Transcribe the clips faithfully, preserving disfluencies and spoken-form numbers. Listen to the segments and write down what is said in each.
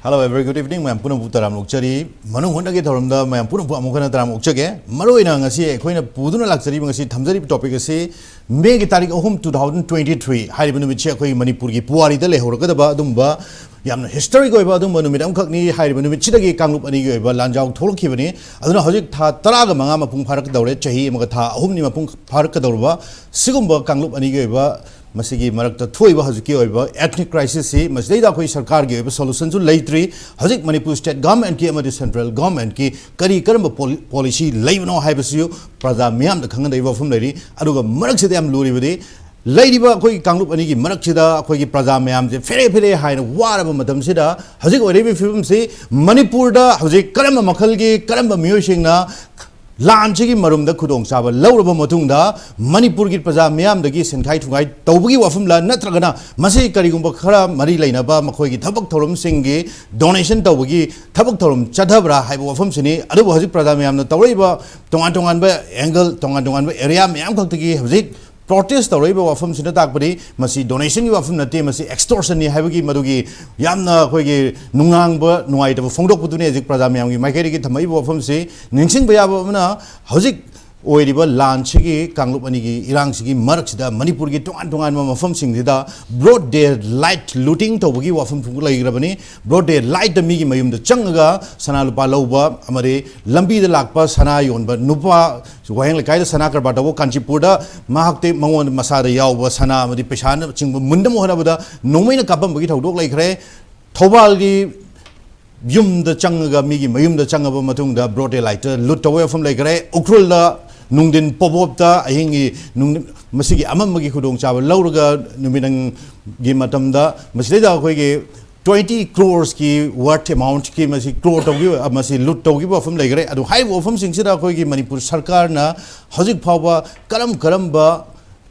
Hello, a very good evening. ꯃꯌꯥꯝ ꯄꯨꯝꯅꯃꯛꯄꯨ ꯇꯔꯥꯝꯅ ꯑꯣꯛꯆꯔꯤ꯫ ꯃꯅꯨꯡ ꯍꯨꯠꯅꯒꯤ ꯊꯧꯔꯝꯗ ꯃꯌꯥꯝ ꯄꯨꯝꯅꯃꯛꯄꯨ ꯑꯃꯨꯛ ꯍꯟꯅ ꯇꯔꯥꯝꯅ ꯑꯣꯛꯆꯒꯦ꯫ ꯃꯔꯨꯑꯣꯏꯅ ꯉꯁꯤ ꯑꯩꯈꯣꯏꯅ ꯄꯨꯗꯨꯅ ꯂꯥꯛꯆꯔꯤꯕ, ꯉꯁꯤ ꯊꯝꯖꯔꯤꯕ topic ꯑꯁꯤ ꯃꯦꯒꯤ ꯇꯥꯔꯤꯛ ꯑꯍꯨꯝ, two thousand twenty three ꯍꯥꯏꯔꯤꯕ ꯅꯨꯃꯤꯠꯁꯤ ꯑꯩꯈꯣꯏ ꯃꯅꯤꯄꯨꯔꯒꯤ ꯄꯨꯋꯥꯔꯤꯗ ꯂꯩꯍꯧꯔꯒꯗꯕ ꯑꯗꯨꯝꯕ ꯌꯥꯝꯅ historic ꯑꯣꯏꯕ ꯑꯗꯨꯝꯕ ꯅꯨꯃꯤꯠ ꯑꯃꯈꯛꯅꯤ꯫ ꯍꯥꯏꯔꯤꯕ ꯅꯨꯃꯤꯠꯁꯤꯗꯒꯤ ꯀꯥꯡꯂꯨꯞ ꯑꯅꯤꯒꯤ ꯑꯣꯏꯕ ꯂꯥꯟꯖꯥꯎ ꯊꯣꯛꯂꯛꯈꯤꯕꯅꯤ꯫ ꯑꯗꯨꯅ ꯍꯧꯖꯤꯛ ꯊꯥ ꯇꯔꯥꯒ ꯃꯉꯥ ꯃꯄꯨꯡ ꯐꯥꯔꯛꯀꯗꯧꯔꯦ, ꯆꯍꯤ ꯑꯃꯒ ꯊꯥ ꯑꯍꯨꯝꯅꯤ ꯃꯄꯨꯡ ꯐꯥꯔꯛꯀꯗꯧꯔꯕ ꯁꯤꯒꯨꯝꯕ ꯀꯥꯡꯂꯨꯞ ꯑꯅꯤꯒꯤ ꯑꯣꯏꯕ ꯃꯁꯤꯒꯤ ꯃꯔꯛꯇ ꯊꯣꯛꯏꯕ ꯍꯧꯖꯤꯛꯀꯤ ꯑꯣꯏꯕ ethnic crisis ꯁꯤ, ꯃꯁꯤꯗꯩꯗ ꯑꯩꯈꯣꯏ ꯁꯔꯀꯥꯔꯒꯤ ꯑꯣꯏꯕ solution ꯁꯨ ꯂꯩꯇ꯭ꯔꯤ꯫ ꯍꯧꯖꯤꯛ ꯃꯅꯤꯄꯨꯔ state government ꯀꯤ ꯑꯃꯗꯤ central government ꯀꯤ ꯀꯔꯤ ꯀꯔꯝꯕ ꯄꯣꯂꯤ-, policy ꯂꯩꯕꯅꯣ ꯍꯥꯏꯕꯁꯤꯁꯨ ꯄ꯭ꯔꯖꯥ ꯃꯤꯌꯥꯝꯗ ꯈꯪꯍꯟꯗꯕꯒꯤ ꯋꯥꯐꯝ ꯂꯩꯔꯤ꯫ ꯑꯗꯨꯒ ꯃꯔꯛꯁꯤꯗ ꯌꯥꯝ ꯂꯨꯔꯤꯕꯗꯤ, ꯂꯩꯔꯤꯕ ꯑꯩꯈꯣꯏꯒꯤ ꯀꯥꯡꯂꯨꯞ ꯑꯅꯤꯒꯤ ꯃꯔꯛꯁꯤꯗ ꯑꯩꯈꯣꯏꯒꯤ ꯄ꯭ꯔꯖꯥ ꯃꯌꯥꯝꯁꯦ ꯐꯦꯔꯦ ꯐꯦꯔꯦ ꯍꯥꯏꯅ ꯋꯥꯔꯕ ꯃꯇꯝꯁꯤꯗ, ꯍꯧꯖꯤꯛ ꯑꯣꯏꯔꯤꯕ ꯐꯤꯕꯝꯁꯤ ꯃꯅꯤꯄꯨꯔꯗ ꯍꯧꯖꯤꯛ ꯀꯔꯝꯕ ꯃꯈꯜꯒꯤ, ꯀꯔꯝꯕ ꯃꯤꯑꯣꯏꯁꯤꯡꯅ ꯂꯥꯟꯁꯤꯒꯤ ꯃꯔꯨꯝꯗ ꯈꯨꯗꯣꯡꯆꯥꯕ ꯂꯧꯔꯕ ꯃꯇꯨꯡꯗ ꯃꯅꯤꯄꯨꯔꯒꯤ ꯄ꯭ꯔꯖꯥ ꯃꯤꯌꯥꯝꯗꯒꯤ ꯁꯦꯟꯈꯥꯏ ꯊꯨꯡꯈꯥꯏ ꯇꯧꯕꯒꯤ ꯋꯥꯐꯝꯂ, ꯅꯠꯇ꯭ꯔꯒꯅ ꯃꯁꯤ ꯀꯔꯤꯒꯨꯝꯕ ꯈꯔ ꯃꯔꯤ ꯂꯩꯅꯕ ꯃꯈꯣꯏꯒꯤ ꯊꯕꯛ ꯊꯧꯔꯝꯁꯤꯡꯒꯤ donation ꯇꯧꯕꯒꯤ ꯊꯕꯛ ꯊꯧꯔꯝ ꯆꯠꯊꯕ꯭ꯔꯥ ꯍꯥꯏꯕ ꯋꯥꯐꯝꯁꯤꯅꯤ꯫ ꯑꯗꯨꯕꯨ ꯍꯧꯖꯤꯛ ꯄ꯭ꯔꯖꯥ ꯃꯌꯥꯝꯅ ꯇꯧꯔꯛꯏꯕ ꯇꯣꯉꯥꯟ ꯇꯣꯉꯥꯟꯕ angle, ꯇꯣꯉꯥꯟ ꯇꯣꯉꯥꯟꯕ area ꯃꯌꯥꯝ ꯈꯛꯇꯒꯤ ꯍꯧꯖꯤꯛ protest ꯇꯧꯔꯛꯏꯕ ꯋꯥꯐꯝꯁꯤꯅ ꯇꯥꯛꯄꯗꯤ ꯃꯁꯤ donation ꯒꯤ ꯋꯥꯐꯝ ꯅꯠꯇꯦ, ꯃꯁꯤ extortion ꯅꯤ ꯍꯥꯏꯕꯒꯤ ꯃꯗꯨꯒꯤ ꯌꯥꯝꯅ ꯑꯩꯈꯣꯏꯒꯤ ꯅꯨꯡꯅꯥꯡꯕ, ꯅꯨꯡꯉꯥꯏꯇꯕ ꯐꯣꯡꯗꯣꯛꯄꯗꯨꯅꯤ ꯍꯧꯖꯤꯛ ꯄ꯭ꯔꯖꯥ ꯃꯌꯥꯝꯒꯤ ꯃꯥꯏꯀꯩꯗꯒꯤ ꯊꯝꯃꯛꯏꯕ ꯋꯥꯐꯝꯁꯤ꯫ ꯅꯤꯡꯁꯤꯡꯕ ꯌꯥꯕ ꯑꯃꯅ, ꯍꯧꯖꯤꯛ ꯑꯣꯏꯔꯤꯕ ꯂꯥꯟꯁꯤꯒꯤ, ꯀꯥꯡꯂꯨꯞ ꯑꯅꯤꯒꯤ ꯏꯔꯥꯡꯁꯤꯒꯤ ꯃꯔꯛꯁꯤꯗ ꯃꯅꯤꯄꯨꯔꯒꯤ ꯇꯣꯉꯥꯟ ꯇꯣꯉꯥꯟꯕ ꯃꯐꯝꯁꯤꯡꯁꯤꯗ broad daylight looting ꯇꯧꯕꯒꯤ ꯋꯥꯐꯝ ꯐꯥꯎꯕ ꯂꯩꯈ꯭ꯔꯕꯅꯤ꯫ Broad daylight ꯇ ꯃꯤꯒꯤ ꯃꯌꯨꯝꯗ ꯆꯪꯉꯒ ꯁꯅꯥ ꯂꯨꯄꯥ ꯂꯧꯕ ꯑꯃꯗꯤ ꯂꯝꯕꯤꯗ ꯂꯥꯛꯄ ꯁꯅꯥ ꯌꯣꯟꯕ ꯅꯨꯄꯥ, ꯋꯥꯍꯦꯡ ꯂꯩꯀꯥꯏꯗ ꯁꯅꯥ ꯀꯔꯕꯥꯔ ꯇꯧꯕ ꯀꯥꯟꯆꯤꯄꯨꯔꯗ ꯃꯍꯥꯛꯇꯤ ꯃꯉꯣꯟꯗ ꯃꯁꯥꯗ ꯌꯥꯎꯕ ꯁꯅꯥ ꯑꯃꯗꯤ ꯄꯩꯁꯥꯅꯆꯤꯡꯕ ꯃꯨꯟꯅꯕ ꯍꯣꯠꯅꯕꯗ ꯅꯣꯡꯃꯩꯅ ꯀꯥꯞꯄꯝꯕꯒꯤ ꯊꯧꯗꯣꯛ ꯂꯩꯈ꯭ꯔꯦ꯫ ꯊꯧꯕꯥꯜꯒꯤ ꯌꯨꯝꯗ ꯆꯪꯉꯒ, ꯃꯤꯒꯤ ꯃꯌꯨꯝꯗ ꯆꯪꯉꯕ ꯃꯇꯨꯡꯗ broad daylight ꯇ loot ꯇꯧꯕ ꯋꯥꯐꯝ ꯂꯩꯈ꯭ꯔꯦ꯫ ꯎꯈ꯭ꯔꯨꯜꯗ ꯅꯨꯡꯊꯤꯟ ꯄꯣꯕꯣꯞꯇ ꯑꯍꯤꯡꯒꯤ ꯅꯨꯡ-, ꯃꯁꯤꯒꯤ ꯑꯃꯝꯕꯒꯤ ꯈꯨꯗꯣꯡꯆꯥꯕ ꯂꯧꯔꯒ ꯅꯨꯃꯤꯗꯥꯡꯒꯤ ꯃꯇꯝꯗ ꯃꯁꯤꯗꯩꯗ ꯑꯩꯈꯣꯏꯒꯤ twenty crores ꯀꯤ worth amount ꯀꯤ ꯃꯁꯤ crore ꯇꯧꯈꯤꯕ, ꯃꯁꯤ loot ꯇꯧꯈꯤꯕ ꯋꯥꯐꯝ ꯂꯩꯈ꯭ꯔꯦ꯫ ꯑꯗꯨ ꯍꯥꯏꯔꯤꯕ ꯋꯥꯐꯝꯁꯤꯡꯁꯤꯗ ꯑꯩꯈꯣꯏꯒꯤ ꯃꯅꯤꯄꯨꯔ ꯁꯔꯀꯥꯔꯅ ꯍꯧꯖꯤꯛ ꯐꯥꯎꯕ ꯀꯔꯝ ꯀꯔꯝꯕ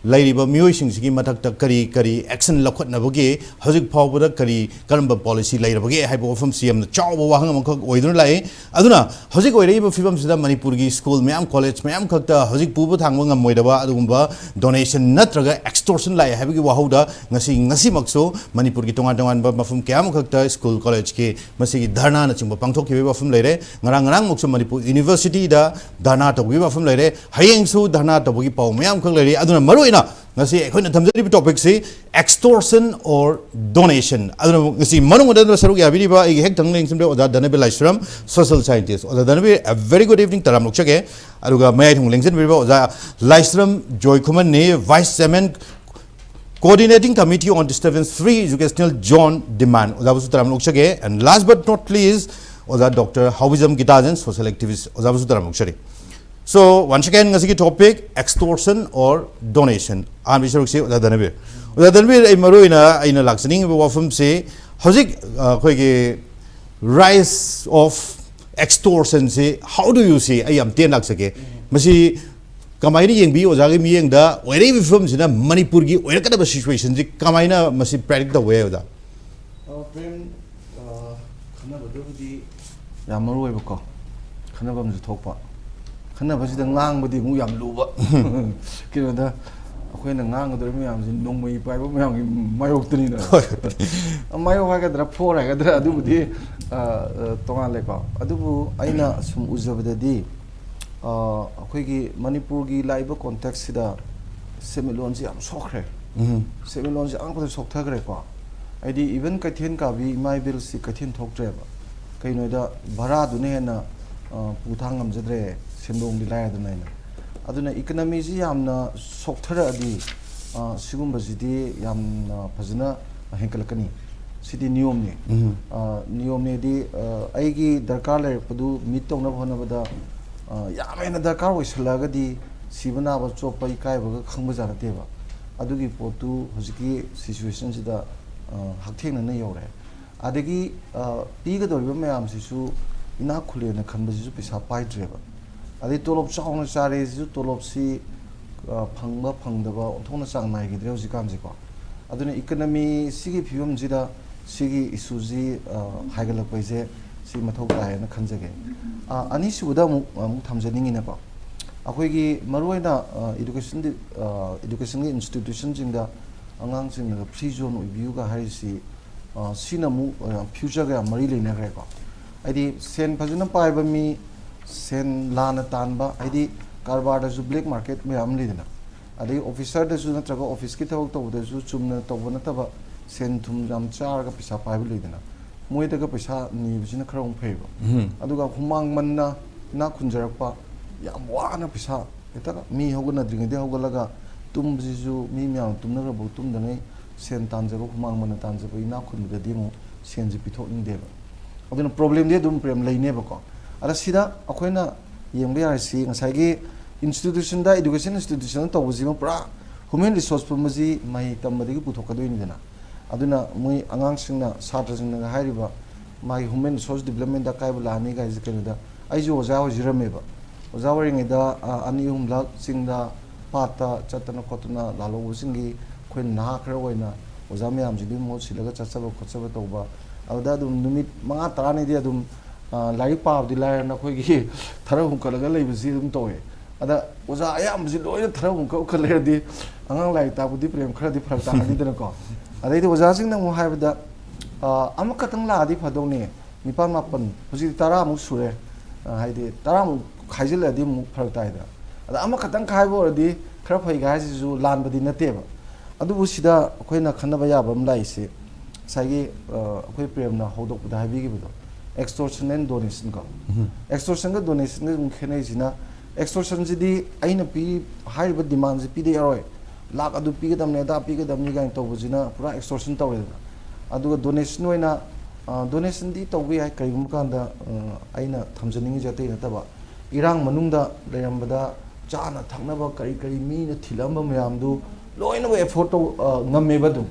ꯂꯩꯔꯤꯕ ꯃꯤꯑꯣꯏꯁꯤꯡꯁꯤꯒꯤ ꯃꯊꯛꯇ ꯀꯔꯤ ꯀꯔꯤ action ꯂꯧꯈꯠꯅꯕꯒꯤ ꯍꯧꯖꯤꯛ ꯐꯥꯎꯕꯗ ꯀꯔꯤ ꯀꯔꯝꯕ policy ꯂꯩꯔꯕꯒꯦ ꯍꯥꯏꯕ ꯋꯥꯐꯝꯁꯤ ꯌꯥꯝꯅ ꯆꯥꯎꯕ ꯋꯥꯍꯪ ꯑꯃꯈꯛ ꯑꯣꯏꯗꯨꯅ ꯂꯥꯛꯏ꯫ ꯑꯗꯨꯅ ꯍꯧꯖꯤꯛ ꯑꯣꯏꯔꯛꯏꯕ ꯐꯤꯕꯝꯁꯤꯗ ꯃꯅꯤꯄꯨꯔꯒꯤ school ꯃꯌꯥꯝ, college ꯃꯌꯥꯝ ꯈꯛꯇ ꯍꯧꯖꯤꯛ ꯄꯨꯕ ꯊꯥꯡꯕ ꯉꯝꯃꯣꯏꯗꯕ ꯑꯗꯨꯒꯨꯝꯕ donation ꯅꯠꯇ꯭ꯔꯒ extortion ꯂꯥꯛꯑꯦ ꯍꯥꯏꯕꯒꯤ ꯋꯥꯍꯧꯗ ꯉꯁꯤ, ꯉꯁꯤꯃꯛꯁꯨ ꯃꯅꯤꯄꯨꯔꯒꯤ ꯇꯣꯉꯥꯟ ꯇꯣꯉꯥꯟꯕ ꯃꯐꯝ ꯀꯌꯥ ꯑꯃꯈꯛꯇ school, college ꯀꯤ ꯃꯁꯤꯒꯤ ꯙꯔꯅꯥꯅꯆꯤꯡꯕ ꯄꯥꯡꯊꯣꯛꯈꯤꯕꯒꯤ ꯋꯥꯐꯝ ꯂꯩꯔꯦ꯫ ꯉꯔꯥꯡ, ꯉꯔꯥꯡꯃꯛꯁꯨ ꯃꯅꯤꯄꯨꯔ university ꯗ ꯙꯔꯅꯥ ꯇꯧꯕꯒꯤ ꯋꯥꯐꯝ ꯂꯩꯔꯦ꯫ ꯍꯌꯦꯡꯁꯨ ꯙꯔꯅꯥ ꯇꯧꯕꯒꯤ ꯄꯥꯎ ꯃꯌꯥꯝ ꯑꯃꯈꯛ ꯂꯩꯔꯤ꯫ ꯑꯗꯨꯅ ꯃꯔꯨꯑꯣꯏꯅ ꯉꯁꯤ ꯑꯩꯈꯣꯏꯅ ꯊꯝꯖꯔꯤꯕ topic ꯁꯤ extortion or donation꯫ ꯑꯗꯨꯅ ꯉꯁꯤ ꯃꯅꯨꯡ ꯍꯨꯠꯅ ꯁꯔꯨꯛ ꯌꯥꯕꯤꯔꯤꯕ ꯑꯩꯒꯤ ꯍꯦꯛ ꯊꯪꯅ ꯂꯩꯁꯤꯟꯕ ꯑꯣꯖꯥ ꯙꯅꯕꯤꯔ ꯂꯥꯏꯁ꯭ꯔꯝ, social scientist꯫ ꯑꯣꯖꯥ ꯙꯅꯕꯤꯔ, a very good evening, ꯇꯔꯥꯝ ꯑꯣꯛꯆꯒꯦ꯫ ꯑꯗꯨꯒ ꯃꯌꯥꯏ ꯊꯪꯕ ꯂꯦꯡꯁꯤꯟꯕꯤꯔꯤꯕ ꯑꯣꯖꯥ ꯂꯥꯏꯁ꯭ꯔꯝ ꯖꯣꯏꯈꯨꯃꯟꯅꯤ, vice chairman, coordinating committee on disturbance free educational zone demand, ꯑꯣꯖꯥꯕꯨꯁꯨ ꯇꯔꯥꯝꯅ ꯑꯣꯛꯆꯒꯦ꯫ And last but not least, ꯑꯣꯖꯥ ꯗꯣꯛꯇꯔ ꯍꯥꯎꯕꯤꯖꯝ ꯒꯤꯇꯥꯖꯟ, social activist, ꯑꯣꯖꯥꯕꯨꯁꯨ ꯇꯔꯥꯝꯅ ꯑꯣꯛꯆꯔꯤ꯫ So, once again, ꯉꯁꯤꯒꯤ topic, extortion or donation꯫ ꯑꯍꯥꯟꯕꯒꯤ ꯁꯔꯨꯛꯁꯤ ꯑꯣꯖꯥ ꯙꯅꯕꯤꯔ꯫ ꯑꯣꯖꯥ ꯙꯅꯕꯤꯔ, ꯑꯩ ꯃꯔꯨꯑꯣꯏꯅ ꯑꯩꯅ ꯂꯥꯛꯆꯅꯤꯡꯉꯤꯕ ꯋꯥꯐꯝꯁꯤ ꯍꯧꯖꯤꯛ, ꯑ, ꯑꯩꯈꯣꯏꯒꯤ rise of extortion ꯁꯤ, how do you see? ꯑꯩ ꯌꯥꯝ ꯇꯦꯟꯅ ꯂꯥꯛꯆꯒꯦ꯫ ꯃꯁꯤ ꯀꯃꯥꯏꯅ ꯌꯦꯡꯕꯤ? ꯑꯣꯖꯥꯒꯤ ꯃꯤꯠꯌꯦꯡꯗ ꯑꯣꯏꯔꯛꯏꯕ ꯐꯤꯕꯝꯁꯤꯅ ꯃꯅꯤꯄꯨꯔꯒꯤ ꯑꯣꯏꯔꯛꯀꯗꯕ situation ꯁꯤ ꯀꯃꯥꯏꯅ ꯃꯁꯤ predict ꯇꯧꯕ ꯌꯥꯏ, ꯑꯣꯖꯥ? ꯑ, ꯄ꯭ꯔꯦꯝ, ꯑ, ꯈꯟꯅꯕꯗꯨꯕꯨꯗꯤ ꯌꯥꯝ ꯃꯔꯨ ꯑꯣꯏꯕꯀꯣ, ꯈꯟꯅꯐꯝꯁꯨ ꯊꯣꯛꯄ, ꯈꯟꯅꯕꯁꯤꯗ ꯉꯥꯡꯕꯗꯤ ꯑꯃꯨꯛ ꯌꯥꯝ ꯂꯨꯕ꯫ ꯀꯩꯅꯣꯗ, ꯑꯩꯈꯣꯏꯅ ꯉꯥꯡꯒꯗꯧꯔꯤꯕ ꯃꯌꯥꯝꯁꯤ ꯅꯣꯡꯃꯩ ꯄꯥꯏꯕ ꯃꯌꯥꯝꯒꯤ ꯃꯥꯌꯣꯛꯇꯅꯤꯅ꯫ ꯍꯣꯏ꯫ ꯃꯥꯌꯣꯛ ꯍꯥꯏꯒꯗ꯭ꯔꯥ, ꯐꯣꯔ ꯍꯥꯏꯒꯗ꯭ꯔꯥ, ꯑꯗꯨꯕꯨꯗꯤ, ꯑ, ꯑ, ꯇꯣꯉꯥꯜꯂꯦꯀꯣ꯫ ꯑꯗꯨꯕꯨ ꯑꯩꯅ ꯁꯨꯝ ꯎꯖꯕꯗꯗꯤ, ꯑ, ꯑꯩꯈꯣꯏꯒꯤ ꯃꯅꯤꯄꯨꯔꯒꯤ ꯂꯥꯛꯏꯕ context ꯁꯤꯗ ꯁꯦꯟꯃꯤꯠꯂꯣꯟꯁꯤ ꯌꯥꯝ ꯁꯣꯛꯈ꯭ꯔꯦ꯫ ꯎꯝ꯫ ꯁꯦꯟꯃꯤꯠꯂꯣꯟꯁꯤ ꯑꯉꯛꯄꯗ ꯁꯣꯛꯊꯈ꯭ꯔꯦꯀꯣ꯫ ꯍꯥꯏꯗꯤ, even ꯀꯩꯊꯦꯜ ꯀꯥꯕꯤ ꯏꯃꯥ ꯏꯕꯦꯜꯁꯤ ꯀꯩꯊꯦꯜ ꯊꯣꯛꯇ꯭ꯔꯦꯕ꯫ ꯀꯩꯅꯣꯗ ꯚꯔꯥꯗꯨꯅ ꯍꯦꯟꯅ, ꯑ, ꯄꯨ ꯊꯥꯡ ꯉꯝꯖꯗ꯭ꯔꯦ, ꯁꯦꯟꯗꯣꯡꯗꯤ ꯂꯥꯏꯔꯗꯅ ꯍꯥꯏꯅ꯫ ꯑꯗꯨꯅ economy ꯁꯤ ꯌꯥꯝꯅ ꯁꯣꯛꯊꯔꯛꯑꯗꯤ, ꯑ, ꯁꯤꯒꯨꯝꯕꯁꯤꯗꯤ ꯌꯥꯝꯅ ꯐꯖꯅ ꯍꯦꯟꯀꯠꯂꯛꯀꯅꯤ꯫ ꯁꯤꯗꯤ ꯅꯤꯌꯣꯝꯅꯤ꯫ ꯎꯝ꯫ ꯑ, ꯅꯤꯌꯣꯝꯅꯦꯗꯤ, ꯑ, ꯑꯩꯒꯤ ꯗꯔꯀꯥꯔ ꯂꯩꯔꯛꯄꯗꯨ meet ꯇꯧꯅꯕ ꯍꯣꯠꯅꯕꯗ, ꯑ, ꯌꯥꯝ ꯍꯦꯟꯅ ꯗꯔꯀꯥꯔ ꯑꯣꯏꯁꯜꯂꯛꯑꯒꯗꯤ ꯁꯤꯕ ꯅꯥꯕ, ꯆꯣꯞꯄ ꯏꯀꯥꯏꯕꯒ ꯈꯪꯕꯖꯥꯠ ꯅꯠꯇꯦꯕ꯫ ꯑꯗꯨꯒꯤ ꯄꯣꯠꯇꯨ ꯍꯧꯖꯤꯛꯀꯤ situation ꯁꯤꯗ, ꯑ, ꯍꯛꯊꯦꯡꯅꯅ ꯌꯧꯔꯦ꯫ ꯑꯗꯒꯤ, ꯑ, ꯄꯤꯒꯗꯧꯔꯤꯕ ꯃꯌꯥꯝꯁꯤꯁꯨ ꯏꯅꯥꯛ ꯈꯨꯜꯂꯦꯅ ꯈꯟꯕꯁꯤꯁꯨ ꯄꯩꯁꯥ ꯄꯥꯏꯗ꯭ꯔꯦꯕ꯫ ꯑꯗꯩ ꯇꯣꯂꯣꯞ ꯆꯥꯎꯅ ꯆꯥꯔꯦ, ꯁꯤꯁꯨ ꯇꯣꯂꯣꯞꯁꯤ ꯑ, ꯐꯪꯕ ꯐꯪꯗꯕ ꯑꯣꯟꯊꯣꯛꯅ ꯆꯥꯡ ꯅꯥꯏꯈꯤꯗ꯭ꯔꯦ ꯍꯧꯖꯤꯛꯀꯥꯟꯁꯦꯀꯣ꯫ ꯑꯗꯨꯅ ꯏꯀꯅꯃꯤ ꯁꯤꯒꯤ ꯐꯤꯕꯝꯁꯤꯗ ꯁꯤꯒꯤ ꯏꯁꯨꯁꯤ, ꯑ, ꯍꯥꯏꯒꯠꯂꯛꯄꯩꯁꯦ ꯁꯤ ꯃꯊꯧ ꯇꯥꯏꯌꯦꯅ ꯈꯟꯖꯒꯦ꯫ ꯑ, ꯑꯅꯤꯁꯨꯕꯗ ꯑꯃꯨꯛ, ꯑꯃꯨꯛ ꯊꯝꯖꯅꯤꯡꯉꯤꯅꯀꯣ, ꯑꯩꯈꯣꯏꯒꯤ ꯃꯔꯨꯑꯣꯏꯅ, ꯑ, education ꯗꯤ-, ꯑ, education ꯒꯤ institution ꯁꯤꯡꯗ ꯑꯉꯥꯡꯁꯤꯡꯅꯒ free zone ꯑꯣꯏꯕꯤꯌꯨꯒ ꯍꯥꯏꯔꯤꯁꯤ, ꯑ, ꯁꯤꯅ ꯑꯃꯨꯛ, ꯑ, future ꯒ ꯌꯥꯝ ꯃꯔꯤ ꯂꯩꯅꯈ꯭ꯔꯦꯀꯣ꯫ ꯍꯥꯏꯗꯤ ꯁꯦꯟ ꯐꯖꯅ ꯄꯥꯏꯕ ꯃꯤ, ꯁꯦꯟ ꯂꯥꯟꯅ ꯇꯥꯟꯕ, ꯍꯥꯏꯗꯤ ꯀꯔꯕꯥꯔꯗꯁꯨ black market ꯃꯌꯥꯝ ꯑꯃ ꯂꯩꯗꯅ, ꯑꯗꯒꯤ officer ꯗꯁꯨ ꯅꯠꯇ꯭ꯔꯒ office ꯀꯤ ꯊꯕꯛ ꯇꯧꯕꯗꯁꯨ ꯆꯨꯝꯅ ꯇꯧꯕ ꯅꯠꯇꯕ ꯁꯦꯟ ꯊꯨꯝ ꯌꯥꯝ ꯆꯥꯔꯒ ꯄꯩꯁꯥ ꯄꯥꯏꯕ ꯂꯩꯗꯅ, ꯃꯣꯏꯗꯒ ꯄꯩꯁꯥ ꯅꯤꯕꯁꯤꯅ ꯈꯔ ꯑꯃꯨꯛ ꯐꯩꯕ꯫ ꯎꯝ꯫ ꯑꯗꯨꯒ ꯍꯨꯃꯥꯡ ꯃꯟꯅ ꯏꯅꯥꯛ ꯈꯨꯟꯖꯔꯛꯄ, ꯌꯥꯝ ꯋꯥꯅ ꯄꯩꯁꯥ, ꯍꯦꯛꯇ ꯃꯤ ꯍꯧꯒꯠꯅꯗ꯭ꯔꯤꯉꯩꯗꯒꯤ ꯍꯧꯒꯠꯂꯒ ꯇꯨꯝꯕꯁꯤꯁꯨ ꯃꯤ ꯃꯌꯥꯝ ꯇꯨꯝꯅꯈ꯭ꯔꯐꯥꯎ ꯇꯨꯝꯗꯉꯩ ꯁꯦꯟ ꯇꯥꯟꯖꯕ, ꯍꯨꯃꯥꯡ ꯃꯟꯅ ꯇꯥꯟꯖꯕ ꯏꯅꯥꯛ ꯈꯨꯟꯕꯗꯗꯤ ꯑꯃꯨꯛ ꯁꯦꯟꯁꯦ ꯄꯤꯊꯣꯛꯅꯤꯡꯗꯦꯕ꯫ ꯑꯗꯨꯅ problem ꯗꯤ ꯑꯗꯨꯝ ꯄ꯭ꯔꯦꯝ ꯂꯩꯅꯦꯕꯀꯣ꯫ ꯑꯗ ꯁꯤꯗ ꯑꯩꯈꯣꯏꯅ ꯌꯦꯡꯕ ꯌꯥꯔꯤꯁꯤ ꯉꯁꯥꯏꯒꯤ institution ꯗ, education institution ꯇꯧꯕꯁꯤꯃ ꯄꯨꯔꯥ human resource ꯄꯨꯝꯕꯁꯤ ꯃꯍꯩ ꯇꯝꯕꯗꯒꯤ ꯄꯨꯊꯣꯛꯀꯗꯣꯏꯅꯤꯗꯅ꯫ ꯑꯗꯨꯅ ꯃꯣꯏ ꯑꯉꯥꯡꯁꯤꯡꯅ, ꯁꯥꯇ꯭ꯔꯁꯤꯡꯅꯒ ꯍꯥꯏꯔꯤꯕ ꯃꯥꯒꯤ human resource development ꯗ ꯑꯀꯥꯏꯕ ꯂꯥꯛꯑꯅꯤ ꯀꯥꯏꯁꯦ ꯀꯩꯅꯣꯗ, ꯑꯩꯁꯨ ꯑꯣꯖꯥ ꯑꯣꯏꯖꯔꯝꯃꯦꯕ꯫ ꯑꯣꯖꯥ ꯑꯣꯏꯔꯤꯉꯩꯗ, ꯑ, ꯑꯅꯤ ꯑꯍꯨꯝꯂꯛ ꯆꯤꯡꯗ ꯄꯥꯠꯇ ꯆꯠꯇꯅ ꯈꯣꯠꯇꯅ ꯂꯥꯜꯍꯧꯕꯁꯤꯡꯒꯤ ꯑꯩꯈꯣꯏ ꯅꯍꯥ ꯈꯔ ꯑꯣꯏꯅ ꯑꯣꯖꯥ ꯃꯌꯥꯝꯁꯤꯡꯗꯨ ꯃꯍꯨꯠ ꯁꯤꯜꯂꯒ ꯆꯠꯆꯕ ꯈꯣꯠꯆꯕ ꯇꯧꯕ꯫ ꯑꯗꯨꯗ ꯑꯗꯨꯝ ꯅꯨꯃꯤꯠ ꯃꯉꯥ ꯇꯔꯥꯅꯤꯗꯤ ꯑꯗꯨꯝ, ꯑ, ꯂꯥꯏꯔꯤꯛ ꯄꯥꯕꯗꯤ ꯂꯥꯏꯔꯅ ꯑꯩꯈꯣꯏꯒꯤ ꯊꯔ ꯍꯨꯝꯀꯠꯂꯒ ꯂꯩꯕꯁꯤ ꯑꯗꯨꯝ ꯇꯧꯋꯦ꯫ ꯑꯗ ꯑꯣꯖꯥ ꯑꯌꯥꯝꯕꯁꯤ ꯂꯣꯏꯅ ꯊꯔ ꯍꯨꯝꯀꯠ ꯍꯨꯝꯀꯠ ꯂꯩꯔꯗꯤ ꯑꯉꯥꯡ ꯂꯥꯏꯔꯤꯛ ꯇꯥꯛꯄꯗꯤ ꯄ꯭ꯔꯦꯝ ꯈꯔꯗꯤ ꯐꯔꯛ ꯇꯥꯅꯤꯗꯅꯀꯣ꯫ ꯑꯗꯩꯗꯤ ꯑꯣꯖꯥꯁꯤꯡꯅ ꯑꯃꯨꯛ ꯍꯥꯏꯕꯗ, "ꯑ, ꯑꯃꯈꯛꯇꯪ ꯂꯥꯛꯑꯗꯤ ꯐꯗꯧꯅꯤ, ꯅꯤꯄꯥꯜ ꯃꯥꯄꯜ, ꯍꯧꯖꯤꯛꯇꯤ ꯇꯔꯥꯃꯨꯛ ꯁꯨꯔꯦ, ꯑ, ꯍꯥꯏꯗꯤ ꯇꯔꯥꯃꯨꯛ ꯈꯥꯏꯖꯤꯜꯂꯗꯤ ꯑꯃꯨꯛ ꯐꯔꯛ ꯇꯥꯏꯗꯅ꯫ ꯑꯗ ꯑꯃꯈꯛꯇꯪ ꯈꯥꯏꯕ ꯑꯣꯏꯔꯗꯤ ꯈꯔ ꯐꯩꯒ ꯍꯥꯏꯁꯤꯁꯨ ꯂꯥꯟꯕꯗꯤ ꯅꯠꯇꯦꯕ꯫ ꯑꯗꯨꯕꯨ ꯁꯤꯗ ꯑꯩꯈꯣꯏꯅ ꯈꯟꯅꯕ ꯌꯥꯕ ꯑꯃ ꯂꯥꯛꯏꯁꯦ, ꯉꯁꯥꯏꯒꯤ, ꯑ, ꯑꯩꯈꯣꯏ ꯄ꯭ꯔꯦꯝꯅ ꯍꯧꯗꯣꯛꯄꯗ ꯍꯥꯏꯕꯤꯈꯤꯕꯗꯣ, extortion and donation ꯀꯣ꯫ ꯎꯝ꯫ Extortion ꯒ donation ꯒ ꯑꯗꯨꯝ ꯈꯦꯠꯅꯩꯁꯤꯅ, extortion ꯁꯤꯗꯤ ꯑꯩꯅ ꯄꯤ-, ꯍꯥꯏꯔꯤꯕ demand ꯁꯤ ꯄꯤꯗ ꯌꯥꯔꯣꯏ, ꯂꯥꯛ ꯑꯗꯨ ꯄꯤꯒꯗꯕꯅꯤ, ꯑꯗꯥ ꯄꯤꯒꯗꯕꯅꯤ ꯀꯥꯏꯅ ꯇꯧꯕꯁꯤꯅ ꯄꯨꯔꯥ extortion ꯇꯧꯔꯦꯗꯅ꯫ ꯑꯗꯨꯒ donation ꯑꯣꯏꯅ, ꯑ, donation ꯗꯤ ꯇꯧꯕ ꯌꯥꯏ꯫ ꯀꯔꯤꯒꯨꯝꯕ ꯀꯥꯟꯗ, ꯑ, ꯑꯩꯅ ꯊꯝꯖꯅꯤꯡꯉꯤꯁꯦ ꯑꯇꯩ ꯅꯠꯇꯕ, ꯏꯔꯥꯡ ꯃꯅꯨꯡꯗ ꯂꯩꯔꯝꯕꯗ ꯆꯥꯅ ꯊꯛꯅꯕ ꯀꯔꯤ ꯀꯔꯤ ꯃꯤꯅ ꯊꯤꯜꯂꯛꯑꯝꯕ ꯃꯌꯥꯝꯗꯨ ꯂꯣꯏꯅꯃꯛ afford ꯇꯧ-, ꯑ, ꯉꯝꯃꯦꯕ ꯑꯗꯨꯝ꯫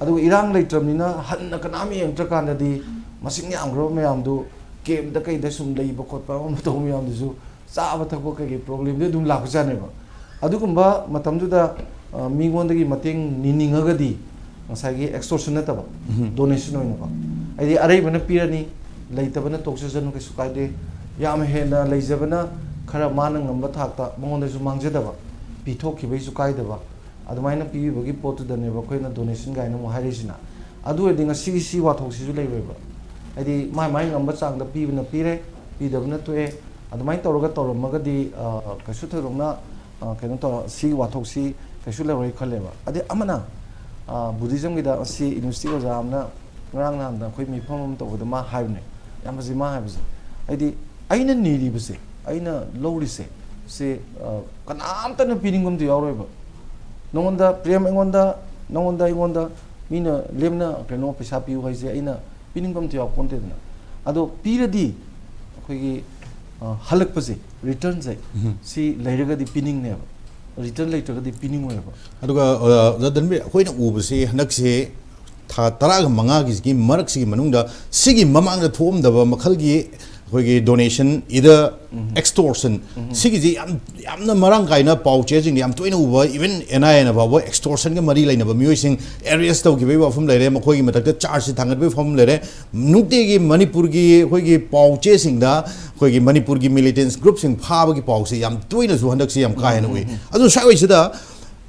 ꯑꯗꯨꯒ ꯏꯔꯥꯡ ꯂꯩꯇ꯭ꯔꯕꯅꯤꯅ ꯍꯟꯅ ꯀꯅꯥꯝ ꯌꯦꯡꯉꯛꯇ꯭ꯔꯀꯥꯟꯗꯗꯤ ꯃꯁꯤꯡ ꯌꯥꯝꯈ꯭ꯔꯕ ꯃꯌꯥꯝꯗꯨ camp ꯇ ꯀꯩꯗ ꯁꯨꯝ ꯂꯩꯕ ꯈꯣꯠꯄ ꯑꯃ ꯇꯧꯕ ꯃꯌꯥꯝꯗꯨꯁꯨ ꯆꯥꯕ ꯊꯛꯄ ꯀꯩꯀꯩ problem ꯗꯤ ꯑꯗꯨꯝ ꯂꯥꯛꯄꯖꯥꯠꯅꯦꯕ꯫ ꯑꯗꯨꯒꯨꯝꯕ ꯃꯇꯝꯗꯨꯗ, ꯑ, ꯃꯤꯉꯣꯟꯗꯒꯤ ꯃꯇꯦꯡ ꯅꯤꯅꯤꯡꯉꯒꯗꯤ ꯉꯁꯥꯏꯒꯤ extortion ꯅꯠꯇꯕ, donation ꯑꯣꯏꯅꯀꯣ, ꯍꯥꯏꯗꯤ ꯑꯔꯩꯕꯅ ꯄꯤꯔꯅꯤ, ꯂꯩꯇꯕꯅ ꯇꯣꯛꯆꯁꯅꯨ, ꯀꯩꯁꯨ ꯀꯥꯏꯗꯦ꯫ ꯌꯥꯝ ꯍꯦꯟꯅ ꯂꯩꯖꯕꯅ ꯈꯔ ꯃꯥꯅ ꯉꯝꯕ ꯊꯥꯛꯇ ꯃꯉꯣꯟꯗꯁꯨ ꯃꯥꯡꯖꯗꯕ, ꯄꯤꯊꯣꯛꯈꯤꯕꯒꯤꯁꯨ ꯀꯥꯏꯗꯕ, ꯑꯗꯨꯃꯥꯏꯅ ꯄꯤꯕꯤꯕꯒꯤ ꯄꯣꯠꯇꯨꯗꯅꯦꯕ ꯑꯩꯈꯣꯏꯅ donation ꯀꯥꯏꯅ ꯑꯃꯨꯛ ꯍꯥꯏꯔꯤꯁꯤꯅ꯫ ꯑꯗꯨ ꯑꯣꯏꯔꯗꯤ ꯉꯁꯤꯒꯤ ꯁꯤ ꯋꯥꯊꯣꯛꯁꯤꯁꯨ ꯂꯩꯔꯣꯏꯕ꯫ ꯍꯥꯏꯗꯤ ꯃꯥꯏ ꯃꯥꯏ ꯉꯝꯕ ꯆꯥꯡꯗ ꯄꯤꯕꯅ ꯄꯤꯔꯦ, ꯄꯤꯗꯕꯅ ꯇꯣꯛꯑꯦ꯫ ꯑꯗꯨꯃꯥꯏꯅ ꯇꯧꯔꯒ ꯇꯧꯔꯝꯃꯒꯗꯤ, ꯑ, ꯀꯩꯁꯨ ꯊꯣꯏꯗꯣꯛꯅ, ꯑ, ꯀꯩꯅꯣ ꯇꯧꯔ, ꯁꯤꯒꯤ ꯋꯥꯊꯣꯛꯁꯤ ꯀꯩꯁꯨ ꯂꯩꯔꯣꯏ ꯈꯜꯂꯦꯕ꯫ ꯑꯗꯩ ꯑꯃꯅ, ꯑ, Buddhism ꯒꯤꯗ ꯁꯤ university ꯑꯣꯖꯥ ꯑꯃꯅ ꯉꯔꯥꯡ ꯅꯍꯥꯟꯗ ꯑꯩꯈꯣꯏ ꯃꯤꯐꯝ ꯑꯃ ꯇꯧꯕꯗ ꯃꯥ ꯍꯥꯏꯕꯅꯦ, ꯌꯥꯝ ꯐꯖꯩ ꯃꯥ ꯍꯥꯏꯕꯁꯦ꯫ ꯍꯥꯏꯗꯤ ꯑꯩꯅ ꯅꯤꯔꯤꯕꯁꯦ, ꯑꯩꯅ ꯂꯧꯔꯤꯁꯦ, ꯁꯤ, ꯑ, ꯀꯅꯥꯝꯇꯅ ꯄꯤꯅꯤꯡꯕ ꯑꯝꯇ ꯌꯥꯎꯔꯣꯏꯕ꯫ ꯅꯉꯣꯟꯗ ꯄ꯭ꯔꯦꯝ, ꯑꯩꯉꯣꯟꯗ, ꯅꯉꯣꯟꯗ, ꯑꯩꯉꯣꯟꯗ ꯃꯤꯅ ꯂꯦꯝꯅ ꯀꯩꯅꯣ ꯄꯩꯁꯥ ꯄꯤꯌꯨ ꯍꯥꯏꯁꯦ ꯑꯩꯅ ꯄꯤꯅꯤꯡꯕ ꯑꯝꯇ ꯌꯥꯎꯄꯣꯟꯇꯦꯗꯅ꯫ ꯑꯗꯣ ꯄꯤꯔꯗꯤ ꯑꯩꯈꯣꯏꯒꯤ, ꯑ, ꯍꯜꯂꯛꯄꯁꯦ, return ꯁꯦ, ꯁꯤ ꯂꯩꯔꯒꯗꯤ ꯄꯤꯅꯤꯡꯅꯦꯕ, return ꯂꯩꯇ꯭ꯔꯒꯗꯤ ꯄꯤꯅꯤꯡꯉꯣꯏꯕ꯫ ꯑꯗꯨꯒ, ꯑ, ꯑꯣꯖꯥ ꯙꯟꯕꯤꯔ, ꯑꯩꯈꯣꯏꯅ ꯎꯕꯁꯤ ꯍꯟꯗꯛꯁꯦ ꯊꯥ ꯇꯔꯥꯒ ꯃꯉꯥꯒꯤꯁꯤꯒꯤ ꯃꯔꯛꯁꯤꯒꯤ ꯃꯅꯨꯡꯗ ꯁꯤꯒꯤ ꯃꯃꯥꯡꯗ ꯊꯣꯛꯑꯝꯗꯕ ꯃꯈꯜꯒꯤ ꯑꯩꯈꯣꯏꯒꯤ donation, either extortion, ꯁꯤꯒꯤꯁꯤ ꯌꯥꯝ, ꯌꯥꯝꯅ ꯃꯔꯥꯡ ꯀꯥꯏꯅ ꯄꯥꯎ ꯆꯦꯁꯤꯡꯗ ꯌꯥꯝ ꯇꯣꯏꯅ ꯎꯕ, even N I A ꯅ ꯐꯥꯎꯕ extortion ꯒ ꯃꯔꯤ ꯂꯩꯅꯕ ꯃꯤꯑꯣꯏꯁꯤꯡ arrest ꯇꯧꯈꯤꯕꯒꯤ ꯋꯥꯐꯝ ꯂꯩꯔꯦ, ꯃꯈꯣꯏꯒꯤ ꯃꯊꯛꯇ charge ꯁꯤ ꯊꯥꯡꯒꯠꯄꯒꯤ ꯋꯥꯐꯝ ꯂꯩꯔꯦ꯫ ꯅꯨꯡꯇꯤꯒꯤ ꯃꯅꯤꯄꯨꯔꯒꯤ ꯑꯩꯈꯣꯏꯒꯤ ꯄꯥꯎ ꯆꯦꯁꯤꯡꯗ ꯑꯩꯈꯣꯏꯒꯤ ꯃꯅꯤꯄꯨꯔꯒꯤ militant group ꯁꯤꯡ ꯐꯥꯕꯒꯤ ꯄꯥꯎꯁꯦ ꯌꯥꯝ ꯇꯣꯏꯅꯁꯨ ꯍꯟꯗꯛꯁꯤ ꯌꯥꯝ ꯀꯥ ꯍꯦꯟꯅ ꯎꯏ꯫ ꯑꯗꯨ ꯁ꯭ꯋꯥꯏꯋꯥꯏꯁꯤꯗ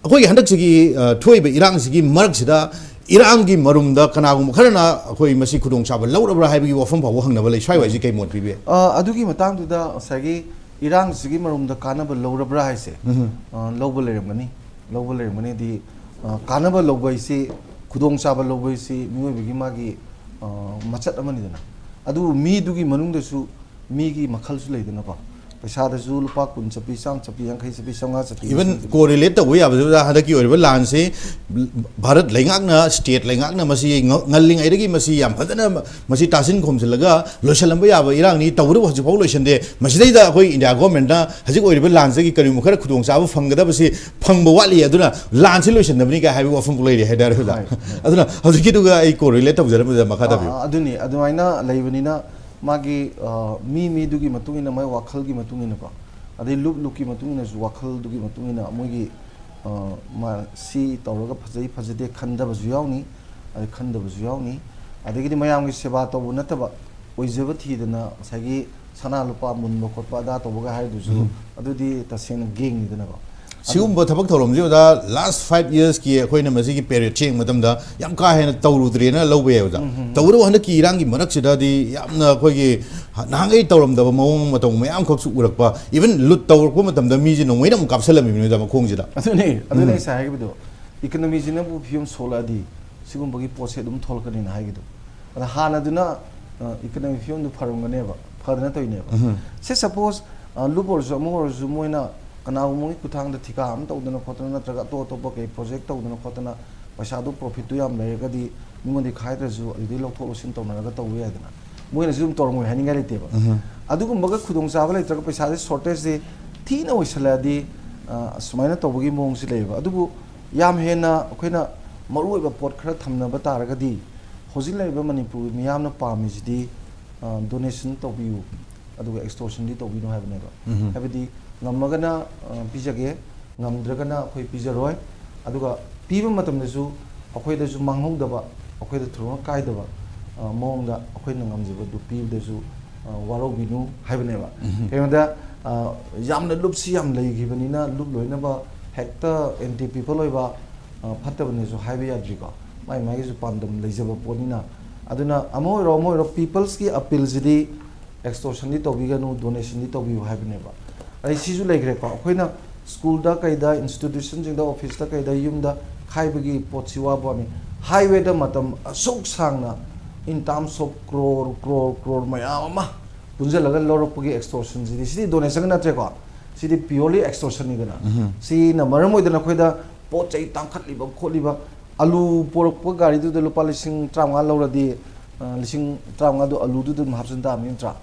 ꯑꯩꯈꯣꯏꯒꯤ ꯍꯟꯗꯛꯁꯤꯒꯤ, ꯑ, ꯊꯣꯛꯏꯕ ꯏꯔꯥꯡꯁꯤꯒꯤ ꯃꯔꯛꯁꯤꯗ ꯏꯔꯥꯡꯒꯤ ꯃꯔꯨꯝꯗ ꯀꯅꯥꯒꯨꯝꯕ ꯈꯔꯅ ꯑꯩꯈꯣꯏ ꯃꯁꯤ ꯈꯨꯗꯣꯡꯆꯥꯕ ꯂꯧꯔꯕ꯭ꯔꯥ ꯍꯥꯏꯕꯒꯤ ꯋꯥꯐꯝ ꯐꯥꯎꯕ ꯍꯪꯅꯕ ꯂꯩ꯫ ꯁ꯭ꯋꯥꯏꯋꯥꯏꯁꯤ ꯀꯩ ꯃꯣꯠ ꯄꯤꯕꯤ? ꯑ, ꯑꯗꯨꯒꯤ ꯃꯇꯥꯡꯗꯨꯗ ꯉꯁꯥꯏꯒꯤ ꯏꯔꯥꯡꯁꯤꯒꯤ ꯃꯔꯨꯝꯗ ꯀꯥꯟꯅꯕ ꯂꯧꯔꯕ꯭ꯔꯥ ꯍꯥꯏꯁꯦ, ꯑ, ꯂꯧꯕ ꯂꯩꯔꯝꯒꯅꯤ, ꯂꯧꯕ ꯂꯩꯔꯝꯒꯅꯤꯗꯤ, ꯑ, ꯀꯥꯟꯅꯕ ꯂꯧꯕ ꯍꯥꯏꯁꯤ, ꯈꯨꯗꯣꯡꯆꯥꯕ ꯂꯧꯕ ꯍꯥꯏꯁꯤ ꯃꯤꯑꯣꯏꯕꯒꯤ ꯃꯥꯒꯤ, ꯑ, ꯃꯆꯠ ꯑꯃꯅꯤꯗꯅ꯫ ꯑꯗꯨꯕꯨ ꯃꯤꯗꯨꯒꯤ ꯃꯅꯨꯡꯗꯁꯨ ꯃꯤꯒꯤ ꯃꯈꯜꯁꯨ ꯂꯩꯗꯅꯀꯣ꯫ ꯄꯩꯁꯥꯗꯁꯨ ꯂꯨꯄꯥ ꯀꯨꯟ ꯆꯠꯄꯤ, ꯆꯥꯝ ꯆꯠꯄꯤ, ꯌꯥꯡꯈꯩ ꯆꯠꯄꯤ, ꯆꯥꯝꯃꯉꯥ ꯆꯠꯄꯤ, even ꯂꯤꯁꯤꯡ ꯆꯠꯄꯤ꯫ Correlate ꯇꯧꯕ ꯌꯥꯕꯗꯨꯗ ꯍꯟꯗꯛꯀꯤ ꯑꯣꯏꯔꯤꯕ ꯂꯥꯟꯁꯤ ꯚꯥꯔꯠ ꯂꯩꯉꯥꯛꯅ, state ꯂꯩꯉꯥꯛꯅ ꯃꯁꯤ ꯉ-, ꯉꯜꯂꯤꯉꯩꯗꯒꯤ ꯃꯁꯤ ꯌꯥꯝ ꯐꯖꯅ ꯃꯁꯤ ꯇꯥꯁꯤꯟ ꯈꯣꯝꯖꯤꯜꯂꯒ ꯂꯣꯏꯁꯤꯜꯂꯝꯕ ꯌꯥꯕ ꯏꯔꯥꯡꯅꯤ, ꯇꯧꯕꯇꯕꯨ ꯍꯧꯖꯤꯛꯐꯥꯎ ꯂꯣꯏꯁꯤꯟꯗꯦ꯫ ꯃꯁꯤꯗꯩꯗ ꯑꯩꯈꯣꯏ India government ꯅ ꯍꯧꯖꯤꯛ ꯑꯣꯏꯔꯤꯕ ꯂꯥꯟꯁꯤꯒꯤ ꯀꯔꯤꯒꯨꯝꯕ ꯈꯔ ꯈꯨꯗꯣꯡꯆꯥꯕ ꯐꯪꯒꯗꯕꯁꯤ ꯐꯪꯕ ꯋꯥꯠꯂꯤ, ꯑꯗꯨꯅ ꯂꯥꯟꯁꯤ ꯂꯣꯏꯁꯤꯟꯗꯕꯅꯤ ꯀꯥꯏ ꯍꯥꯏꯕꯒꯤ ꯋꯥꯐꯝ ꯂꯩꯔꯤ ꯍꯥꯏꯇꯥꯔꯦ ꯑꯣꯖꯥ꯫ ꯍꯣꯏ, ꯍꯣꯏ꯫ ꯑꯗꯨꯅ ꯍꯧꯖꯤꯛꯀꯤꯗꯨꯒ ꯑꯩ correlate ꯇꯧꯖꯔꯝꯕꯗ ꯃꯈꯥ ꯑꯥ, ꯇꯥꯕꯤꯌꯨ꯫ ꯑꯥ, ꯑꯗꯨꯅꯤ, ꯑꯗꯨꯃꯥꯏꯅ ꯂꯩꯕꯅꯤꯅ ꯃꯥꯒꯤ, ꯑ, ꯃꯤ ꯃꯤꯗꯨꯒꯤ ꯃꯇꯨꯡ ꯏꯟꯅ, ꯃꯥꯒꯤ ꯋꯥꯈꯜꯒꯤ ꯃꯇꯨꯡ ꯏꯟꯅꯀꯣ, ꯑꯗꯩ ꯂꯨꯞ ꯂꯨꯞꯀꯤ ꯃꯇꯨꯡ ꯏꯟꯅꯁꯨ, ꯋꯥꯈꯜꯗꯨꯒꯤ ꯃꯇꯨꯡ ꯏꯟꯅ ꯃꯣꯏꯒꯤ, ꯑ, ꯃꯥ-, ꯁꯤ ꯇꯧꯔꯒ ꯐꯖꯩ ꯐꯖꯗꯦ ꯈꯟꯗꯕꯁꯨ ꯌꯥꯎꯅꯤ, ꯑꯗꯩ ꯈꯟꯗꯕꯁꯨ ꯌꯥꯎꯅꯤ꯫ ꯑꯗꯒꯤꯗꯤ ꯃꯌꯥꯝꯒꯤ ꯁꯦꯕꯥ ꯇꯧꯕ ꯅꯠꯇꯕ, ꯑꯣꯏꯖꯕ ꯊꯤꯗꯅ ꯉꯁꯥꯏꯒꯤ ꯁꯅꯥ ꯂꯨꯄꯥ ꯃꯨꯟꯕ ꯈꯣꯠꯄ ꯑꯗꯥ ꯇꯧꯕꯒ ꯍꯥꯏꯗꯨꯁꯨ, ꯎꯝ꯫ ꯑꯗꯨꯗꯤ ꯇꯁꯦꯡꯅ ꯒꯦꯡꯅꯤꯗꯅꯀꯣ꯫ ꯁꯤꯒꯨꯝꯕ ꯊꯕꯛ ꯊꯧꯔꯝꯁꯤ, ꯑꯣꯖꯥ, ꯂꯥꯁ ꯐꯥꯏꯚ ꯌꯔꯁꯀꯤ ꯑꯩꯈꯣꯏꯅ ꯃꯁꯤꯒꯤ ꯄꯦꯔꯦꯠꯁꯦ ꯌꯦꯡꯕ ꯃꯇꯝꯗ ꯌꯥꯝ ꯀꯥ ꯍꯦꯟꯅ ꯇꯧꯔꯨꯗ꯭ꯔꯦꯅ ꯂꯧꯕ ꯌꯥꯏ, ꯑꯣꯖꯥ꯫ ꯎꯝ, ꯎꯝ, ꯎꯝ꯫ ꯇꯧꯕꯇꯕꯨ ꯍꯟꯗꯛꯀꯤ ꯏꯔꯥꯡꯒꯤ ꯃꯔꯛꯁꯤꯗꯗꯤ ꯌꯥꯝꯅ ꯑꯩꯈꯣꯏꯒꯤ ꯅꯍꯥꯟꯈꯩ ꯇꯧꯔꯝꯗꯕ ꯃꯑꯣꯡ ꯃꯇꯧ ꯃꯌꯥꯝ ꯈꯛꯁꯨ ꯎꯔꯛꯄ, ꯏꯚꯟ ꯂꯨꯠ ꯇꯧꯔꯛꯄ ꯃꯇꯝꯗ ꯃꯤꯁꯦ ꯅꯣꯡꯃꯩꯅ ꯑꯃꯨꯛ ꯀꯥꯞꯁꯤꯜꯂꯝꯃꯤꯕꯅꯤ, ꯑꯣꯖꯥ, ꯃꯈꯣꯡꯁꯤꯗ꯫ ꯑꯗꯨꯅꯦ, ꯑꯗꯨꯅꯦ ꯎꯝ꯫ ꯑꯩ ꯉꯁꯥꯏ ꯍꯥꯏꯈꯤꯕꯗꯣ, ꯏꯀꯅꯃꯤꯁꯤꯅꯕꯨ ꯐꯤꯕꯝ ꯁꯣꯛꯂꯛꯑꯗꯤ ꯁꯤꯒꯨꯝꯕꯒꯤ ꯄꯣꯠꯁꯦ ꯑꯗꯨꯝ ꯊꯣꯛꯂꯛꯀꯅꯤꯅ ꯍꯥꯏꯈꯤꯗꯣ꯫ ꯑꯗ ꯍꯥꯟꯅꯗꯨꯅ, ꯑ, ꯏꯀꯅꯃꯤ ꯐꯤꯕꯝꯗꯨ ꯐꯔꯝꯒꯅꯦꯕ, ꯐꯗꯅ ꯇꯧꯔꯤꯅꯦꯕ꯫ ꯎꯝ꯫ ꯁꯦ ꯁꯄꯣꯁ, ꯑ, ꯂꯨꯞ ꯑꯣꯏꯔꯁꯨ ꯑꯃ ꯑꯣꯏꯔꯁꯨ ꯃꯣꯏꯅ ꯀꯅꯥꯒꯨꯝꯕꯒꯤ ꯈꯨꯠꯊꯥꯡꯗ ꯊꯤꯀꯥ ꯑꯃ ꯇꯧꯗꯅ ꯈꯣꯠꯇꯅ ꯅꯠꯇ꯭ꯔꯒ ꯑꯇꯣꯞ ꯑꯇꯣꯞꯄ ꯀꯩ ꯄ꯭ꯔꯣꯖꯦꯛ ꯇꯧꯗꯅ ꯈꯣꯠꯇꯅ ꯄꯩꯁꯥꯗꯨ ꯄ꯭ꯔꯣꯐꯤꯠꯇꯨ ꯌꯥꯝ ꯂꯩꯔꯒꯗꯤ ꯃꯤꯉꯣꯟꯗꯒꯤ ꯈꯥꯏꯗ꯭ꯔꯁꯨ ꯑꯗꯨꯗꯩ ꯂꯧꯊꯣꯛ ꯂꯧꯁꯤꯟ ꯇꯧꯅꯔꯒ ꯇꯧꯕ ꯌꯥꯏꯗꯅ꯫ ꯃꯣꯏꯅꯁꯨ ꯑꯗꯨꯝ ꯇꯧꯔꯝꯃꯣꯏ ꯍꯥꯏꯅꯤꯡꯉꯥꯏ ꯂꯩꯇꯦꯕ꯫ ꯎꯝ꯫ ꯑꯗꯨꯒꯨꯝꯕꯒ ꯈꯨꯗꯣꯡꯆꯥꯕ ꯂꯩꯇ꯭ꯔꯒ ꯄꯩꯁꯥꯁꯦ ꯁꯣꯔꯇꯦꯖꯁꯦ ꯊꯤꯅ ꯑꯣꯏꯁꯜꯂꯛꯑꯗꯤ, ꯑ, ꯑꯁꯨꯃꯥꯏꯅ ꯇꯧꯕꯒꯤ ꯃꯑꯣꯡꯁꯤ ꯂꯩꯌꯦꯕ꯫ ꯑꯗꯨꯕꯨ ꯌꯥꯝ ꯍꯦꯟꯅ ꯑꯩꯈꯣꯏꯅ ꯃꯔꯨꯑꯣꯏꯕ ꯄꯣꯠ ꯈꯔ ꯊꯝꯅꯕ ꯇꯥꯔꯒꯗꯤ ꯍꯧꯖꯤꯛ ꯂꯩꯔꯤꯕ ꯃꯅꯤꯄꯨꯔꯒꯤ ꯃꯤꯌꯥꯝꯅ ꯄꯥꯝꯃꯤꯁꯤꯗꯤ, ꯑ, ꯗꯣꯅꯦꯁꯟ ꯇꯧꯕꯤꯌꯨ, ꯑꯗꯨꯒ ꯑꯦꯛꯁꯇꯣꯔꯁꯟꯗꯤ ꯇꯧꯕꯤꯅꯨ ꯍꯥꯏꯕꯅꯦꯕ꯫ ꯎꯝ꯫ ꯍꯥꯏꯕꯗꯤ ꯉꯝꯃꯒꯅ, ꯑ, ꯄꯤꯖꯒꯦ, ꯉꯝꯗ꯭ꯔꯒꯅ ꯑꯩꯈꯣꯏ ꯄꯤꯖꯔꯣꯏ꯫ ꯑꯗꯨꯒ ꯄꯤꯕ ꯃꯇꯝꯗꯁꯨ ꯑꯩꯈꯣꯏꯗꯁꯨ ꯃꯥꯡꯍꯧꯗꯕ, ꯑꯩꯈꯣꯏꯗ ꯊꯣꯏꯗꯣꯛꯅ ꯀꯥꯏꯗꯕ, ꯑ, ꯃꯑꯣꯡꯗ ꯑꯩꯈꯣꯏꯅ ꯉꯝꯖꯕꯗꯨ ꯄꯤꯕꯗꯁꯨ, ꯑ, ꯋꯥꯔꯧꯕꯤꯅꯨ ꯍꯥꯏꯕꯅꯦꯕ꯫ ꯎꯝ꯫ ꯀꯩꯅꯣꯗ, ꯑ, ꯌꯥꯝꯅ ꯂꯨꯞꯁꯤ ꯌꯥꯝ ꯂꯩꯈꯤꯕꯅꯤꯅ ꯂꯨꯞ ꯂꯣꯏꯅꯕ ꯍꯦꯛꯇ ꯑꯦꯟꯇꯤ ꯄꯤꯄꯜ ꯑꯣꯏꯕ, ꯑ, ꯐꯠꯇꯕꯅꯦꯁꯨ ꯍꯥꯏꯕ ꯌꯥꯗ꯭ꯔꯤꯀꯣ꯫ ꯃꯥꯏ ꯃꯥꯏꯒꯤꯁꯨ ꯄꯥꯟꯗꯝ ꯂꯩꯖꯕ ꯄꯣꯠꯅꯤꯅ꯫ ꯑꯗꯨꯅ ꯑꯃ ꯑꯣꯏꯔꯣ ꯑꯃ ꯑꯣꯏꯔꯣ ꯄꯤꯄꯜꯁꯀꯤ ꯑꯄꯤꯜꯁꯤꯗꯤ ꯑꯦꯛꯁꯇꯣꯔꯁꯟꯗꯤ ꯇꯧꯕꯤꯒꯅꯨ, ꯗꯣꯅꯦꯁꯟꯗꯤ ꯇꯧꯕꯤꯌꯨ ꯍꯥꯏꯕꯅꯦꯕ꯫ ꯑꯗꯩ ꯁꯤꯁꯨ ꯂꯩꯈ꯭ꯔꯦꯀꯣ, ꯑꯩꯈꯣꯏꯅ ꯁ꯭ꯀꯨꯜꯗ ꯀꯩꯗ, ꯏꯟꯁꯇꯤꯇ꯭ꯌꯨꯁꯟꯁꯤꯡꯗ, ꯑꯣꯐꯤꯁꯇ ꯀꯩꯗ, ꯌꯨꯝꯗ ꯈꯥꯏꯕꯒꯤ ꯄꯣꯠꯁꯤ ꯋꯥꯕ ꯋꯥꯅꯤ꯫ ꯍꯥꯏꯋꯦꯗ ꯃꯇꯝ ꯑꯁꯨꯛ ꯁꯥꯡꯅ in terms of crore, crore, crore ꯃꯌꯥꯝ ꯑꯃ ꯄꯨꯟꯁꯤꯜꯂꯒ ꯂꯧꯔꯛꯄꯒꯤ ꯑꯦꯛꯁꯇꯣꯔꯁꯟꯁꯤꯗꯤ, ꯁꯤꯗꯤ ꯗꯣꯅꯦꯁꯟ ꯅꯠꯇ꯭ꯔꯦꯀꯣ, ꯁꯤꯗꯤ purely extortionꯅꯤꯗꯅ꯫ ꯎꯝ꯫ ꯁꯤꯅ ꯃꯔꯝ ꯑꯣꯏꯗꯅ ꯑꯩꯈꯣꯏꯗ ꯄꯣꯠ ꯆꯩ ꯇꯥꯡꯈꯠꯂꯤꯕ ꯈꯣꯠꯂꯤꯕ, ꯑꯂꯨ ꯄꯣꯔꯛꯄ ꯒꯥꯔꯤꯗꯨꯗ ꯂꯨꯄꯥ ꯂꯤꯁꯤꯡ ꯇꯔꯥꯃꯉꯥ ꯂꯧꯔꯗꯤ, ꯑ, ꯂꯤꯁꯤꯡ ꯇꯔꯥꯃꯉꯥꯗꯣ ꯑꯂꯨꯗꯨꯗ ꯑꯗꯨꯝ ꯍꯥꯞꯆꯤꯟ ꯇꯥꯕꯅꯤ ꯅꯠꯇ꯭ꯔꯥ?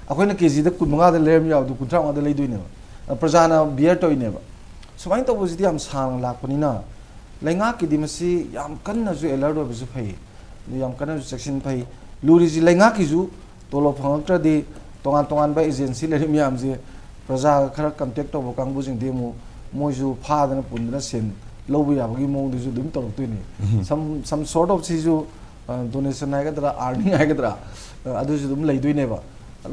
ꯑꯩꯈꯣꯏꯅ ꯀꯦꯖꯤꯗ ꯀꯨꯟꯃꯉꯥꯗ ꯂꯩꯔꯝ ꯌꯥꯕꯗꯨ ꯀꯨꯟꯊ꯭ꯔꯥ ꯃꯉꯥꯗ ꯂꯩꯗꯣꯏꯅꯦꯕ꯫ ꯑ, ꯄ꯭ꯔꯖꯥꯅ bear ꯇꯧꯔꯤꯅꯦꯕ꯫ ꯁꯨꯃꯥꯏꯅ ꯇꯧꯕꯁꯤꯗꯤ ꯌꯥꯝ ꯁꯥꯡꯅ ꯂꯥꯛꯄꯅꯤꯅ ꯂꯩꯉꯥꯛꯀꯤꯗꯤ ꯃꯁꯤ ꯌꯥꯝ ꯀꯟꯅꯁꯨ alert ꯑꯣꯏꯕꯁꯨ ꯐꯩ, ꯑꯗꯨ ꯌꯥꯝ ꯀꯟꯅꯁꯨ ꯆꯦꯛꯁꯤꯟ ꯐꯩ꯫ ꯂꯨꯔꯤꯁꯤ ꯂꯩꯉꯥꯛꯀꯤꯁꯨ ꯇꯣꯂꯣꯞ ꯐꯪꯉꯛꯇ꯭ꯔꯗꯤ ꯇꯣꯉꯥꯟ ꯇꯣꯉꯥꯟꯕ agency ꯂꯩꯔꯤꯕ ꯃꯌꯥꯝꯁꯦ ꯄ꯭ꯔꯖꯥꯒ ꯈꯔ ꯀꯟꯇꯦꯛ ꯇꯧꯕ ꯀꯥꯡꯕꯨꯁꯤꯡꯗꯤ ꯑꯃꯨꯛ ꯃꯣꯏꯁꯨ ꯐꯥꯗꯅ ꯄꯨꯟꯗꯅ ꯁꯦꯟ ꯂꯧꯕ ꯌꯥꯕꯒꯤ ꯃꯑꯣꯡꯗꯁꯨ ꯑꯗꯨꯝ ꯇꯧꯔꯛꯇꯣꯏꯅꯤ꯫ Some some sort of ꯁꯤꯁꯨ ꯗꯣꯅꯦꯁꯟ ꯍꯥꯏꯒꯗ꯭ꯔꯥ, ꯑꯥꯔꯅꯤꯡ ꯍꯥꯏꯒꯗ꯭ꯔꯥ, ꯑ, ꯑꯗꯨꯁꯨ ꯑꯗꯨꯝ ꯂꯩꯗꯣꯏꯅꯦꯕ꯫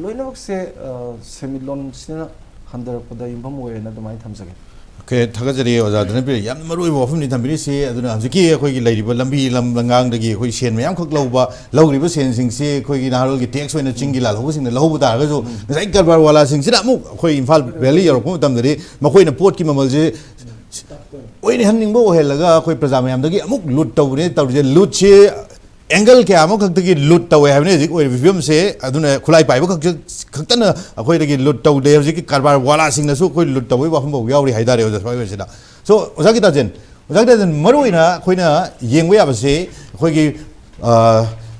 ꯂꯣꯏꯅꯃꯛꯁꯦ, ꯑ, ꯁꯦꯟꯃꯤꯠꯂꯣꯟꯁꯤꯅ ꯍꯟꯊꯔꯛꯄꯗ ꯌꯨꯝꯐꯝ ꯑꯣꯏꯌꯦꯅ ꯑꯗꯨꯃꯥꯏꯅ ꯊꯝꯖꯒꯦ꯫ ꯑꯣꯀꯦ, ꯊꯥꯒꯠꯆꯔꯤ ꯑꯣꯖꯥꯗꯨꯅ ꯄꯤꯔꯤ ꯌꯥꯝꯅ ꯃꯔꯨꯑꯣꯏꯕ ꯋꯥꯐꯝꯅꯤ ꯊꯝꯕꯤꯔꯤꯁꯤ꯫ ꯑꯗꯨꯅ ꯍꯧꯖꯤꯛꯀꯤ ꯑꯩꯈꯣꯏꯒꯤ ꯂꯩꯔꯤꯕ ꯂꯝꯕꯤ ꯂꯝ ꯂꯝꯉꯥꯡꯗꯒꯤ ꯑꯩꯈꯣꯏ ꯁꯦꯟ ꯃꯌꯥꯝꯈꯛ ꯂꯧꯕ, ꯂꯧꯔꯤꯕ ꯁꯦꯟꯁꯤꯡꯁꯤ ꯑꯩꯈꯣꯏꯒꯤ ꯅꯍꯥꯔꯣꯜꯒꯤ ꯇꯦꯛꯁ ꯑꯣꯏꯅ ꯆꯤꯡꯒꯤ ꯂꯥꯜꯍꯧꯕꯁꯤꯡꯅ ꯂꯧꯍꯧꯕ ꯇꯥꯔꯒꯁꯨ, ꯉꯁꯥꯏ ꯀꯔꯕꯥꯔ ꯋꯥꯂꯥꯁꯤꯡꯁꯤꯅ ꯑꯃꯨꯛ ꯑꯩꯈꯣꯏ ꯏꯝꯐꯥꯜ ꯚꯦꯂꯤ ꯌꯧꯔꯛꯄ ꯃꯇꯝꯗꯗꯤ ꯃꯈꯣꯏꯅ ꯄꯣꯠꯀꯤ ꯃꯃꯜꯁꯦ ꯑꯣꯏꯅꯍꯟꯅꯤꯡꯕ ꯑꯣꯏꯍꯜꯂꯒ ꯑꯩꯈꯣꯏ ꯄ꯭ꯔꯖꯥ ꯃꯌꯥꯝꯗꯒꯤ ꯑꯃꯨꯛ ꯂꯨꯠ ꯇꯧꯕꯅꯦ ꯇꯧꯔꯤꯁꯦ꯫ ꯂꯨꯠꯁꯤ ꯑꯦꯡꯒꯜ ꯀꯌꯥ ꯑꯃꯈꯛꯇꯒꯤ ꯂꯨꯠ ꯇꯧꯋꯦ ꯍꯥꯏꯕꯅꯤ ꯍꯧꯖꯤꯛ ꯑꯣꯏꯔꯤꯕ ꯐꯤꯕꯝꯁꯦ꯫ ꯑꯗꯨꯅ ꯈꯨꯠꯂꯥꯏ ꯄꯥꯏꯕ ꯈꯛꯇ ꯈꯛꯇꯅ ꯑꯩꯈꯣꯏꯗꯒꯤ ꯂꯨꯠ ꯇꯧꯗꯦ, ꯍꯧꯖꯤꯛꯀꯤ ꯀꯔꯕꯥꯔ ꯋꯥꯂꯥꯁꯤꯡꯅꯁꯨ ꯑꯩꯈꯣꯏ ꯂꯨꯠ ꯇꯧꯕꯒꯤ ꯋꯥꯐꯝ ꯐꯥꯎ ꯌꯥꯎꯔꯤ ꯍꯥꯏꯇꯥꯔꯦ ꯑꯣꯖꯥ ꯁ꯭ꯋꯥꯏꯁꯤꯗ꯫ ꯁꯣ ꯑꯣꯖꯥ ꯒꯤꯇꯥꯖꯦꯟ, ꯑꯣꯖꯥ ꯒꯤꯇꯥꯖꯦꯟ, ꯃꯔꯨꯑꯣꯏꯅ ꯑꯩꯈꯣꯏꯅ ꯌꯦꯡꯕ ꯌꯥꯕꯁꯦ ꯑꯩꯈꯣꯏꯒꯤ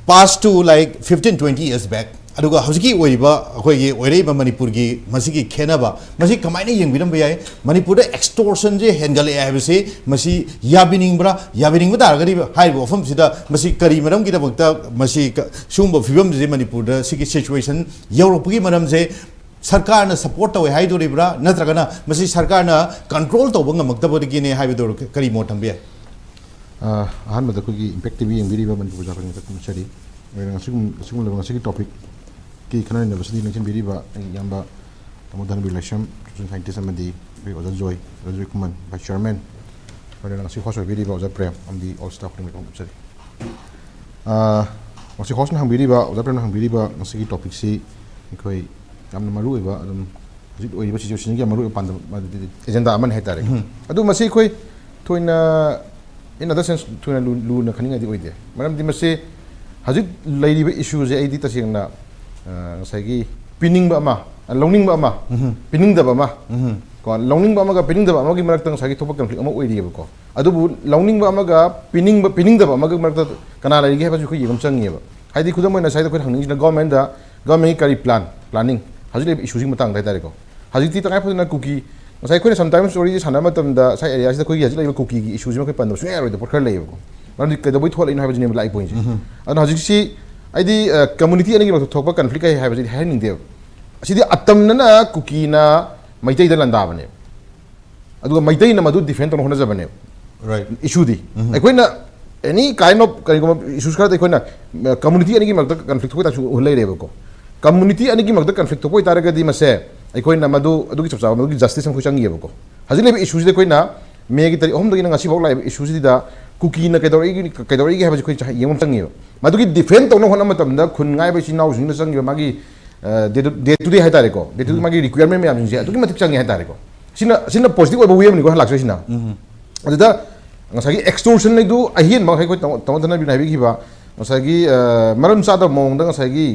past to like fifteen twenty years back, ꯑꯗꯨꯒ ꯍꯧꯖꯤꯛꯀꯤ ꯑꯣꯏꯔꯤꯕ ꯑꯩꯈꯣꯏꯒꯤ ꯑꯣꯏꯔꯛꯏꯕ ꯃꯅꯤꯄꯨꯔꯒꯤ ꯃꯁꯤꯒꯤ ꯈꯦꯠꯅꯕ, ꯃꯁꯤ ꯀꯃꯥꯏꯅ ꯌꯦꯡꯕꯤꯔꯝꯕ ꯌꯥꯏ? ꯃꯅꯤꯄꯨꯔꯗ ꯑꯦꯛꯁꯇꯣꯔꯁꯟꯁꯦ ꯍꯦꯟꯒꯠꯂꯛꯑꯦ ꯍꯥꯏꯕꯁꯤ ꯃꯁꯤ ꯌꯥꯕꯤꯅꯤꯡꯕ꯭ꯔꯥ? ꯌꯥꯕꯤꯅꯤꯡꯕ ꯇꯥꯔꯒꯗꯤ ꯍꯥꯏꯔꯤꯕ ꯋꯥꯐꯝꯁꯤꯗ ꯃꯁꯤ ꯀꯔꯤ ꯃꯔꯝꯒꯤꯗꯃꯛꯇ ꯃꯁꯤ ꯀ-, ꯁꯤꯒꯨꯝꯕ ꯐꯤꯕꯝꯁꯦ ꯃꯅꯤꯄꯨꯔꯗ ꯁꯤꯒꯤ ꯁꯤꯆꯨꯋꯦꯁꯟ ꯌꯧꯔꯛꯄꯒꯤ ꯃꯔꯝꯁꯦ ꯁꯔꯀꯥꯔꯅ ꯁꯞꯄꯣꯔꯠ ꯇꯧꯋꯦ ꯍꯥꯏꯗꯣꯔꯤꯕ꯭ꯔꯥ, ꯅꯠꯇ꯭ꯔꯒꯅ ꯃꯁꯤ ꯁꯔꯀꯥꯔꯅ ꯀꯟꯇ꯭ꯔꯣꯜ ꯇꯧꯕ ꯉꯝꯃꯛꯇꯕꯗꯒꯤꯅꯦ ꯍꯥꯏꯕꯗꯣ ꯀꯔꯤ ꯃꯣꯠ ꯊꯝꯕ ꯌꯥꯏ? ꯑ, ꯑꯍꯥꯟꯕꯗ ꯑꯩꯈꯣꯏꯒꯤ ꯏꯝꯄꯦꯛ ꯇꯤꯚꯤ ꯌꯦꯡꯕꯤꯔꯤꯕ ꯃꯅꯤꯄꯨꯔ ꯄ꯭ꯔꯖꯥ ꯈꯨꯗꯤꯡꯃꯛꯇ ꯈꯨꯔꯨꯝꯖꯔꯤ꯫ ꯑꯗꯨꯒ ꯉꯁꯤꯒꯨꯝ-, ꯑꯁꯤꯒꯨꯝꯂꯕ ꯉꯁꯤꯒꯤ ꯇꯣꯄꯤꯛꯀꯤ ꯈꯟꯅ ꯅꯩꯅꯕꯁꯤꯗ ꯂꯦꯡꯁꯤꯟꯕꯤꯔꯤꯕ ꯑꯩꯒꯤ ꯏꯌꯥꯝꯕ ꯇꯥꯃꯣ ꯙꯅꯕꯤꯔ ꯂꯥꯏꯁ꯭ꯔꯝ, ꯁꯣꯁꯤꯌꯦꯜ ꯁꯥꯏꯟꯇꯤꯁ ꯑꯃꯗꯤ ꯑꯩꯈꯣꯏ ꯑꯣꯖꯥ ꯖꯣꯏ, ꯑꯣꯖꯥ ꯖꯣꯏ ꯈꯨꯃꯟ, ꯚꯥꯏꯁ ꯆꯤꯌꯔꯃꯦꯟ, ꯑꯗꯨꯒ ꯉꯁꯤ ꯍꯣꯁ ꯑꯣꯏꯕꯤꯔꯤꯕ ꯑꯣꯖꯥ ꯄ꯭ꯔꯦꯝ ꯑꯃꯗꯤ ꯑꯣꯜ ꯁ꯭ꯇꯥꯐ ꯈꯨꯗꯤꯡꯃꯛ ꯈꯨꯔꯨꯝꯖꯔꯤ꯫ ꯑ, ꯉꯁꯤ ꯍꯣꯁꯅ ꯍꯪꯕꯤꯔꯤꯕ, ꯑꯣꯖꯥ ꯄ꯭ꯔꯦꯝꯅ ꯍꯪꯕꯤꯔꯤꯕ ꯉꯁꯤꯒꯤ ꯇꯣꯄꯤꯛꯁꯤ ꯑꯩꯈꯣꯏ ꯌꯥꯝꯅ ꯃꯔꯨ ꯑꯣꯏꯕ, ꯑꯗꯨꯝ ꯍꯧꯖꯤꯛ ꯑꯣꯏꯔꯤꯕ ꯁꯤꯆꯨꯋꯦꯁꯟꯒꯤ ꯌꯥꯝ ꯃꯔꯨ ꯑꯣꯏꯕ ꯄꯥꯟꯗꯝ, ꯑꯦꯖꯦꯟꯗꯥ ꯑꯃꯅꯤ ꯍꯥꯏꯇꯥꯔꯦ꯫ ꯑꯗꯨ ꯃꯁꯤ ꯑꯩꯈꯣꯏ ꯊꯣꯏꯅ in other sense ꯊꯣꯏꯅ ꯂꯨ-, ꯂꯨꯅ ꯈꯟꯅꯤꯡꯉꯥꯏꯗꯤ ꯑꯣꯏꯗꯦ꯫ ꯃꯔꯝꯗꯤ ꯃꯁꯤ ꯍꯧꯖꯤꯛ ꯂꯩꯔꯤꯕ ꯏꯁꯨꯁꯦ ꯑꯩꯗꯤ ꯇꯁꯦꯡꯅ, ꯑ, ꯉꯁꯥꯏꯒꯤ ꯄꯤꯅꯤꯡꯕ ꯑꯃ, ꯑ, ꯂꯧꯅꯤꯡꯕ ꯑꯃ, ꯄꯤꯅꯤꯡꯗꯕ ꯑꯃ, ꯀꯣ, ꯂꯧꯅꯤꯡꯕ ꯑꯃꯒ ꯄꯤꯅꯤꯡꯗꯕ ꯑꯃꯒꯤ ꯃꯔꯛꯇ ꯉꯁꯥꯏꯒꯤ ꯊꯣꯛꯄ ꯀꯟꯐ꯭ꯂꯤꯛ ꯑꯃ ꯑꯣꯏꯔꯤꯑꯕꯀꯣ꯫ ꯑꯗꯨꯕꯨ ꯂꯧꯅꯤꯡꯕ ꯑꯃꯒ ꯄꯤꯅꯤꯡꯕ, ꯄꯤꯅꯤꯡꯗꯕ ꯑꯃꯒꯤ ꯃꯔꯛꯇ ꯀꯅꯥ ꯂꯩꯔꯤꯒꯦ ꯍꯥꯏꯕꯁꯤ ꯑꯩꯈꯣꯏ ꯌꯦꯡꯕ ꯑꯃ ꯆꯪꯉꯤꯑꯕ꯫ ꯍꯥꯏꯗꯤ ꯈꯨꯗꯝ ꯑꯣꯏꯅ ꯉꯁꯥꯏꯗ ꯑꯩꯈꯣꯏꯅ ꯍꯪꯅꯤꯡꯉꯤꯁꯤꯅ ꯒꯣꯔꯃꯦꯟꯗ, ꯒꯣꯔꯃꯦꯟꯒꯤ ꯀꯔꯤ ꯄ꯭ꯂꯥꯟ, ꯄ꯭ꯂꯥꯅꯤꯡ ꯍꯧꯖꯤꯛ ꯂꯩꯔꯤꯕ ꯏꯁꯨꯁꯤꯒꯤ ꯃꯇꯥꯡꯗ ꯍꯥꯏꯇꯥꯔꯦꯀꯣ꯫ ꯍꯧꯖꯤꯛꯇꯤ ꯇꯉꯥꯏ ꯐꯗꯅ ꯀꯨꯀꯤ, ꯉꯁꯥꯏ ꯑꯩꯈꯣꯏꯅ ꯁꯝꯇꯥꯏꯝꯁ ꯋꯥꯔꯤꯁꯦ ꯁꯥꯟꯅꯕ ꯃꯇꯝꯗ ꯉꯁꯥꯏ ꯑꯦꯔꯤꯌꯥꯁꯤꯗ ꯑꯩꯈꯣꯏꯒꯤ ꯍꯧꯖꯤꯛ ꯂꯩꯔꯤꯕ ꯀꯨꯀꯤꯒꯤ ꯏꯁꯨꯁꯤꯃ ꯑꯩꯈꯣꯏ ꯄꯟꯗꯕ ꯁꯨꯡꯌꯥ ꯌꯥꯔꯣꯏꯗꯕ ꯄꯣꯠ ꯈꯔ ꯂꯩꯌꯦꯕꯀꯣ꯫ ꯃꯔꯝꯗꯤ ꯀꯩꯗꯧꯕꯩ ꯊꯣꯛꯂꯛꯏꯅꯣ ꯍꯥꯏꯕꯁꯤꯅꯦꯕ ꯂꯥꯛꯏ ꯄꯣꯏꯟꯁꯦ꯫ ꯑꯗꯨꯅ ꯍꯧꯖꯤꯛꯁꯤ ꯑꯩꯗꯤ, ꯑ, ꯀꯝꯃꯨꯅꯤꯇꯤ ꯑꯅꯤꯒꯤ ꯃꯔꯛꯇ ꯊꯣꯛꯄ ꯀꯟꯐ꯭ꯂꯤꯛ ꯍꯥꯏ ꯍꯥꯏꯕꯁꯤꯗꯤ ꯍꯥꯏꯍꯟꯅꯤꯡꯗꯦꯕ꯫ ꯑꯁꯤꯗꯤ ꯑꯇꯝꯅꯅ ꯀꯨꯀꯤꯅ ꯃꯩꯇꯩꯗ ꯂꯥꯟꯗꯥꯕꯅꯦꯕ, ꯑꯗꯨꯒ ꯃꯩꯇꯩꯅ ꯃꯗꯨ ꯗꯤꯐꯦꯟ ꯇꯧꯅ ꯍꯣꯠꯅꯖꯕꯅꯦꯕ꯫ Right. ꯏꯁꯨꯗꯤ ꯑꯩꯈꯣꯏꯅ ꯑꯦꯅꯤ ꯀꯥꯏꯟ ꯑꯣꯐ ꯀꯔꯤꯒꯨꯝꯕ ꯏꯁꯨꯁ ꯈꯔꯗ ꯑꯩꯈꯣꯏꯅ ꯀꯝꯃꯨꯅꯤꯇꯤ ꯑꯅꯤꯒꯤ ꯃꯔꯛꯇ ꯀꯟꯐ꯭ꯂꯤꯛ ꯊꯣꯛꯄ ꯇꯥꯏꯞꯁꯨ ꯎꯍꯜ ꯂꯩꯔꯦꯕꯀꯣ꯫ ꯀꯝꯃꯨꯅꯤꯇꯤ ꯑꯅꯤꯒꯤ ꯃꯔꯛꯇ ꯀꯟꯐ꯭ꯂꯤꯛ ꯊꯣꯛꯄ ꯑꯣꯏꯇꯥꯔꯒꯗꯤ ꯃꯁꯦ ꯑꯩꯈꯣꯏꯅ ꯃꯗꯨ ꯑꯗꯨꯒꯤ ꯆꯞ ꯆꯥꯕ ꯃꯗꯨꯒꯤ ꯖꯁꯇꯤꯁ ꯑꯃ ꯑꯩꯈꯣꯏ ꯆꯪꯉꯤꯑꯕꯀꯣ꯫ ꯍꯧꯖꯤꯛ ꯂꯩꯔꯤꯕ ꯏꯁꯨꯁꯤꯗ ꯑꯩꯈꯣꯏꯅ ꯃꯦꯒꯤ ꯇꯥꯔꯤꯛ ꯑꯍꯨꯝꯗꯒꯤꯅ ꯉꯁꯤꯐꯥꯎ ꯂꯥꯛꯏꯕ ꯏꯁꯨꯁꯤꯗ ꯀꯨꯀꯤꯅ ꯀꯩꯗꯧꯔꯛꯏ ꯀꯩꯗꯧꯔꯛꯏꯒꯦ ꯍꯥꯏꯕꯁꯤ ꯑꯩꯈꯣꯏ ꯆ- ꯌꯦꯡꯕ ꯑꯃ ꯆꯪꯉꯦꯕ꯫ ꯃꯗꯨꯒꯤ ꯗꯤꯐꯦꯟ ꯇꯧꯅꯕ ꯍꯣꯠꯅꯕ ꯃꯇꯝꯗ ꯈꯨꯟ ꯉꯥꯏꯕ ꯏꯆꯤꯟ ꯏꯅꯥꯎꯁꯤꯡꯅ ꯆꯪꯉꯤꯕ ꯃꯥꯒꯤ ꯗꯦ ꯇꯨ ꯗꯦ ꯍꯥꯏꯇꯥꯔꯦꯀꯣ, ꯗꯦ ꯇꯨ ꯃꯥꯒꯤ ꯔꯤꯀ꯭ꯋꯥꯌꯔꯃꯦꯟ ꯃꯌꯥꯝꯁꯤꯡꯁꯦ ꯑꯗꯨꯛꯀꯤ ꯃꯇꯤꯛ ꯆꯪꯉꯦ ꯍꯥꯏꯇꯥꯔꯦꯀꯣ꯫ ꯁꯤꯅ ꯁꯤꯅ ꯄꯣꯖꯤꯇꯤꯚ ꯑꯣꯏꯕ ꯋꯦ ꯑꯃꯅꯤꯀꯣ ꯂꯥꯛꯆꯔꯤꯁꯤꯅ꯫ ꯑꯗꯨꯗ ꯉꯁꯥꯏꯒꯤ ꯑꯦꯛꯁꯇꯣꯔꯁꯟ ꯍꯥꯏꯗꯨ ꯑꯍꯦꯟꯕ ꯉꯁꯥꯏ ꯑꯩꯈꯣꯏ ꯇꯥꯃꯣ ꯇꯥꯃꯣ ꯊꯅꯕꯤꯅ ꯍꯥꯏꯕꯤꯈꯤꯕ ꯉꯁꯥꯏꯒꯤ ꯑ, ꯃꯔꯝ ꯆꯥꯗꯕ ꯃꯑꯣꯡꯗ ꯉꯁꯥꯏꯒꯤ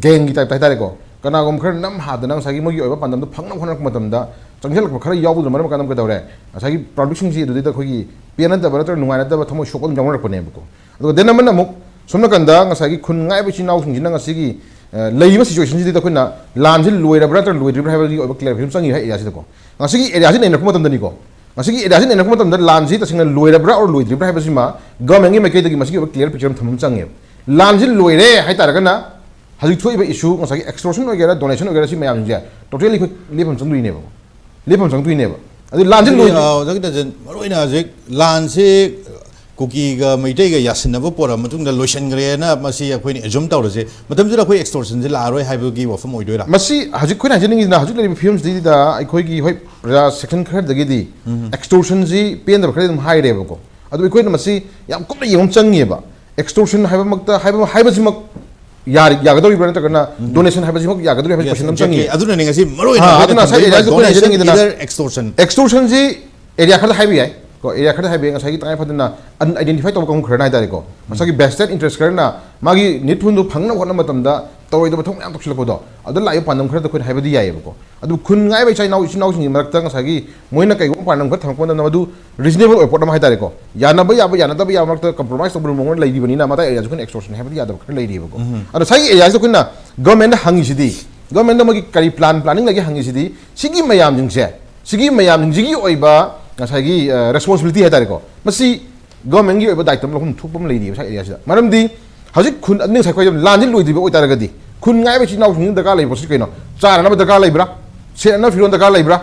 ꯒꯦꯡꯒꯤ ꯇꯥꯏꯞꯇ ꯍꯥꯏꯇꯥꯔꯦꯀꯣ, ꯀꯅꯥꯒꯨꯝꯕ ꯈꯔ ꯅꯝ ꯍꯥꯗꯅ ꯉꯁꯥꯏꯒꯤ ꯃꯣꯏꯒꯤ ꯑꯣꯏꯕ ꯄꯥꯟꯗꯝꯗꯣ ꯐꯪꯅꯕ ꯍꯣꯠꯅꯔꯛꯄ ꯃꯇꯝꯗ ꯆꯪꯁꯤꯜꯂꯛꯄ ꯈꯔ ꯌꯥꯎꯕꯗꯨꯅ ꯃꯔꯝ ꯑꯣꯏꯔꯀꯥꯟꯗ ꯀꯩꯗꯧꯔꯦ, ꯉꯁꯥꯏꯒꯤ ꯄꯕ꯭ꯂꯤꯛꯁꯤꯡꯁꯤ ꯑꯗꯨꯗꯩꯗ ꯑꯩꯈꯣꯏꯒꯤ ꯄꯦꯟꯅꯗꯕ ꯅꯠꯇ꯭ꯔꯒ ꯅꯨꯡꯉꯥꯏꯅꯗꯕ ꯊꯃꯣꯏ ꯁꯣꯛꯄ ꯑꯗꯨꯝ ꯌꯥꯎꯅꯔꯛꯄꯅꯦꯕꯀꯣ꯫ ꯑꯗꯨꯒ ꯗꯦꯟ ꯑꯃꯅ ꯑꯃꯨꯛ ꯁꯣꯝ ꯅꯥꯀꯟꯗ ꯉꯁꯥꯏꯒꯤ ꯈꯨꯟ ꯉꯥꯏꯕ ꯏꯆꯤꯟ ꯏꯅꯥꯎꯁꯤꯡꯁꯤꯅ ꯉꯁꯤꯒꯤ ꯑ, ꯂꯩꯔꯤꯕ ꯁꯤꯆꯨꯋꯦꯁꯟꯁꯤꯗ ꯑꯩꯈꯣꯏꯅ ꯂꯥꯟꯁꯤ ꯂꯣꯏꯔꯕ꯭ꯔꯥ ꯅꯠꯇ꯭ꯔꯒ ꯂꯣꯏꯗ꯭ꯔꯤꯕ꯭ꯔꯥ ꯍꯥꯏꯕꯒꯤ ꯑꯣꯏꯕ ꯀ꯭ꯂꯦꯔꯤꯐꯤꯀꯦꯁꯟ ꯆꯪꯉꯤꯕ ꯑꯦꯔꯤꯌꯥꯁꯤꯗꯀꯣ꯫ ꯉꯁꯤꯒꯤ ꯑꯦꯔꯤꯌꯥꯁꯤ ꯅꯩꯅꯔꯛꯄ ꯃꯇꯝꯗꯅꯤꯀꯣ, ꯉꯁꯤꯒꯤ ꯑꯦꯔꯤꯌꯥꯁꯤ ꯅꯩꯅꯔꯛꯄ ꯃꯇꯝꯗ ꯂꯥꯟꯁꯤ ꯇꯁꯦꯡꯅ ꯂꯣꯏꯔꯕ꯭ꯔꯥ ꯑꯣꯔ ꯂꯣꯏꯗ꯭ꯔꯤꯕ꯭ꯔꯥ ꯍꯥꯏꯕꯁꯤꯃ ꯒꯚꯔꯟꯃꯦꯟꯒꯤ ꯃꯥꯏꯀꯩꯗꯒꯤ ꯃꯁꯤꯒꯤ ꯑꯣꯏꯕ ꯀ꯭ꯂꯤꯌꯥꯔ ꯄꯤꯛꯆꯔ ꯑꯃ ꯊꯝꯕ ꯑꯃ ꯆꯪꯉꯦꯕ꯫ ꯂꯥꯟꯁꯤ ꯂꯣꯏꯔꯦ ꯍꯥꯏꯇꯥꯔꯒꯅ ꯍꯧꯖꯤꯛ ꯊꯣꯛꯏꯕ ꯏꯁꯨ ꯉꯁꯥꯏꯒꯤ ꯑꯦꯛꯁꯇꯣꯔꯁꯟ ꯑꯣꯏꯒꯦꯔꯥ ꯗꯣꯅꯦꯁꯟ ꯑꯣꯏꯒꯦꯔꯥ ꯁꯤ ꯃꯌꯥꯝꯁꯤꯡꯁꯦ ꯇꯣꯇꯦꯜꯂꯤ ꯑꯩꯈꯣꯏ ꯂꯦꯞꯐꯝ ꯆꯪꯗꯣꯏꯅꯦꯕ, ꯂꯦꯞꯐꯝ ꯆꯪꯗꯣꯏꯅꯦꯕ꯫ ꯑꯗꯨ ꯂꯥꯟꯁꯤ ꯑꯗꯨꯗꯤ, ꯂꯣꯏ ꯑ, ꯑꯣꯖꯥ ꯒꯤꯇꯥꯟꯖꯟ, ꯃꯔꯨꯑꯣꯏꯅ ꯍꯧꯖꯤꯛ ꯂꯥꯟꯁꯤ ꯀꯨꯀꯤꯒ ꯃꯩꯇꯩꯒ ꯌꯥꯁꯤꯟꯅꯕ ꯄꯣꯔꯛꯑ ꯃꯇꯨꯡꯗ ꯂꯣꯏꯁꯤꯟꯈ꯭ꯔꯦꯅ ꯃꯁꯤ ꯑꯩꯈꯣꯏꯅ ꯑꯦꯖꯨꯝ ꯇꯧꯔꯁꯦ, ꯃꯇꯝꯗꯨꯗ ꯑꯩꯈꯣꯏ ꯑꯦꯛꯁꯇꯣꯔꯁꯟꯁꯤ ꯂꯥꯛꯑꯔꯣꯏ ꯍꯥꯏꯕꯒꯤ ꯋꯥꯐꯝ ꯑꯣꯏꯗꯣꯏꯔꯥ? ꯃꯁꯤ ꯍꯧꯖꯤꯛ ꯑꯩꯈꯣꯏꯅ ꯍꯥꯏꯖꯅꯤꯡꯉꯤꯁꯤꯅ ꯍꯧꯖꯤꯛ ꯂꯩꯔꯤꯕ ꯐꯤꯕꯝꯁꯤꯗꯩꯗ ꯑꯩꯈꯣꯏꯒꯤ ꯍꯣꯏ ꯄ꯭ꯔꯖꯥ ꯁꯦꯛꯁꯟ ꯈꯔꯗꯒꯤꯗꯤ ꯑꯦꯛꯁꯇꯣꯔꯁꯟꯁꯤ ꯄꯦꯟꯗꯕ ꯈꯔꯗꯤ ꯑꯗꯨꯝ ꯍꯥꯏꯔꯦꯕꯀꯣ꯫ ꯑꯗꯨ ꯑꯩꯈꯣꯏꯅ ꯃꯁꯤ ꯌꯥꯝ ꯀꯨꯞꯅ ꯌꯦꯡꯕ ꯑꯃ ꯆꯪꯉꯦꯕ꯫ ꯑꯦꯛꯁꯇꯣꯔꯁꯟ ꯍꯥꯏꯕꯃꯛꯇ ꯍꯥꯏꯕ ꯍꯥꯏꯕꯁꯤꯃꯛ ꯌꯥꯔꯤ- ꯌꯥꯒꯗꯧꯔꯤꯕ꯭ꯅ ꯅꯠꯇ꯭ꯔꯒꯅ ꯗꯣꯅꯦꯁꯟ ꯍꯥꯏꯕꯁꯤꯃꯛ ꯌꯥꯒꯗꯧꯔꯤꯕ꯭ꯔꯥ ꯍꯥꯏꯕ ꯀꯣꯏꯁꯟ ꯑꯃ ꯆꯪꯉꯤ꯫ ꯑꯗꯨꯅꯅꯦ ꯉꯁꯤ ꯃꯔꯨ ꯑꯥ, ꯑꯗꯨꯅ ꯉꯁꯥꯏ ꯑꯣꯏꯅ ꯑꯦꯔꯤꯌꯥꯁꯤꯗ ꯑꯩꯈꯣꯏꯅ ꯗꯣꯅꯦꯁꯟ ꯍꯥꯏꯖꯅꯤꯡꯉꯤꯗꯅ ꯏꯗꯔ ꯑꯦꯛꯁꯇꯣꯔꯁꯟ ꯑꯦꯛꯁꯇꯣꯔꯁꯟꯁꯤ ꯑꯦꯔꯤꯌꯥ ꯈꯔꯗ ꯍꯥꯏꯕ ꯌꯥꯏ ꯀꯣ, ꯑꯦꯔꯤꯌꯥ ꯈꯔꯗ ꯍꯥꯏꯕ ꯌꯥꯏ꯫ ꯉꯁꯥꯏꯒꯤ ꯇꯉꯥꯏ ꯐꯗꯅ ꯑꯟꯑꯥꯏꯗꯦꯟꯇꯤꯐꯥꯏ ꯇꯧꯕ ꯀꯥꯡꯕꯨ ꯈꯔꯅ ꯍꯥꯏꯇꯥꯔꯦꯀꯣ, ꯃꯁꯥꯒꯤ ꯕꯦꯁꯇꯦꯠ ꯏꯟꯇꯔꯦꯁ ꯈꯔꯅ ꯃꯥꯒꯤ ꯅꯤꯠ ꯐꯨꯟꯗꯨ ꯐꯪꯅꯕ ꯍꯣꯠꯅꯕ ꯃꯇꯝꯗ ꯇꯧꯔꯣꯏꯗꯕ ꯊꯕꯛ ꯃꯌꯥꯝ ꯇꯧꯁꯤꯜꯂꯛꯄꯗꯣ, ꯑꯗꯨ ꯂꯥꯛꯏꯕ ꯄꯥꯟꯗꯝ ꯈꯔꯗ ꯑꯩꯈꯣꯏꯅ ꯍꯥꯏꯕꯗꯤ ꯌꯥꯏꯑꯕꯀꯣ꯫ ꯑꯗꯨ ꯈꯨꯟ ꯉꯥꯏꯕ ꯏꯆꯥ ꯏꯅꯥꯎ ꯏꯆꯤꯟ ꯏꯅꯥꯎꯁꯤꯡꯒꯤ ꯃꯔꯛꯇ ꯉꯁꯥꯏꯒꯤ ꯃꯣꯏꯅ ꯀꯩꯒꯨꯝꯕ ꯄꯥꯟꯗꯝ ꯈꯔ ꯊꯝꯃꯛꯄ ꯃꯇꯝꯗ ꯃꯗꯨ ꯔꯤꯖꯅꯦꯕꯜ ꯑꯣꯏꯕ ꯄꯣꯠ ꯑꯃ ꯍꯥꯏꯇꯥꯔꯦꯀꯣ, ꯌꯥꯅꯕ ꯌꯥꯕ ꯌꯥꯅꯗꯕ ꯌꯥꯕ ꯃꯔꯛꯇ ꯀꯝꯄ꯭ꯔꯣꯃꯥꯏꯁ ꯇꯧꯕ ꯃꯑꯣꯡ ꯑꯃ ꯂꯩꯔꯤꯕꯅꯤꯅ ꯃꯇꯥꯏ ꯑꯦꯔꯤꯌꯥꯁꯤ ꯑꯩꯈꯣꯏꯅ ꯑꯦꯛꯁꯇꯣꯔꯁꯟ ꯍꯥꯏꯕꯗꯤ ꯌꯥꯗꯕ ꯈꯔ ꯂꯩꯔꯤꯕꯀꯣ꯫ ꯑꯗꯣ ꯉꯁꯥꯏꯒꯤ ꯑꯦꯔꯤꯌꯥꯁꯤꯗ ꯑꯩꯈꯣꯏꯅ ꯒꯚꯔꯟꯃꯦꯟꯗ ꯍꯪꯉꯤꯁꯤꯗꯤ, ꯒꯚꯔꯟꯃꯦꯟꯗ ꯃꯣꯏꯒꯤ ꯀꯔꯤ ꯄ꯭ꯂꯥꯟ ꯄ꯭ꯂꯥꯅꯤꯡ ꯂꯩꯒꯦ ꯍꯪꯉꯤꯁꯤꯗꯤ ꯁꯤꯒꯤ ꯃꯌꯥꯝꯁꯤꯡꯁꯦ, ꯁꯤꯒꯤ ꯃꯌꯥꯝꯁꯤꯡꯁꯤꯒꯤ ꯑꯣꯏꯕ ꯉꯁꯥꯏꯒꯤ ꯔꯦꯁꯄꯣꯟꯁꯤꯕꯤꯂꯤꯇꯤ ꯍꯥꯏꯇꯥꯔꯦꯀꯣ, ꯃꯁꯤ ꯒꯚꯔꯟꯃꯦꯟꯒꯤ ꯑꯣꯏꯕ ꯗꯥꯏꯇ ꯑꯃ ꯂꯧꯐꯝ ꯊꯣꯛꯄ ꯑꯃ ꯂꯩꯔꯤꯕ ꯉꯁꯥꯏ ꯑꯦꯔꯤꯌꯥꯁꯤꯗ꯫ ꯃꯔꯝꯗꯤ ꯍꯧꯖꯤꯛ ꯈꯨꯟ ꯑꯗꯨ ꯉꯁꯥꯏ ꯑꯩꯈꯣꯏ ꯂꯥꯟꯁꯤ ꯂꯣꯏꯗ꯭ꯔꯤꯕ ꯑꯣꯏꯇꯥꯔꯒꯗꯤ ꯈꯨꯟ ꯉꯥꯏꯕ ꯏꯆꯤꯟ ꯏꯅꯥꯎꯁꯤꯡꯁꯤ ꯗꯔꯀꯥꯔ ꯂꯩꯕ ꯄꯣꯠꯁꯤ ꯀꯩꯅꯣ? ꯆꯥꯅꯅꯕ ꯗꯔꯀꯥꯔ ꯂꯩꯕ꯭ꯔꯥ? ꯁꯦꯠꯅꯅꯕ ꯐꯤꯔꯣꯜ ꯗꯔꯀꯥꯔ ꯂꯩꯕ꯭ꯔꯥ?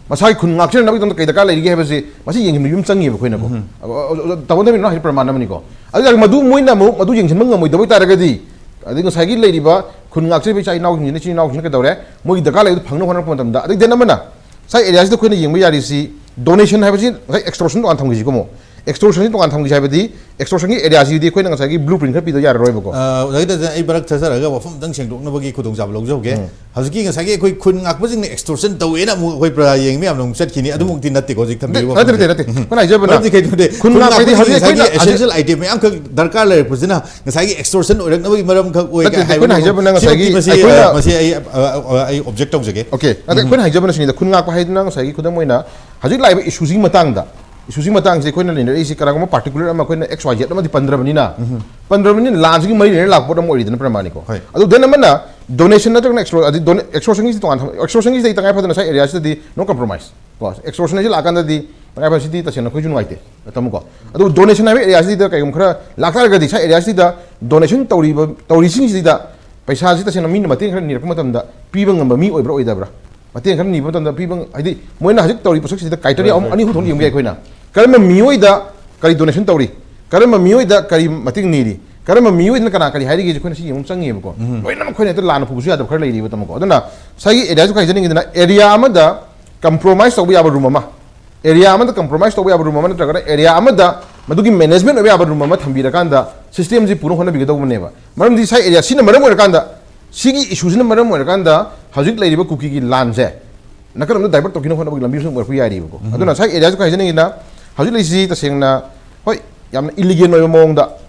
ꯃꯁꯥꯒꯤ ꯈꯨꯟ ꯉꯥꯛꯆꯅꯕꯒꯤꯗꯃꯛꯇ ꯀꯩ ꯗꯔꯀꯥꯔ ꯂꯩꯔꯤꯒꯦ ꯍꯥꯏꯕꯁꯤ ꯃꯁꯤ ꯌꯦꯡꯁꯤꯟꯕ ꯑꯃ ꯆꯪꯉꯦꯕ ꯑꯩꯈꯣꯏꯅꯀꯣ꯫ ꯎꯝ꯫ ꯑ, ꯑ, ꯑ, ꯇꯥꯃꯣ ꯊꯝꯕꯤꯅꯣ ꯍꯥꯏꯁꯦ ꯄ꯭ꯔꯃꯥꯟ ꯑꯃꯅꯤꯀꯣ꯫ ꯑꯗꯨ ꯇꯥꯔꯗꯤ ꯃꯗꯨ ꯃꯣꯏꯅ ꯑꯃꯨꯛ ꯃꯗꯨ ꯌꯦꯡꯁꯤꯟꯕ ꯉꯝꯃꯣꯏꯗꯕ ꯑꯣꯏ ꯇꯥꯔꯒꯗꯤ, ꯑꯗꯩ ꯉꯁꯥꯏꯒꯤ ꯂꯩꯔꯤꯕ ꯈꯨꯟ ꯉꯥꯛꯆꯔꯤꯕ ꯏꯆꯥ ꯏꯅꯥꯎꯁꯤꯡꯁꯤꯅ, ꯏꯆꯤꯟ ꯏꯅꯥꯎꯁꯤꯡꯁꯤꯅ ꯀꯩꯗꯧꯔꯦ? ꯃꯣꯏꯒꯤ ꯗꯔꯀꯥꯔ ꯂꯩꯕꯗꯨ ꯐꯪꯅꯕ ꯍꯣꯠꯅꯔꯛꯄ ꯃꯇꯝꯗ, ꯑꯗꯩ ꯗꯦꯟ ꯑꯃꯅ ꯉꯁꯥꯏ ꯑꯦꯔꯤꯌꯥꯁꯤꯗ ꯑꯩꯈꯣꯏꯅ ꯌꯦꯡꯕ ꯌꯥꯔꯤꯁꯤ ꯗꯣꯅꯦꯁꯟ ꯍꯥꯏꯕꯁꯤ ꯉꯁꯥꯏ ꯑꯦꯛꯁꯇꯣꯔꯁꯟ ꯇꯣꯉꯥꯟ ꯊꯝꯈꯤꯁꯤꯀꯣ ꯑꯃꯨꯛ꯫ ꯑꯦꯛꯁꯇꯣꯔꯁꯟꯁꯤ ꯇꯣꯉꯥꯟ ꯊꯝꯈꯤꯁꯤ ꯍꯥꯏꯕꯗꯤ, ꯑꯦꯛꯁꯇꯣꯔꯁꯟꯒꯤ ꯑꯦꯔꯤꯌꯥꯁꯤꯗꯤ ꯑꯩꯈꯣꯏꯅ ꯉꯁꯥꯏꯒꯤ ꯕ꯭ꯂꯨ ꯄ꯭ꯔꯤꯟ ꯈꯔ ꯄꯤꯗ ꯌꯥꯔꯔꯣꯏꯕꯀꯣ꯫ ꯑ, ꯑꯣꯖꯥꯒꯤ ꯇꯥꯖꯦ, ꯑꯩ ꯃꯔꯛ ꯊꯠꯆꯔꯒ ꯋꯥꯐꯝ ꯑꯝꯇꯪ ꯁꯦꯡꯗꯣꯛꯅꯕꯒꯤ ꯈꯨꯗꯣꯡꯆꯥꯕ ꯂꯧꯖꯍꯧꯒꯦ꯫ ꯎꯝ꯫ ꯍꯧꯖꯤꯛꯀꯤ ꯉꯁꯥꯏꯒꯤ ꯑꯩꯈꯣꯏ ꯈꯨꯟ ꯉꯥꯛꯄꯁꯤꯡꯅ ꯑꯦꯛꯁꯇꯣꯔꯁꯟ ꯇꯧꯋꯦꯅ ꯑꯃꯨꯛ ꯑꯩꯈꯣꯏ ꯄ꯭ꯔꯖꯥ ꯌꯦꯡꯕ ꯌꯥꯝꯅ ꯑꯃꯨꯛ ꯆꯠꯈꯤꯅꯤ꯫ ꯑꯗꯨꯃꯛꯇꯤ ꯅꯠꯇꯦꯀꯣ ꯍꯧꯖꯤꯛ ꯊꯝꯕꯤꯔꯤꯕ ꯅꯠꯇꯦ, ꯅꯠꯇꯦ, ꯋꯥꯐꯝꯁꯦ꯫ ꯅꯠꯇꯦ꯫ ꯎꯝ꯫ ꯑꯩꯈꯣꯏꯅ ꯍꯥꯏꯖꯕꯅ ꯃꯔꯝꯗꯤ ꯀꯩꯅꯣꯗꯤ, ꯈꯨꯟ ꯈꯨꯟ ꯉꯥꯛꯄꯗꯤ ꯉꯥꯛꯄꯁꯤꯡ ꯍꯧꯖꯤꯛ ꯉꯁꯥꯏꯒꯤ ꯑꯩꯈꯣꯏꯅ essential item ꯃꯌꯥꯝꯈꯛ ꯗꯔꯀꯥꯔ ꯂꯩꯔꯛꯄꯁꯤꯅ ꯉꯁꯥꯏꯒꯤ ꯑꯦꯛꯁꯇꯣꯔꯁꯟ ꯑꯣꯏꯔꯛꯅꯕꯒꯤ ꯃꯔꯝꯈꯛ ꯑꯣꯏ ꯅꯠꯇꯦ, ꯀꯥꯏ ꯅꯠꯇꯦ, ꯑꯩꯈꯣꯏꯅ ꯍꯥꯏꯕꯃꯛꯇꯤ ꯍꯥꯏꯖꯕꯅ ꯁꯤꯃꯛꯇꯤ ꯉꯁꯥꯏꯒꯤ ꯃꯁꯤ, ꯑ, ꯑꯩꯈꯣꯏꯅ ꯃꯁꯤ ꯑꯩ, ꯑ, ꯑ, ꯑ, ꯑꯩ ꯑꯣꯕꯖꯦꯛ ꯇꯧꯖꯒꯦ꯫ ꯑꯣꯀꯦ, ꯅꯠꯇꯦ, ꯎꯝ꯫ ꯑꯩꯈꯣꯏꯅ ꯍꯥꯏꯖꯕꯅ ꯁꯤꯅꯤꯗ, ꯈꯨꯟ ꯉꯥꯛꯄ ꯍꯥꯏꯗꯅ ꯉꯁꯥꯏꯒꯤ ꯈꯨꯗꯝ ꯑꯣꯏꯅ ꯍꯧꯖꯤꯛ ꯂꯥꯛꯏꯕ ꯏꯁꯨꯁꯤꯒꯤ ꯃꯇꯥꯡꯗ, ꯏꯁꯨꯁꯤꯒꯤ ꯃꯇꯥꯡꯁꯦ ꯑꯩꯈꯣꯏꯅ ꯅꯩꯅꯔꯛꯏꯁꯤ ꯀꯅꯥꯒꯨꯝꯕ ꯄꯥꯔꯇꯤꯀꯨꯂꯔ ꯑꯃ ꯑꯩꯈꯣꯏꯅ X Y Z ꯑꯃꯗꯤ ꯄꯟꯗ꯭ꯔꯕꯅꯤꯅ, ꯎꯝ꯫ ꯄꯟꯗ꯭ꯔꯕꯅꯤꯅ ꯂꯥꯟꯁꯤꯒꯤ ꯃꯔꯤ ꯂꯩꯅꯔ ꯂꯥꯛꯄ ꯄꯣꯠ ꯑꯃ ꯑꯣꯏꯔꯤꯗꯅ ꯄ꯭ꯔꯃꯥꯅꯤꯀꯣ꯫ ꯍꯣꯏ꯫ ꯑꯗꯨ ꯗꯦꯟ ꯑꯃꯅ ꯗꯣꯅꯦꯁꯟ ꯅꯠꯇ꯭ꯔꯒꯅ ꯑꯦꯛꯁꯇ꯭ꯔꯣ-, ꯑꯗꯤ ꯗꯣꯅꯦ-, ꯑꯦꯛꯁꯇꯣꯔꯁꯟꯒꯤꯁꯤ ꯇꯣꯉꯥꯟ ꯊꯝ-, ꯑꯦꯛꯁꯇꯣꯔꯁꯟꯒꯤꯁꯤꯗꯤ ꯇꯉꯥꯏ ꯐꯗꯅ ꯉꯁꯥꯏ ꯑꯦꯔꯤꯌꯥꯁꯤꯗꯗꯤ no compromise꯫ ꯀꯣ, ꯑꯦꯛꯁꯇꯣꯔꯁꯟ ꯍꯥꯏꯁꯤ ꯂꯥꯛꯀꯥꯟꯗꯗꯤ ꯇꯉꯥꯏ ꯐꯗꯅ ꯁꯤꯗꯤ ꯇꯁꯦꯡꯅ ꯑꯩꯈꯣꯏꯁꯨ ꯅꯨꯡꯉꯥꯏꯇꯦ, ꯇꯥꯃꯣꯀꯣ꯫ ꯑꯗꯨꯕꯨ ꯗꯣꯅꯦꯁꯟ ꯍꯥꯏꯕ ꯑꯦꯔꯤꯌꯥꯁꯤꯗ ꯀꯩꯒꯨꯝꯕ ꯈꯔ ꯂꯥꯛꯇꯥꯔꯒꯗꯤ, ꯉꯁꯥꯏ ꯑꯦꯔꯤꯌꯥꯁꯤꯗ ꯗꯣꯅꯦꯁꯟ ꯇꯧꯔꯤꯕ, ꯇꯧꯔꯤꯁꯤꯡꯁꯤꯗ ꯄꯩꯁꯥꯁꯤ ꯇꯁꯦꯡꯅ ꯃꯤꯅ ꯃꯇꯦꯡ ꯈꯔ ꯅꯤꯔꯛꯄ ꯃꯇꯝꯗ ꯄꯤꯕ ꯉꯝꯕ ꯃꯤ ꯑꯣꯏꯕ꯭ꯔꯥ ꯑꯣꯏꯗꯕ꯭ꯔꯥ? ꯃꯇꯦꯡ ꯈꯔ ꯅꯤꯕ ꯃꯇꯝꯗ ꯄꯤꯕ ꯉ-, ꯍꯥꯏꯗꯤ ꯃꯣꯏꯅ ꯍꯧꯖꯤꯛ ꯇꯧꯔꯤꯕ ꯄꯣꯠꯁꯛꯁꯤꯗ ꯀ꯭ꯔꯥꯏꯇꯦꯔꯤꯌꯥ ꯍꯣꯏ, ꯑꯍꯨꯝ, ꯍꯣꯏ꯫ ꯑꯅꯤ ꯑꯍꯨꯝ ꯊꯣꯛꯅ ꯌꯦꯡꯕ ꯌꯥꯏ ꯑꯩꯈꯣꯏꯅ꯫ ꯀꯔꯝꯕ ꯃꯤꯑꯣꯏꯗ ꯀꯔꯤ ꯗꯣꯅꯦꯁꯟ ꯇꯧꯔꯤ? ꯀꯔꯝꯕ ꯃꯤꯑꯣꯏꯗ ꯀꯔꯤ ꯃꯇꯦꯡ ꯅꯤꯔꯤ? ꯀꯔꯝꯕ ꯃꯤꯑꯣꯏꯗꯅ ꯀꯅꯥ ꯀꯔꯤ ꯍꯥꯏꯔꯤꯒꯦꯁꯦ ꯑꯩꯈꯣꯏꯅ ꯁꯤ ꯌꯦꯡꯕ ꯆꯪꯉꯦꯕꯀꯣ꯫ ꯎꯝ꯫ ꯂꯣꯏꯅꯃꯛ ꯑꯩꯈꯣꯏꯅ ꯍꯦꯛꯇ ꯂꯥꯟꯅ ꯄꯨꯕꯁꯨ ꯌꯥꯗꯕ ꯈꯔ ꯂꯩꯔꯤꯕ, ꯇꯥꯃꯣꯀꯣ꯫ ꯑꯗꯨꯅ ꯉꯁꯥꯏꯒꯤ ꯑꯦꯔꯤꯌꯥꯁꯨ ꯈꯔ ꯍꯥꯏꯖꯅꯤꯡꯉꯤꯗꯅ, ꯑꯦꯔꯤꯌꯥ ꯑꯃꯗ ꯀꯝꯄ꯭ꯔꯣꯃꯥꯏꯁ ꯇꯧꯕ ꯌꯥꯕ ꯔꯨꯝ ꯑꯃ, ꯑꯦꯔꯤꯌꯥ ꯑꯃꯗ ꯀꯝꯄ꯭ꯔꯣꯃꯥꯏꯁ ꯇꯧꯕ ꯌꯥꯕ ꯔꯨꯝ ꯑꯃ ꯅꯠꯇ꯭ꯔꯒꯅ ꯑꯦꯔꯤꯌꯥ ꯑꯃꯗ ꯃꯗꯨꯒꯤ ꯃꯦꯅꯦꯖꯃꯦꯟ ꯑꯣꯏꯕ ꯌꯥꯕ ꯔꯨꯝ ꯑꯃ ꯊꯝꯕꯤꯔꯀꯥꯟꯗ ꯁꯤꯁꯇꯦꯝꯁꯤ ꯄꯨꯅ ꯍꯣꯠꯅꯕꯤꯒꯗꯧꯕꯅꯦꯕ꯫ ꯃꯔꯝꯗꯤ ꯉꯁꯥꯏ ꯑꯦꯔꯤꯌꯥ ꯁꯤꯅ ꯃꯔꯝ ꯑꯣꯏꯔꯀꯥꯟꯗ, ꯁꯤꯒꯤ ꯏꯁꯨꯁꯤꯅ ꯃꯔꯝ ꯑꯣꯏꯔꯀꯥꯟꯗ ꯍꯧꯖꯤꯛ ꯂꯩꯔꯤꯕ ꯀꯨꯀꯤꯒꯤ ꯂꯥꯟꯁꯦ ꯅꯥꯀꯟ ꯑꯃꯗ ꯗꯥꯏꯚꯔꯠ ꯇꯧꯈꯤꯅꯕ ꯍꯣꯠꯅꯕꯒꯤ ꯂꯝꯕꯤ ꯑꯃꯁꯨ ꯑꯣꯏꯔꯛꯄ ꯌꯥꯏꯔꯤꯕꯀꯣ꯫ ꯎꯝ꯫ ꯑꯗꯨꯅ ꯉꯁꯥꯏ ꯑꯦꯔꯤꯌꯥꯁꯨ ꯈꯔ ꯍꯥꯏꯖꯅꯤꯡꯉꯤꯅ, ꯍꯧꯖꯤꯛ ꯂꯩꯔꯤꯁꯤ ꯇꯁꯦꯡꯅ, ꯍꯣꯏ, ꯌꯥꯝꯅ ꯏꯂꯤꯒꯦꯟ ꯑꯣꯏꯕ ꯃꯑꯣꯡꯗ,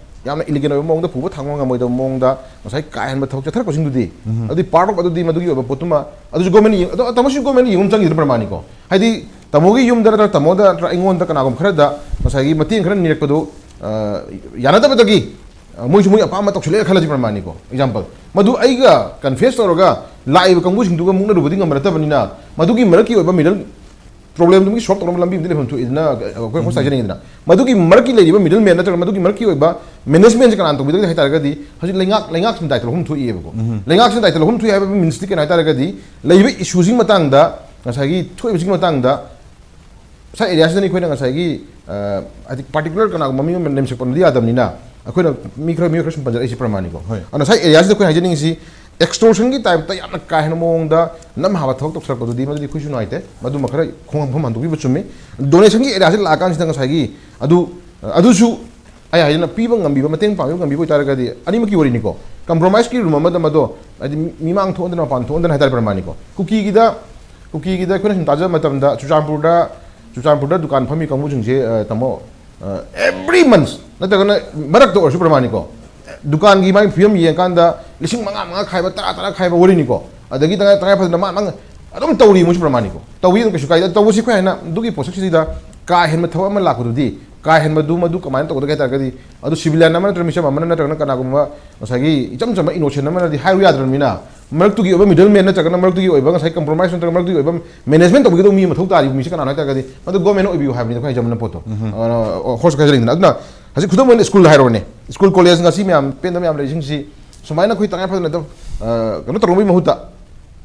ꯌꯥꯝꯅ ꯏꯂꯤꯒꯦꯟ ꯑꯣꯏꯕ ꯃꯑꯣꯡꯗ ꯄꯨꯕ ꯊꯥꯡꯕ ꯉꯝꯃꯣꯏꯗꯕ ꯃꯑꯣꯡꯗ ꯉꯁꯥꯏ ꯀꯥ ꯍꯦꯟꯕ ꯊꯕꯛ ꯆꯠꯊꯔꯛꯄꯁꯤꯡꯗꯨꯗꯤ, ꯎꯝ꯫ ꯑꯗꯨꯗꯤ ꯄꯥꯔꯠ ꯑꯣꯐ ꯑꯗꯨꯗꯤ ꯃꯗꯨꯒꯤ ꯑꯣꯏꯕ ꯄꯣꯠꯇꯨꯃ ꯑꯗꯨꯁꯨ ꯒꯣꯔꯃꯦꯟ ꯌꯦꯡ-, ꯑꯗꯣ ꯇꯥꯃꯣꯁꯨ ꯒꯣꯔꯃꯦꯟ ꯌꯦꯡꯕ ꯑꯃ ꯆꯪꯈꯤꯗꯅ ꯄ꯭ꯔꯃꯥꯅꯤꯀꯣ꯫ ꯍꯥꯏꯗꯤ ꯇꯥꯃꯣꯒꯤ ꯌꯨꯝꯗ ꯅꯠꯇ꯭ꯔꯒ ꯇꯥꯃꯣꯗ ꯅꯠꯇ꯭ꯔꯒ ꯑꯩꯉꯣꯟꯗ ꯀꯅꯥꯒꯨꯝꯕ ꯈꯔꯗ ꯉꯁꯥꯏꯒꯤ ꯃꯇꯦꯡ ꯈꯔ ꯅꯤꯔꯛꯄꯗꯨ, ꯑ, ꯌꯥꯅꯗꯕꯗꯒꯤ, ꯑ, ꯃꯣꯏꯁꯨ ꯃꯣꯏ ꯑꯄꯥꯝꯕ ꯇꯧꯁꯤꯜꯂꯛꯑꯦ ꯈꯜꯂꯁꯤ ꯄ꯭ꯔꯃꯥꯅꯤꯀꯣ, ꯑꯦꯛꯖꯥꯝꯄꯜ꯫ ꯃꯗꯨ ꯑꯩꯒ ꯀꯟꯐꯦꯁ ꯇꯧꯔꯒ ꯂꯥꯛꯏꯕ ꯀꯥꯡꯕꯨꯁꯤꯡꯗꯨꯒ ꯃꯨꯛꯅꯔꯨꯕꯗꯤ ꯉꯝꯕ ꯅꯠꯇꯕꯅꯤꯅ, ꯃꯗꯨꯒꯤ ꯃꯔꯛꯀꯤ ꯑꯣꯏꯕ ꯃꯤꯗꯜ ꯄ꯭ꯔꯣꯕ꯭ꯂꯦꯝꯗꯨꯒꯤ ꯁꯣꯜꯕ ꯇꯧꯅꯕ ꯂꯝꯕꯤ ꯑꯃꯗꯤ ꯂꯩꯐꯝ ꯊꯣꯛꯏꯗꯅ ꯑꯩꯈꯣꯏ ꯍꯣꯁ ꯍꯥꯏꯖꯅꯤꯡꯉꯤꯗꯅ, ꯃꯗꯨꯒꯤ ꯃꯔꯛꯀꯤ ꯂꯩꯔꯤꯕ ꯃꯤꯗꯜ ꯃꯦꯟ ꯅꯠꯇ꯭ꯔꯒ ꯃꯗꯨꯒꯤ ꯃꯔꯛꯀꯤ ꯑꯣꯏꯕ ꯃꯦꯅꯦꯖꯃꯦꯟꯁꯦ ꯀꯅꯥꯅ ꯇꯧꯕꯤꯗꯒꯦ ꯍꯥꯏ ꯇꯥꯔꯒꯗꯤ, ꯍꯧꯖꯤꯛ ꯂꯩꯉꯥꯛ ꯂꯩꯉꯥꯛꯁꯤꯅ ꯗꯥꯏꯇ ꯂꯧꯐꯝ ꯊꯣꯛꯏꯑꯕꯀꯣ꯫ ꯂꯩꯉꯥꯛꯁꯤꯅ ꯗꯥꯏꯇ ꯂꯧꯐꯝ ꯊꯣꯛꯏ ꯍꯥꯏꯕ ꯃꯤꯟꯁꯇꯤ ꯀꯩꯅꯣ ꯍꯥꯏ ꯇꯥꯔꯒꯗꯤ, ꯂꯩꯔꯤꯕ ꯏꯁꯨꯁꯤꯒꯤ ꯃꯇꯥꯡꯗ, ꯉꯁꯥꯏꯒꯤ ꯊꯣꯛꯏꯕꯁꯤꯒꯤ ꯃꯇꯥꯡꯗ ꯉꯁꯥꯏ ꯑꯦꯔꯤꯌꯥꯁꯤꯗꯅꯤ ꯑꯩꯈꯣꯏꯅ ꯉꯁꯥꯏꯒꯤ, ꯑ, ꯍꯥꯏꯗꯤ ꯄꯥꯔꯇꯤꯀꯨꯂꯔ ꯀꯅꯥꯒꯨꯝꯕ ꯃꯤ ꯑꯃ ꯅꯦꯝꯁꯦꯛ ꯄꯟꯕꯗꯤ ꯌꯥꯗꯕꯅꯤꯅ, ꯑꯩꯈꯣꯏꯅ ꯃꯤ ꯈꯔ ꯃꯤ ꯈꯔ ꯁꯨꯝ ꯄꯟꯖꯔꯛꯏꯁꯦ ꯄ꯭ꯔꯃꯥꯅꯤꯀꯣ꯫ ꯍꯣꯏ꯫ ꯑꯗꯨꯅ ꯉꯁꯥꯏ ꯑꯦꯔꯤꯌꯥꯁꯤꯗ ꯑꯩꯈꯣꯏꯅ ꯍꯥꯏꯖꯅꯤꯡꯉꯤꯁꯤ, ꯑꯦꯛꯁꯇꯣꯔꯁꯟꯒꯤ ꯇꯥꯏꯞꯇ ꯌꯥꯝꯅ ꯀꯥ ꯍꯦꯟꯅ ꯃꯑꯣꯡꯗ ꯅꯝꯍꯥꯕ ꯊꯕꯛ ꯇꯧꯁꯜꯂꯛꯄꯗꯨꯗꯤ ꯃꯗꯨꯗꯤ ꯑꯩꯈꯣꯏꯁꯨ ꯅꯨꯡꯉꯥꯏꯇꯦ꯫ ꯃꯗꯨꯃ ꯈꯔ ꯈꯣꯡꯐꯝ ꯍꯟꯗꯣꯛꯄꯤꯕ ꯆꯨꯝꯃꯤ꯫ ꯗꯣꯅꯦꯁꯟꯒꯤ ꯑꯦꯔꯤꯌꯥꯁꯤ ꯂꯥꯛꯑꯀꯥꯟꯁꯤꯗ ꯉꯁꯥꯏꯒꯤ ꯑꯗꯨ, ꯑꯗꯨꯁꯨ ꯑꯩ ꯍꯥꯏꯁꯤꯅ ꯄꯤꯕ ꯉꯝꯕꯤꯕ, ꯃꯇꯦꯡ ꯄꯥꯡꯕꯤꯕ ꯉꯝꯕꯤꯕ ꯑꯣꯏꯇꯥꯔꯒꯗꯤ ꯑꯅꯤꯃꯛꯀꯤ ꯋꯥꯔꯤꯅꯤꯀꯣ꯫ ꯀꯝꯄ꯭ꯔꯣꯃꯥꯏꯁꯀꯤ ꯔꯨꯝ ꯑꯃꯗ ꯃꯗꯣ, ꯍꯥꯏꯗꯤ ꯃꯤꯃꯥꯡ ꯊꯣꯛꯍꯟꯗꯅ, ꯃꯄꯥꯟ ꯊꯣꯛꯍꯟꯗꯅ ꯍꯥꯏꯇꯥꯔꯦ ꯄ꯭ꯔꯃꯥꯅꯤꯀꯣ꯫ ꯀꯨꯀꯤꯒꯤꯗ, ꯀꯨꯀꯤꯒꯤꯗ ꯑꯩꯈꯣꯏꯅ ꯁꯨꯝ ꯇꯥꯖꯕ ꯃꯇꯝꯗ ꯆꯨꯔꯆꯥꯟꯄꯨꯔꯗ, ꯆꯨꯔꯆꯥꯟꯄꯨꯔꯗ ꯗꯨꯀꯥꯟ ꯐꯝꯃꯤ ꯀꯥꯡꯕꯨꯁꯤꯡꯁꯦ, ꯑ, ꯇꯥꯃꯣ, ꯑꯦꯕ꯭ꯔꯤ ꯃꯟꯁ ꯅꯠꯇ꯭ꯔꯒꯅ ꯃꯔꯛꯇ ꯑꯣꯏꯔꯁꯨ ꯄ꯭ꯔꯃꯥꯅꯤꯀꯣ, ꯗꯨꯀꯥꯟꯒꯤ ꯃꯥꯒꯤ ꯐꯤꯕꯝ ꯌꯦꯡꯉꯀꯥꯟꯗ ꯂꯤꯁꯤꯡ ꯃꯉꯥ, ꯃꯉꯥ ꯈꯥꯏꯕ, ꯇꯔꯥ, ꯇꯔꯥ ꯈꯥꯏꯕ ꯋꯥꯔꯤꯅꯤꯀꯣ꯫ ꯑꯗꯒꯤ ꯇꯉꯥꯏ, ꯇꯉꯥꯏ ꯐꯗꯅ ꯃꯥ, ꯃꯥ ꯑꯗꯨꯝ ꯇꯧꯔꯤ ꯃꯣꯏꯁꯨ ꯄ꯭ꯔꯃꯥꯅꯤꯀꯣ꯫ ꯇꯧꯕꯤ ꯑꯗꯨꯝ ꯀꯩꯁꯨ ꯀꯥꯏꯗꯦ꯫ ꯇꯧꯕꯁꯤ ꯑꯩꯈꯣꯏ ꯍꯥꯏꯅ ꯑꯗꯨꯒꯤ ꯄꯣꯠꯁꯛꯁꯤꯗ ꯀꯥ ꯍꯦꯟꯕ ꯊꯕꯛ ꯑꯃ ꯂꯥꯛꯄꯗꯨꯗꯤ, ꯀꯥ ꯍꯦꯟꯕꯗꯨ ꯃꯗꯨ ꯀꯃꯥꯏꯅ ꯇꯧꯒꯗꯒꯦ ꯍꯥꯏ ꯇꯥꯔꯒꯗꯤ, ꯑꯗꯨ ꯁꯤꯚꯤꯂꯤꯌꯟ ꯑꯃ ꯅꯠꯇ꯭ꯔꯒ ꯃꯤꯆꯝ ꯑꯃꯅ ꯅꯠꯇ꯭ꯔꯒꯅ ꯀꯅꯥꯒꯨꯝꯕ ꯉꯁꯥꯏꯒꯤ ꯏꯆꯝ ꯆꯝꯕ ꯏꯅꯣꯁꯦꯟ ꯑꯃꯅꯗꯤ ꯍꯥꯏꯔꯨ ꯌꯥꯗ꯭ꯔꯕꯅꯤꯅ, ꯃꯔꯛꯇꯨꯒꯤ ꯑꯣꯏꯕ ꯃꯤꯗꯜ ꯃꯦꯟ ꯅꯠꯇ꯭ꯔꯒꯅ ꯃꯔꯛꯇꯨꯒꯤ ꯑꯣꯏꯕ ꯉꯁꯥꯏ ꯀꯝꯄ꯭ꯔꯣꯃꯥꯏꯁ ꯅꯠꯇ꯭ꯔꯒ ꯃꯔꯛꯇꯨꯒꯤ ꯑꯣꯏꯕ ꯃꯦꯅꯦꯖꯃꯦꯟ ꯇꯧꯕꯤꯒꯗꯧꯕ ꯃꯤ ꯃꯊꯧ ꯇꯥꯔꯤꯕ ꯃꯤꯁꯦ ꯀꯅꯥꯅꯣ ꯍꯥꯏ ꯇꯥꯔꯒꯗꯤ, ꯃꯗꯨ ꯒꯣꯔꯃꯦꯟꯅ ꯑꯣꯏꯕꯤꯌꯨ ꯍꯥꯏꯕꯅꯤꯗ ꯑꯩꯈꯣꯏ ꯍꯥꯏꯖꯕꯅ ꯄꯣꯠꯇꯣ꯫ ꯑ, ꯍꯣꯔꯁ ꯍꯥꯏꯖꯅꯤꯡꯗꯅ꯫ ꯑꯗꯨꯅ ꯍꯧꯖꯤꯛ ꯈꯨꯗꯝ ꯑꯣꯏꯅ ꯁ꯭ꯀꯨꯜ ꯍꯥꯏꯔꯣꯅꯦ, ꯁ꯭ꯀꯨꯜ ꯀꯣꯂꯦꯖ ꯉꯁꯤ ꯃꯌꯥꯝ ꯄꯦꯟꯗꯕ ꯃꯌꯥꯝ ꯂꯩꯔꯤꯁꯤꯡꯁꯤ ꯁꯨꯃꯥꯏꯅ ꯑꯩꯈꯣꯏ ꯇꯉꯥꯏ ꯐꯗꯅ ꯑꯗꯨꯝ, ꯑ, ꯀꯩꯅꯣ ꯇꯧꯔꯝꯕꯒꯤ ꯃꯍꯨꯠꯇ,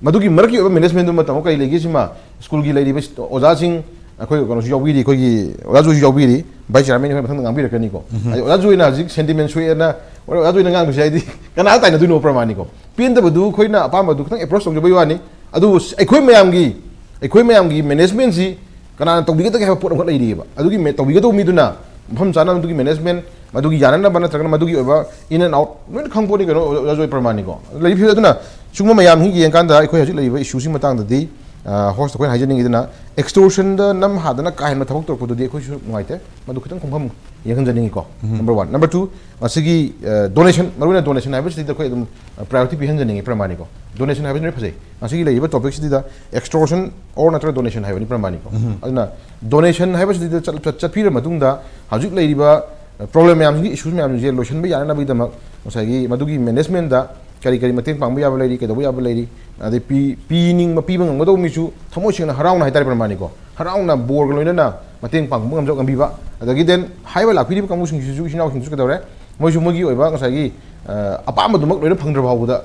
ꯃꯗꯨꯒꯤ ꯃꯔꯛꯀꯤ ꯑꯣꯏꯕ ꯃꯦꯅꯦꯖꯃꯦꯟꯗꯨ ꯃꯇꯝ ꯑꯃ ꯀꯔꯤ ꯂꯩꯒꯦ ꯁꯤꯃ ꯁ꯭ꯀꯨꯜꯒꯤ ꯂꯩꯔꯤꯕ ꯑꯣꯖꯥꯁꯤꯡ, ꯑꯩꯈꯣꯏ ꯀꯩꯅꯣꯁꯨ ꯌꯥꯎꯕꯤꯔꯤ, ꯑꯩꯈꯣꯏꯒꯤ ꯑꯣꯖꯥ ꯖꯣꯏꯁꯨ ꯌꯥꯎꯕꯤꯔꯤ, ꯚꯥꯏꯁ ꯆꯤꯌꯥꯔꯃꯦꯟ ꯑꯩꯈꯣꯏ ꯃꯊꯪꯗ ꯉꯥꯡꯕꯤꯔꯛꯀꯅꯤꯀꯣ꯫ ꯎꯝ꯫ ꯑꯗꯩ ꯑꯣꯖꯥ ꯖꯣꯏꯅ ꯍꯧꯖꯤꯛ ꯁꯦꯟꯇꯤꯃꯦꯟ ꯁꯣꯛꯑꯦꯅ ꯑꯣꯖꯥ ꯖꯣꯏꯅ ꯉꯥꯡꯕꯁꯦ ꯍꯥꯏꯗꯤ ꯀꯅꯥꯗ ꯇꯥꯏꯅꯗꯣꯏꯅꯣ ꯄ꯭ꯔꯃꯥꯅꯤꯀꯣ꯫ ꯄꯦꯟꯗꯕꯗꯨ ꯑꯩꯈꯣꯏꯅ ꯑꯄꯥꯝꯕꯗꯨ ꯈꯤꯇꯪ ꯑꯦꯄ꯭ꯔꯣꯁ ꯇꯧꯖꯕꯩ ꯋꯥꯅꯤ꯫ ꯑꯗꯨꯕꯨ ꯑꯩꯈꯣꯏ ꯃꯌꯥꯝꯒꯤ, ꯑꯩꯈꯣꯏ ꯃꯌꯥꯝꯒꯤ ꯃꯦꯅꯦꯖꯃꯦꯟꯁꯤ ꯀꯅꯥꯅ ꯇꯧꯕꯤꯒꯗꯒꯦ ꯍꯥꯏꯕ ꯄꯣꯠ ꯑꯃꯈꯛ ꯂꯩꯔꯤꯑꯕ꯫ ꯑꯗꯨꯒꯤ ꯃꯦ-, ꯇꯧꯕꯤꯒꯗꯧꯕ ꯃꯤꯗꯨꯅ ꯃꯐꯝ ꯆꯥꯅ ꯃꯗꯨꯒꯤ ꯃꯦꯅꯦꯖꯃꯦꯟ, ꯃꯗꯨꯒꯤ ꯌꯥꯅꯅꯕ ꯅꯠꯇ꯭ꯔꯒꯅ ꯃꯗꯨꯒꯤ ꯑꯣꯏꯕ in and out ꯂꯣꯏꯅ ꯈꯪꯄꯣꯠꯅꯤ ꯀꯩꯅꯣ, ꯑꯣꯖꯥ ꯖꯣꯏ ꯄ꯭ꯔꯃꯥꯅꯤꯀꯣ꯫ ꯂꯩꯔꯤꯕ ꯐꯤꯕꯝ ꯑꯗꯨꯅ ꯁꯤꯒꯨꯝꯕ ꯃꯌꯥꯝꯁꯤ ꯌꯦꯡꯀꯥꯟꯗ ꯑꯩꯈꯣꯏ ꯍꯧꯖꯤꯛ ꯂꯩꯔꯤꯕ ꯏꯁꯨꯁꯤꯒꯤ ꯃꯇꯥꯡꯗꯗꯤ, ꯑ, ꯍꯣꯁꯇ ꯑꯩꯈꯣꯏꯅ ꯍꯥꯏꯖꯅꯤꯡꯉꯤꯗꯅ, ꯑꯦꯛꯁꯇꯣꯔꯁꯟꯗ ꯅꯝ ꯍꯥꯗꯅ ꯀꯥ ꯍꯦꯟꯕ ꯊꯕꯛ ꯇꯧꯔꯛꯄꯗꯨꯗꯤ ꯑꯩꯈꯣꯏꯁꯨ ꯅꯨꯡꯉꯥꯏꯇꯦ꯫ ꯃꯗꯨ ꯈꯤꯇꯪ ꯈꯣꯡꯐꯝ ꯌꯦꯡꯍꯟꯖꯅꯤꯡꯉꯤꯀꯣ꯫ ꯎꯝ꯫ Number one꯫ Number two, ꯃꯁꯤꯒꯤ, ꯑ, ꯗꯣꯅꯦꯁꯟ, ꯃꯔꯨꯑꯣꯏꯅ ꯗꯣꯅꯦꯁꯟ ꯍꯥꯏꯕꯁꯤꯗ ꯑꯩꯈꯣꯏ ꯑꯗꯨꯝ, ꯑ, ꯄ꯭ꯔꯥꯏꯌꯣꯔꯤꯇꯤ ꯄꯤꯍꯟꯖꯅꯤꯡꯉꯤ ꯄ꯭ꯔꯃꯥꯅꯤꯀꯣ꯫ ꯗꯣꯅꯦꯁꯟ ꯍꯥꯏꯕꯁꯤꯅ ꯂꯣꯏ ꯐꯖꯩ꯫ ꯉꯁꯤꯒꯤ ꯂꯩꯔꯤꯕ ꯇꯣꯄꯤꯛꯁꯤꯗ ꯑꯦꯛꯁꯇꯣꯔꯁꯟ ꯑꯣꯔ ꯅꯠꯇ꯭ꯔꯒ ꯗꯣꯅꯦꯁꯟ ꯍꯥꯏꯕꯅꯤ ꯄ꯭ꯔꯃꯥꯅꯤꯀꯣ꯫ ꯎꯝ꯫ ꯑꯗꯨꯅ ꯗꯣꯅꯦꯁꯟ ꯍꯥꯏꯕꯁꯤꯗ ꯆꯠ-, ꯆꯠ-, ꯆꯠꯄꯤꯔ ꯃꯇꯨꯡꯗ ꯍꯧꯖꯤꯛ ꯂꯩꯔꯤꯕ ꯄ꯭ꯔꯣꯕ꯭ꯂꯦꯝ ꯃꯌꯥꯝꯁꯤꯡꯒꯤ, ꯏꯁꯨꯁ ꯃꯌꯥꯝꯁꯤꯡꯁꯦ ꯂꯣꯏꯁꯤꯟꯕ ꯌꯥꯅꯅꯕꯒꯤꯗꯃꯛ ꯉꯁꯥꯏꯒꯤ ꯃꯗꯨꯒꯤ ꯃꯦꯅꯦꯖꯃꯦꯟꯗ ꯀꯔꯤ ꯀꯔꯤ ꯃꯇꯦꯡ ꯄꯥꯡꯕ ꯌꯥꯕ ꯂꯩꯔꯤ, ꯀꯩꯗꯧꯕ ꯌꯥꯕ ꯂꯩꯔꯤ, ꯑꯗꯩ ꯄꯤ-, ꯄꯤꯅꯤꯡꯕ, ꯄꯤꯕ ꯉꯝꯒꯗꯧꯕ ꯃꯤꯁꯨ ꯊꯃꯣꯏ ꯁꯦꯡꯅ ꯍꯔꯥꯎꯅ ꯍꯥꯏꯇꯥꯔꯦ ꯄ꯭ꯔꯃꯥꯅꯤꯀꯣ꯫ ꯍꯔꯥꯎꯅ ꯕꯣꯔꯒ ꯂꯣꯏꯅꯅ ꯃꯇꯦꯡ ꯄꯥꯡꯕ ꯉꯝꯖ ꯉꯝꯕꯤꯕ꯫ ꯑꯗꯒꯤ then ꯍꯥꯏꯔꯤꯕ ꯂꯥꯛꯄꯤꯔꯤꯕ ꯀꯥꯡꯕꯨꯁꯤꯡꯁꯤꯁꯨ, ꯏꯆꯤꯟ ꯏꯅꯥꯎꯁꯤꯡꯁꯨ ꯀꯩꯗꯧꯔꯦ, ꯃꯣꯏꯁꯨ ꯃꯣꯏꯒꯤ ꯑꯣꯏꯕ ꯉꯁꯥꯏꯒꯤ ꯑ, ꯑꯄꯥꯝꯕꯗꯨꯃꯛ ꯂꯣꯏꯅ ꯐꯪꯗ꯭ꯔꯕ ꯐꯥꯎꯕꯗ,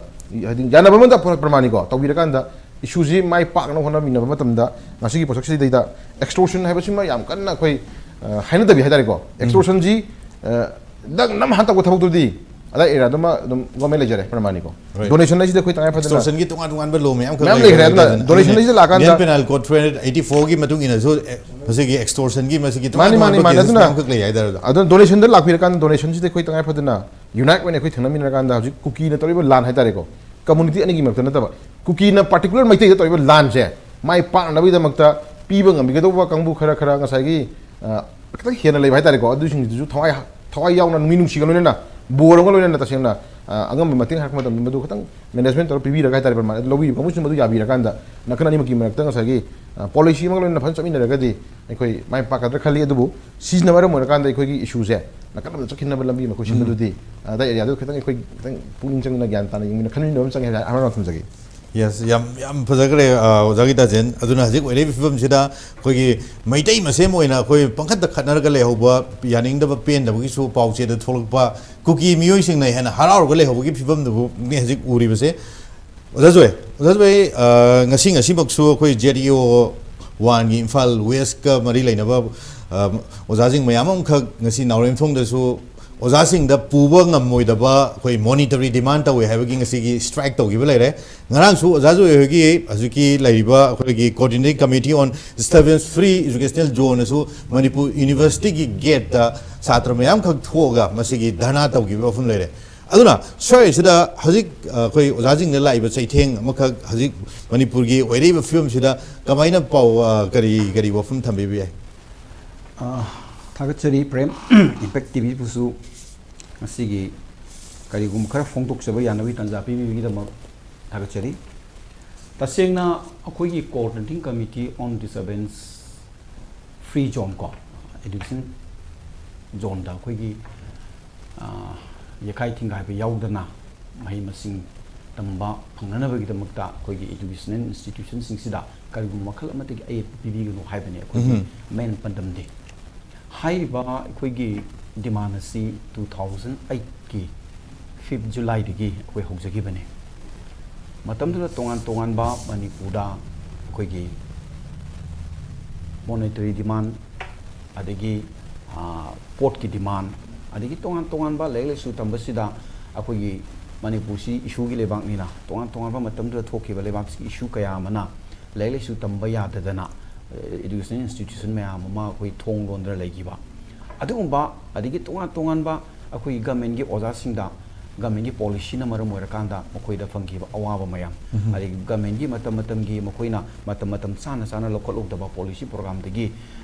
ꯍꯥꯏꯗꯤ ꯌꯥꯅꯕ ꯑꯃꯗ ꯄ꯭ꯔ- ꯄ꯭ꯔꯃꯥꯅꯤꯀꯣ ꯇꯧꯕꯤꯔꯀꯥꯟꯗ, ꯏꯁꯨꯁꯤ ꯃꯥꯏ ꯄꯥꯛꯅꯕ ꯍꯣꯠꯅꯃꯤꯟꯅꯕ ꯃꯇꯝꯗ ꯉꯁꯤꯒꯤ ꯄꯣꯠꯁꯛꯁꯤꯗꯩꯗ ꯑꯦꯛꯁꯇꯣꯔꯁꯟ ꯍꯥꯏꯕꯁꯤꯃ ꯌꯥꯝ ꯀꯟꯅ ꯑꯩꯈꯣꯏ ꯑ, ꯍꯥꯏꯅꯗꯕꯤ ꯍꯥꯏꯇꯥꯔꯦꯀꯣ꯫ ꯑꯦꯛꯁꯇꯣꯔꯁꯟꯁꯤ ꯑ, ꯅꯪ ꯅꯝ ꯍꯟ ꯇꯧꯕ ꯊꯕꯛꯇꯨꯗꯤ ꯑꯗꯥꯏ ꯑꯦꯔꯤꯌꯥꯗꯨꯃ ꯑꯗꯨꯝ ꯒꯣꯔꯃꯦꯟ ꯂꯩꯖꯔꯦ ꯄ꯭ꯔꯃꯥꯅꯤꯀꯣ꯫ Right. ꯗꯣꯅꯦꯁꯟ ꯍꯥꯏꯁꯤꯗ ꯑꯩꯈꯣꯏ ꯇꯉꯥꯏ ꯐꯗꯅ ꯑꯦꯛꯁꯇꯣꯔꯁꯟꯒꯤ ꯇꯣꯉꯥꯟ ꯇꯣꯉꯥꯟꯕ ꯂꯣ ꯃꯌꯥꯝ ꯈꯛ ꯃꯌꯥꯝ ꯂꯩꯈ꯭ꯔꯦ꯫ ꯂꯩꯈ꯭ꯔꯦ ꯑꯗꯨꯅ ꯍꯥꯏꯇꯥꯔꯦ꯫ ꯗꯣꯅꯦꯁꯟ ꯑꯗꯨꯅ ꯍꯥꯏꯁꯤꯗ ꯂꯥꯛꯀꯥꯟꯗ Indian Penal Code three eighty four ꯒꯤ ꯃꯇꯨꯡ ꯏꯟꯅꯁꯨ ꯑꯦ, ꯃꯁꯤꯒꯤ ꯑꯦꯛꯁꯇꯣꯔꯁꯟꯒꯤ ꯃꯁꯤꯒꯤ ꯃꯥꯅꯤ, ꯇꯣꯉꯥꯟ ꯃꯥꯅꯤ, ꯇꯣꯉꯥꯟꯕ ꯃꯥꯅꯤ꯫ ꯀꯦꯁꯦꯁ ꯑꯗꯨꯅ ꯃꯌꯥꯝ ꯈꯛ ꯂꯩ ꯍꯥꯏꯇꯥꯔꯦ ꯑꯗꯣ꯫ ꯑꯗꯨꯅ ꯗꯣꯅꯦꯁꯟꯗ ꯂꯥꯛꯄꯤꯔꯀꯥꯟꯗ ꯗꯣꯅꯦꯁꯟꯁꯤꯗ ꯑꯩꯈꯣꯏ ꯇꯉꯥꯏ ꯐꯗꯅ ꯌꯨꯅꯥꯏꯠ ꯑꯣꯏꯅ ꯑꯩꯈꯣꯏ ꯊꯦꯡꯅꯃꯤꯟꯅꯔꯀꯥꯟꯗ ꯍꯧꯖꯤꯛ ꯀꯨꯀꯤꯅ ꯇꯧꯔꯤꯕ ꯂꯥꯟ ꯍꯥꯏꯇꯥꯔꯦꯀꯣ, ꯀꯝꯃꯨꯅꯤꯇꯤ ꯑꯅꯤꯒꯤ ꯃꯔꯛꯇ ꯅꯠꯇꯕ, ꯀꯨꯀꯤꯅ ꯄꯥꯔꯇꯤꯀꯨꯂꯔ ꯃꯩꯇꯩꯗ ꯇꯧꯔꯤꯕ ꯂꯥꯟꯁꯦ ꯃꯥꯏ ꯄꯥꯛꯅꯕꯒꯤꯗꯃꯛꯇ ꯄꯤꯕ ꯉꯝꯕꯤꯒꯗꯧꯕ ꯀꯥꯡꯕꯨ ꯈꯔ ꯈꯔ ꯉꯁꯥꯏꯒꯤ ꯑ, ꯈꯤꯇꯪ ꯍꯦꯟꯅ ꯂꯩꯕ ꯍꯥꯏꯇꯥꯔꯦꯀꯣ, ꯑꯗꯨꯁꯤꯡꯗꯨꯁꯨ ꯊꯋꯥꯏ ꯊꯋꯥꯏ ꯌꯥꯎꯅ ꯃꯤ ꯅꯨꯡꯁꯤꯒ ꯂꯣꯏꯅꯅ ꯕꯣꯔ ꯑꯃꯒ ꯂꯣꯏꯅꯅ ꯇꯁꯦꯡꯅ ꯑ, ꯑꯉꯝꯕ ꯃꯇꯦꯡ ꯍꯥꯏꯔꯛꯄ ꯃꯇꯝꯗ ꯃꯗꯨ ꯈꯤꯇꯪ ꯃꯦꯅꯦꯖꯃꯦꯟ ꯇꯧꯔ ꯄꯤꯕꯤꯔꯒ ꯍꯥꯏꯇꯥꯔꯦ, ꯄ꯭ꯔꯃꯥꯟ ꯑꯗꯨ ꯂꯧꯕꯤꯔꯤꯕ ꯀꯥꯡꯕꯨꯁꯤꯡ ꯃꯗꯨ ꯌꯥꯕꯤꯔꯀꯥꯟꯗ ꯅꯥꯀꯟ ꯑꯅꯤꯃꯛꯀꯤ ꯃꯔꯛꯇ ꯉꯁꯥꯏꯒꯤ ꯄꯣꯂꯤꯁꯤ ꯑꯃꯒ ꯂꯣꯏꯅꯅ ꯐꯖꯅ ꯆꯠꯃꯤꯟꯅꯔꯒꯗꯤ ꯑꯩꯈꯣꯏ ꯃꯥꯏ ꯄꯥꯛꯀꯗ꯭ꯔꯥ ꯈꯜꯂꯤ꯫ ꯑꯗꯨꯕꯨ ꯁꯤꯁꯤꯅ ꯃꯔꯝ ꯑꯣꯏꯔꯀꯥꯟꯗ ꯑꯩꯈꯣꯏꯒꯤ ꯏꯁꯨꯁꯦ ꯅꯥꯀꯟ ꯑꯃꯗ ꯆꯠꯈꯤꯅꯕ ꯂꯝꯕꯤ ꯑꯃ ꯑꯩꯈꯣꯏ ꯁꯤꯟꯕꯗꯨꯗꯤ ꯑꯗꯥꯏ ꯑꯦꯔꯤꯌꯥꯗꯨ ꯈꯤꯇꯪ ꯑꯩꯈꯣꯏ ꯈꯤꯇꯪ ꯄꯨꯛꯅꯤꯡ ꯆꯪꯅ ꯒ꯭ꯌꯥꯟ ꯇꯥꯅ ꯌꯦꯡꯃꯤꯟꯅ ꯈꯟꯃꯤꯟꯅꯕ ꯑꯃ ꯆꯪꯉꯦ ꯍꯥꯏ ꯍꯥꯏꯕ ꯑꯃ ꯊꯝꯖꯒꯦ꯫ Yes, ꯌꯥꯝ ꯌꯥꯝ ꯐꯖꯈ꯭ꯔꯦ, ꯑ, ꯑꯣꯖꯥ ꯒꯤꯇꯥꯖꯦꯟ꯫ ꯑꯗꯨꯅ ꯍꯧꯖꯤꯛ ꯑꯣꯏꯔꯤꯕ ꯐꯤꯕꯝꯁꯤꯗ ꯑꯩꯈꯣꯏꯒꯤ ꯃꯩꯇꯩ ꯃꯁꯦꯟ ꯑꯣꯏꯅ ꯑꯩꯈꯣꯏ ꯄꯪꯈꯠꯇ ꯈꯠꯅꯔꯒ ꯂꯩꯍꯧꯕ, ꯌꯥꯅꯤꯡꯗꯕ ꯄꯦꯟꯗꯕꯒꯤꯁꯨ ꯄꯥꯎꯆꯦꯗ ꯊꯣꯛꯂꯛꯄ ꯀꯨꯀꯤ ꯃꯤꯑꯣꯏꯁꯤꯡꯅ ꯍꯦꯟꯅ ꯍꯔꯥꯎꯔꯒ ꯂꯩꯍꯧꯕꯒꯤ ꯐꯤꯕꯝꯗꯨꯕꯨꯅꯤ ꯍꯧꯖꯤꯛ ꯎꯔꯤꯕꯁꯦ꯫ ꯑꯣꯖꯥ ꯖꯣꯏ, ꯑꯣꯖꯥ ꯖꯣꯏ, ꯑ, ꯉꯁꯤ ꯉꯁꯤꯃꯛꯁꯨ ꯑꯩꯈꯣꯏ Z E O one ꯒꯤ ꯏꯝꯐꯥꯜ ꯋꯦꯁꯀ ꯃꯔꯤ ꯂꯩꯅꯕ, ꯑ, ꯑꯣꯖꯥꯁꯤꯡ ꯃꯌꯥꯝ ꯑꯃꯈꯛ ꯉꯁꯤ ꯅꯥꯎꯔꯦꯝꯊꯣꯡꯗꯁꯨ ꯑꯣꯖꯥꯁꯤꯡꯗ ꯄꯨꯕ ꯉꯝꯃꯣꯏꯗꯕ ꯑꯩꯈꯣꯏ ꯃꯣꯅꯤꯇꯔꯤ ꯗꯤꯃꯥꯟ ꯇꯧꯋꯦ ꯍꯥꯏꯕꯒꯤ ꯉꯁꯤꯒꯤ ꯁ꯭ꯇ꯭ꯔꯥꯏꯛ ꯇꯧꯈꯤꯕ ꯂꯩꯔꯦ꯫ ꯉꯔꯥꯡꯁꯨ ꯑꯣꯖꯥ ꯖꯣꯏ ꯍꯣꯏꯒꯤ ꯍꯧꯖꯤꯛꯀꯤ ꯂꯩꯔꯤꯕ ꯑꯩꯈꯣꯏꯒꯤ Coordinating Committee on Disturbance Free Educational Zone ꯅꯁꯨ ꯃꯅꯤꯄꯨꯔ ꯌꯨꯅꯤꯚꯔꯁꯤꯇꯤꯒꯤ ꯒꯦꯠꯇ ꯁꯥꯇ꯭ꯔ ꯃꯌꯥꯝꯈꯛ ꯊꯣꯛꯑꯒ ꯃꯁꯤꯒꯤ ꯙꯔꯅꯥ ꯇꯧꯈꯤꯕ ꯋꯥꯐꯝ ꯂꯩꯔꯦ꯫ ꯑꯗꯨꯅ ꯁ꯭ꯋꯥꯏꯁꯤꯗ ꯍꯧꯖꯤꯛ, ꯑ, ꯑꯩꯈꯣꯏ ꯑꯣꯖꯥꯁꯤꯡꯗ ꯂꯥꯛꯏꯕ ꯆꯩꯊꯦꯡ ꯑꯃꯈꯛ ꯍꯧꯖꯤꯛ ꯃꯅꯤꯄꯨꯔꯒꯤ ꯑꯣꯏꯔꯛꯏꯕ ꯐꯤꯕꯝꯁꯤꯗ ꯀꯃꯥꯏꯅ ꯄꯥꯎ, ꯑ, ꯀꯔꯤ ꯀꯔꯤ ꯋꯥꯐꯝ ꯊꯝꯕꯤꯕ ꯌꯥꯏ? ꯑ, ꯊꯥꯒꯠꯆꯔꯤ ꯄ꯭ꯔꯦꯝ꯫ ꯏꯝꯄꯦꯛ ꯇꯤ ꯚꯤꯕꯨꯁꯨ ꯉꯁꯤꯒꯤ ꯀꯔꯤꯒꯨꯝꯕ ꯈꯔ ꯐꯣꯡꯗꯣꯛꯆꯕ ꯌꯥꯅꯕꯒꯤ ꯇꯥꯟꯖꯥ ꯄꯤꯕꯤꯕꯒꯤꯗꯃꯛ ꯊꯥꯒꯠꯆꯔꯤ꯫ ꯇꯁꯦꯡꯅ ꯑꯩꯈꯣꯏꯒꯤ Coordinating Committee on Disturbance Free Zone ꯀꯣ, Education Zoneꯗ ꯑꯩꯈꯣꯏꯒꯤ, ꯑ, ꯌꯩꯈꯥꯏ ꯊꯤꯡꯒꯥꯏꯕ ꯌꯥꯎꯗꯅ ꯃꯍꯩ ꯃꯁꯤꯡ ꯇꯝꯕ ꯐꯪꯅꯅꯕꯒꯤꯗꯃꯛꯇ ꯑꯩꯈꯣꯏꯒꯤ educational institutionꯁꯤꯡꯁꯤꯗ ꯀꯔꯤꯒꯨꯝꯕ ꯃꯈꯜ ꯑꯃꯠꯇꯒꯤ ꯑꯌꯦꯠꯄ ꯄꯤꯕꯤꯒꯅꯨ ꯍꯥꯏꯕꯅꯤ ꯑꯩꯈꯣꯏꯒꯤ ꯃꯦꯟ ꯄꯥꯟꯗꯝꯗꯤ꯫ ꯍꯥꯏꯔꯤꯕ ꯑꯩꯈꯣꯏꯒꯤ ꯗꯤꯃꯥꯟ ꯑꯁꯤ ꯇꯨ ꯊꯥꯎꯖꯟ ꯑꯩꯠꯀꯤ ꯐꯤꯐ ꯖꯨꯂꯥꯏꯗꯒꯤ ꯑꯩꯈꯣꯏ ꯍꯧꯖꯈꯤꯕꯅꯤ꯫ ꯃꯇꯝꯗꯨꯗ ꯇꯣꯉꯥꯟ ꯇꯣꯉꯥꯟꯕ ꯃꯅꯤꯄꯨꯔꯗ ꯑꯩꯈꯣꯏꯒꯤ ꯃꯣꯅꯤꯇꯔꯤ ꯗꯤꯃꯥꯟ, ꯑꯗꯒꯤ ꯄꯣꯠꯀꯤ ꯗꯤꯃꯥꯟ, ꯑꯗꯒꯤ ꯇꯣꯉꯥꯟ ꯇꯣꯉꯥꯟꯕ ꯂꯥꯏꯔꯤꯛ ꯂꯥꯏꯁꯨ ꯇꯝꯕꯁꯤꯗ ꯑꯩꯈꯣꯏꯒꯤ ꯃꯅꯤꯄꯨꯔꯁꯤ ꯏꯁꯨꯒꯤ ꯂꯩꯕꯥꯛꯅꯤꯅ, ꯇꯣꯉꯥꯟ ꯇꯣꯉꯥꯟꯕ ꯃꯇꯝꯗꯨꯗ ꯊꯣꯛꯈꯤꯕ ꯂꯩꯕꯥꯛꯁꯤꯒꯤ ꯏꯁꯨ ꯀꯌꯥ ꯑꯃꯅ ꯂꯥꯏꯔꯤꯛ ꯂꯥꯏꯁꯨ ꯇꯝꯕ ꯌꯥꯗꯗꯅ educational institution ꯃꯌꯥꯝ ꯑꯃ ꯑꯩꯈꯣꯏ ꯊꯣꯡ ꯂꯣꯟꯗꯅ ꯂꯩꯈꯤꯕ꯫ ꯑꯗꯨꯒꯨꯝꯕ, ꯑꯗꯒꯤ ꯇꯣꯉꯥꯟ ꯇꯣꯉꯥꯟꯕ ꯑꯩꯈꯣꯏꯒꯤ ꯒꯃꯦꯟꯒꯤ ꯑꯣꯖꯥꯁꯤꯡꯗ ꯒꯃꯦꯟꯒꯤ ꯄꯣꯂꯤꯁꯤꯅ ꯃꯔꯝ ꯑꯣꯏꯔꯀꯥꯟꯗ ꯃꯈꯣꯏꯗ ꯐꯪꯈꯤꯕ ꯑꯋꯥꯕ ꯃꯌꯥꯝ, ꯑꯗꯒꯤ ꯒꯃꯦꯟꯒꯤ ꯃꯇꯝ ꯃꯇꯝꯒꯤ ꯃꯈꯣꯏꯅ ꯃꯇꯝ ꯃꯇꯝ ꯆꯥꯅ ꯆꯥꯅ ꯂꯧꯈꯠꯍꯧꯗꯕ ꯄꯣꯂꯤꯁꯤ ꯄ꯭ꯔꯣꯒ꯭ꯔꯥꯝꯗꯒꯤ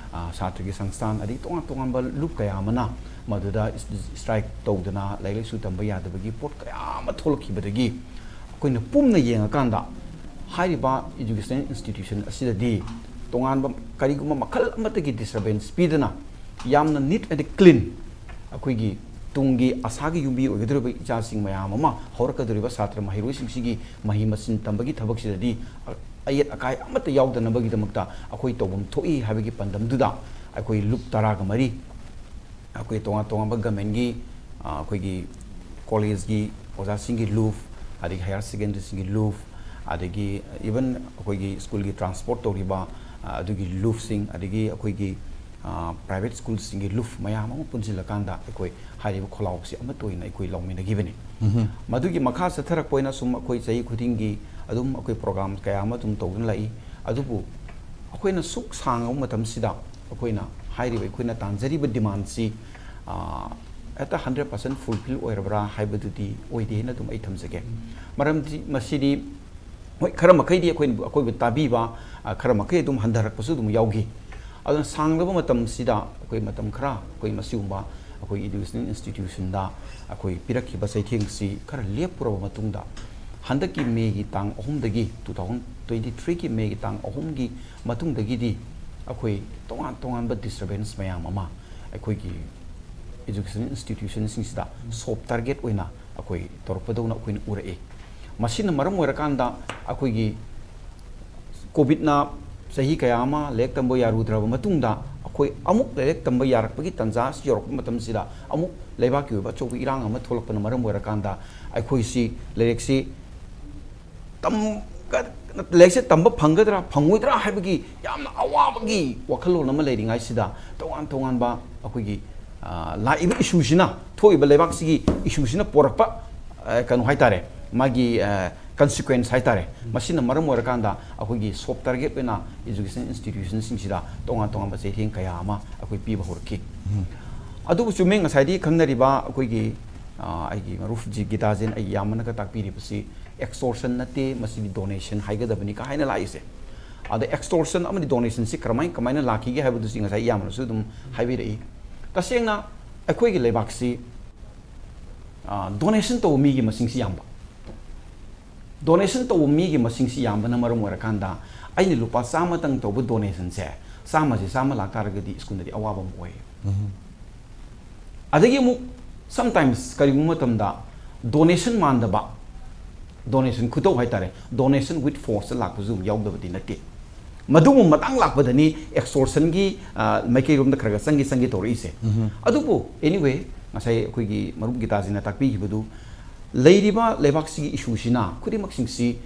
ꯁꯥꯇ꯭ꯔꯒꯤ ꯁꯪꯁꯊꯥꯟ, ꯑꯗꯒꯤ ꯇꯣꯉꯥꯟ ꯇꯣꯉꯥꯟꯕ ꯂꯨꯞ ꯀꯌꯥ ꯑꯃꯅ ꯃꯗꯨꯗ ꯏꯁꯇ꯭ꯔꯥꯏꯛ ꯇꯧꯗꯅ ꯂꯥꯏꯔꯤꯛ ꯂꯥꯏꯁꯨ ꯇꯝꯕ ꯌꯥꯗꯕꯒꯤ ꯄꯣꯠ ꯀꯌꯥ ꯑꯃ ꯊꯣꯛꯂꯛꯈꯤꯕꯗꯒꯤ ꯑꯩꯈꯣꯏꯅ ꯄꯨꯝꯅ ꯌꯦꯡꯉꯀꯥꯟꯗ ꯍꯥꯏꯔꯤꯕ educational institution ꯑꯁꯤꯗꯗꯤ ꯇꯣꯉꯥꯟꯕ ꯀꯔꯤꯒꯨꯝꯕ ꯃꯈꯜ ꯑꯃꯠꯇꯒꯤ disturbance ꯄꯤꯗꯅ ꯌꯥꯝꯅ neat and clean ꯑꯩꯈꯣꯏꯒꯤ ꯇꯨꯡꯒꯤ ꯑꯁꯥꯒꯤ ꯌꯨꯝꯕꯤ ꯑꯣꯏꯒꯗꯧꯔꯤꯕ ꯏꯆꯥꯁꯤꯡ ꯃꯌꯥꯝ ꯑꯃ ꯍꯧꯔꯛꯀꯗꯧꯔꯤꯕ ꯁꯥꯇ꯭ꯔ ꯃꯍꯩꯔꯣꯏꯁꯤꯡꯁꯤꯒꯤ ꯃꯍꯩ ꯃꯁꯤꯡ ꯇꯝꯕꯒꯤ ꯊꯕꯛꯁꯤꯗꯗꯤ ꯑꯌꯦꯠ ꯑꯀꯥꯏ ꯑꯃꯠꯇ ꯌꯥꯎꯗꯅꯕꯒꯤꯗꯃꯛꯇ ꯑꯩꯈꯣꯏ ꯇꯧꯐꯝ ꯊꯣꯛꯏ ꯍꯥꯏꯕꯒꯤ ꯄꯥꯟꯗꯝꯗꯨꯗ ꯑꯩꯈꯣꯏ ꯂꯨꯞ ꯇꯔꯥꯒ ꯃꯔꯤ ꯑꯩꯈꯣꯏ ꯇꯣꯉꯥꯟ ꯇꯣꯉꯥꯟꯕ ꯒꯃꯦꯟꯒꯤ ꯑꯩꯈꯣꯏꯒꯤ ꯀꯣꯂꯦꯖꯀꯤ ꯑꯣꯖꯥꯁꯤꯡꯒꯤ ꯂꯨꯞ, ꯑꯗꯒꯤ ꯍꯥꯌꯔ ꯁꯦꯀꯦꯟꯗꯔꯤꯁꯤꯡꯒꯤ ꯂꯨꯞ, ꯑꯗꯒꯤ even ꯑꯩꯈꯣꯏꯒꯤ ꯁ꯭ꯀꯨꯜꯒꯤ ꯇ꯭ꯔꯥꯟꯁꯄꯣꯔꯠ ꯇꯧꯔꯤꯕ ꯑꯗꯨꯒꯤ ꯂꯨꯞꯁꯤꯡ, ꯑꯗꯒꯤ ꯑꯩꯈꯣꯏꯒꯤ ꯄ꯭ꯔꯥꯏꯚꯦꯠ ꯁ꯭ꯀꯨꯜꯁꯤꯡꯒꯤ ꯂꯨꯞ ꯃꯌꯥꯝ ꯑꯃ ꯄꯨꯟꯁꯤꯜꯂꯀꯥꯟꯗ ꯑꯩꯈꯣꯏ ꯍꯥꯏꯔꯤꯕ ꯈꯣꯜꯂꯥꯎꯁꯤ ꯑꯃꯠꯇ ꯑꯣꯏꯅ ꯑꯩꯈꯣꯏ ꯂꯥꯎꯃꯤꯟꯅꯈꯤꯕꯅꯤ꯫ ꯃꯗꯨꯒꯤ ꯃꯈꯥ ꯆꯠꯊꯔꯛꯄ ꯑꯣꯏꯅ ꯁꯨꯝ ꯑꯩꯈꯣꯏ ꯆꯍꯤ ꯈꯨꯗꯤꯡꯒꯤ ꯑꯗꯨꯝ ꯑꯩꯈꯣꯏ ꯄ꯭ꯔꯣꯒ꯭ꯔꯥꯝ ꯀꯌꯥ ꯑꯃ ꯑꯗꯨꯝ ꯇꯧꯗꯨꯅ ꯂꯥꯛꯏ꯫ ꯑꯗꯨꯕꯨ ꯑꯩꯈꯣꯏꯅ ꯁꯨꯛ ꯁꯥꯡꯉꯕ ꯃꯇꯝꯁꯤꯗ ꯑꯩꯈꯣꯏꯅ ꯍꯥꯏꯔꯤꯕ ꯑꯩꯈꯣꯏꯅ ꯇꯥꯟꯖꯔꯤꯕ ꯗꯤꯃꯥꯟꯁꯤ ꯍꯦꯛꯇ ꯍꯟꯗ꯭ꯔꯦꯠ ꯄꯥꯔꯁꯦꯟ ꯐꯨꯜꯐꯤꯜ ꯑꯣꯏꯔꯕ꯭ꯔꯥ ꯍꯥꯏꯕꯗꯨꯗꯤ ꯑꯣꯏꯗꯦꯅ ꯑꯗꯨꯝ ꯑꯩ ꯊꯝꯖꯒꯦ꯫ ꯃꯔꯝꯗꯤ ꯃꯁꯤꯗꯤ ꯍꯣꯏ, ꯈꯔ ꯃꯈꯩꯗꯤ ꯑꯩꯈꯣꯏꯅ, ꯑꯩꯈꯣꯏꯕꯨ ꯇꯥꯕꯤꯕ ꯈꯔ ꯃꯈꯩ ꯑꯗꯨꯝ ꯍꯟꯊꯔꯛꯄꯁꯨ ꯑꯗꯨꯝ ꯌꯥꯎꯈꯤ꯫ ꯑꯗꯨꯅ ꯁꯥꯡꯂꯕ ꯃꯇꯝꯁꯤꯗ ꯑꯩꯈꯣꯏ ꯃꯇꯝ ꯈꯔ ꯑꯩꯈꯣꯏ ꯃꯁꯤꯒꯨꯝꯕ ꯑꯩꯈꯣꯏ educational institutionꯗ ꯑꯩꯈꯣꯏ ꯄꯤꯔꯛꯈꯤꯕ ꯆꯩꯊꯦꯡꯁꯤ ꯈꯔ ꯂꯦꯞꯄꯨꯔꯕ ꯃꯇꯨꯡꯗ, ꯍꯟꯗꯛꯀꯤ ꯃꯦꯒꯤ ꯇꯥꯡ ꯑꯍꯨꯝꯗꯒꯤ, two thousand twenty threeꯒꯤ ꯃꯦꯒꯤ ꯇꯥꯡ ꯑꯍꯨꯝꯒꯤ ꯃꯇꯨꯡꯗꯒꯤꯗꯤ ꯑꯩꯈꯣꯏ ꯇꯣꯉꯥꯟ ꯇꯣꯉꯥꯟꯕ disturbance ꯃꯌꯥꯝ ꯑꯃ ꯑꯩꯈꯣꯏꯒꯤ educational institutionꯁꯤꯡꯁꯤꯗ soft target ꯑꯣꯏꯅ ꯑꯩꯈꯣꯏ ꯇꯧꯔꯛꯄꯗꯧꯅ ꯑꯩꯈꯣꯏꯅ ꯎꯔꯛꯏ꯫ ꯃꯁꯤꯅ ꯃꯔꯝ ꯑꯣꯏꯔꯀꯥꯟꯗ ꯑꯩꯈꯣꯏꯒꯤ ꯀꯣꯚꯤꯗꯅ ꯆꯍꯤ ꯀꯌꯥ ꯑꯃ ꯂꯥꯏꯔꯤꯛ ꯇꯝꯕ ꯌꯥꯔꯨꯗ꯭ꯔꯕ ꯃꯇꯨꯡꯗ, ꯑꯩꯈꯣꯏ ꯑꯃꯨꯛ ꯂꯥꯏꯔꯤꯛ ꯇꯝꯕ ꯌꯥꯔꯛꯄꯒꯤ ꯇꯥꯟꯖꯥ ꯑꯁꯤ ꯌꯧꯔꯛꯄ ꯃꯇꯝꯁꯤꯗ, ꯑꯃꯨꯛ ꯂꯩꯕꯥꯛꯀꯤ ꯑꯣꯏꯕ ꯑꯆꯧꯕ ꯏꯔꯥꯡ ꯑꯃ ꯊꯣꯛꯂꯛꯄꯅ ꯃꯔꯝ ꯑꯣꯏꯔꯀꯥꯟꯗ, ꯑꯩꯈꯣꯏꯁꯤ ꯂꯥꯏꯔꯤꯛꯁꯤ ꯇꯝꯒ-, ꯂꯥꯏꯔꯤꯛꯁꯦ ꯇꯝꯕ ꯐꯪꯒꯗ꯭ꯔꯥ ꯐꯪꯉꯣꯏꯗ꯭ꯔꯥ ꯍꯥꯏꯕꯒꯤ ꯌꯥꯝꯅ ꯑꯋꯥꯕꯒꯤ ꯋꯥꯈꯜꯂꯣꯟ ꯑꯃ ꯂꯩꯔꯤꯉꯩꯁꯤꯗ, ꯇꯣꯉꯥꯟ ꯇꯣꯉꯥꯟꯕ ꯑꯩꯈꯣꯏꯒꯤ, ꯑ, ꯂꯥꯛꯏꯕ ꯏꯁꯨꯁꯤꯅ, ꯊꯣꯛꯏꯕ ꯂꯩꯕꯥꯛꯁꯤꯒꯤ ꯏꯁꯨꯁꯤꯅ ꯄꯣꯔꯛꯄ, ꯑ, ꯀꯩꯅꯣ ꯍꯥꯏꯇꯥꯔꯦ, ꯃꯥꯒꯤ, ꯑ, ꯀꯟꯁꯤꯀ꯭ꯋꯦꯟꯁ ꯍꯥꯏꯇꯥꯔꯦ, ꯃꯁꯤꯅ ꯃꯔꯝ ꯑꯣꯏꯔꯀꯥꯟꯗ ꯑꯩꯈꯣꯏꯒꯤ ꯁꯣꯐ ꯇꯥꯔꯒꯦꯠ ꯑꯣꯏꯅ ꯏꯖꯨꯀꯦꯁꯟ ꯏꯟꯁꯇꯤꯇ꯭ꯌꯨꯁꯟꯁꯤꯡꯁꯤꯗ ꯇꯣꯉꯥꯟ ꯇꯣꯉꯥꯟꯕ ꯆꯩꯊꯦꯡ ꯀꯌꯥ ꯑꯃ ꯑꯩꯈꯣꯏ ꯄꯤꯕ ꯍꯧꯔꯛꯈꯤ꯫ ꯑꯗꯨꯕꯨ ꯆꯨꯝꯃꯦ, ꯉꯁꯥꯏꯗꯤ ꯈꯪꯅꯔꯤꯕ ꯑꯩꯈꯣꯏꯒꯤ, ꯑ, ꯑꯩꯒꯤ ꯃꯔꯨꯞ ꯖꯤ ꯒꯤꯇꯥꯖꯦꯟ, ꯑꯩꯒꯤ ꯏꯌꯥꯝꯕꯅꯒ ꯇꯥꯛꯄꯤꯔꯤꯕꯁꯤ ꯑꯦꯛꯁꯇꯣꯔꯁꯟ ꯅꯠꯇꯦ, ꯃꯁꯤꯗꯤ ꯗꯣꯅꯦꯁꯟ ꯍꯥꯏꯒꯗꯕꯅꯤ ꯀ ꯍꯥꯏꯅ ꯂꯥꯛꯏꯁꯦ꯫ ꯑꯗ ꯑꯦꯛꯁꯇꯣꯔꯁꯟ ꯑꯃꯗꯤ ꯗꯣꯅꯦꯁꯟꯁꯤ ꯀꯔꯝꯍꯥꯏ-, ꯀꯃꯥꯏꯅ ꯂꯥꯛꯈꯤꯒꯦ ꯍꯥꯏꯕꯗꯨꯁꯨ ꯉꯁꯥꯏ ꯏꯌꯥꯝꯕꯅꯁꯨ ꯑꯗꯨꯝ ꯍꯥꯏꯕꯤꯔꯛꯏ꯫ ꯇꯁꯦꯡꯅ ꯑꯩꯈꯣꯏꯒꯤ ꯂꯩꯕꯥꯛꯁꯤ, ꯑ, ꯗꯣꯅꯦꯁꯟ ꯇꯧꯕ ꯃꯤꯒꯤ ꯃꯁꯤꯡꯁꯤ ꯌꯥꯝꯕ꯫ ꯗꯣꯅꯦꯁꯟ ꯇꯧꯕ ꯃꯤꯒꯤ ꯃꯁꯤꯡꯁꯤ ꯌꯥꯝꯕꯅ ꯃꯔꯝ ꯑꯣꯏꯔꯀꯥꯟꯗ, ꯑꯩꯅ ꯂꯨꯄꯥ ꯆꯥꯝꯃꯇꯪ ꯇꯧꯕ ꯗꯣꯅꯦꯁꯟꯁꯦ, ꯆꯥꯝꯃꯁꯦ ꯆꯥꯝꯃ ꯂꯥꯛ ꯇꯥꯔꯒꯗꯤ ꯁ꯭ꯀꯨꯜꯗꯗꯤ ꯑꯋꯥꯕ ꯑꯃ ꯑꯣꯏ꯫ ꯑꯗꯒꯤ ꯑꯃꯨꯛ sometimes ꯀꯔꯤꯒꯨꯝꯕ ꯃꯇꯝꯗ ꯗꯣꯅꯦꯁꯟ ꯃꯥꯟꯗꯕ, ꯗꯣꯅꯦꯁꯟ ꯈꯨꯇꯧ ꯍꯥꯏꯇꯥꯔꯦ, ꯗꯣꯅꯦꯁꯟ ꯋꯤꯠ ꯐꯣꯔꯁꯇ ꯂꯥꯛꯄꯁꯨ ꯑꯗꯨꯝ ꯌꯥꯎꯗꯕꯗꯤ ꯅꯠꯇꯦ꯫ ꯃꯗꯨꯒꯨꯝꯕ ꯃꯇꯥꯡ ꯂꯥꯛꯄꯗꯅꯤ ꯑꯦꯛꯁꯇꯣꯔꯁꯟꯒꯤ, ꯑ, ꯃꯥꯏꯀꯩꯔꯣꯝꯗ ꯈꯔ ꯈꯔ ꯆꯪꯒꯦ ꯆꯪꯒꯦ ꯇꯧꯔꯛꯏꯁꯦ꯫ ꯑꯗꯨꯕꯨ anyway, ꯉꯁꯥꯏ ꯑꯩꯈꯣꯏꯒꯤ ꯃꯔꯨꯞ ꯒꯤꯇꯥꯖꯤꯅ ꯇꯥꯛꯄꯤꯈꯤꯕꯗꯨ, ꯂꯩꯔꯤꯕ ꯂꯩꯕꯥꯛꯁꯤꯒꯤ ꯏꯁꯨꯁꯤꯅ ꯈꯨꯗꯤꯡꯃꯛꯁꯤꯡꯁꯤ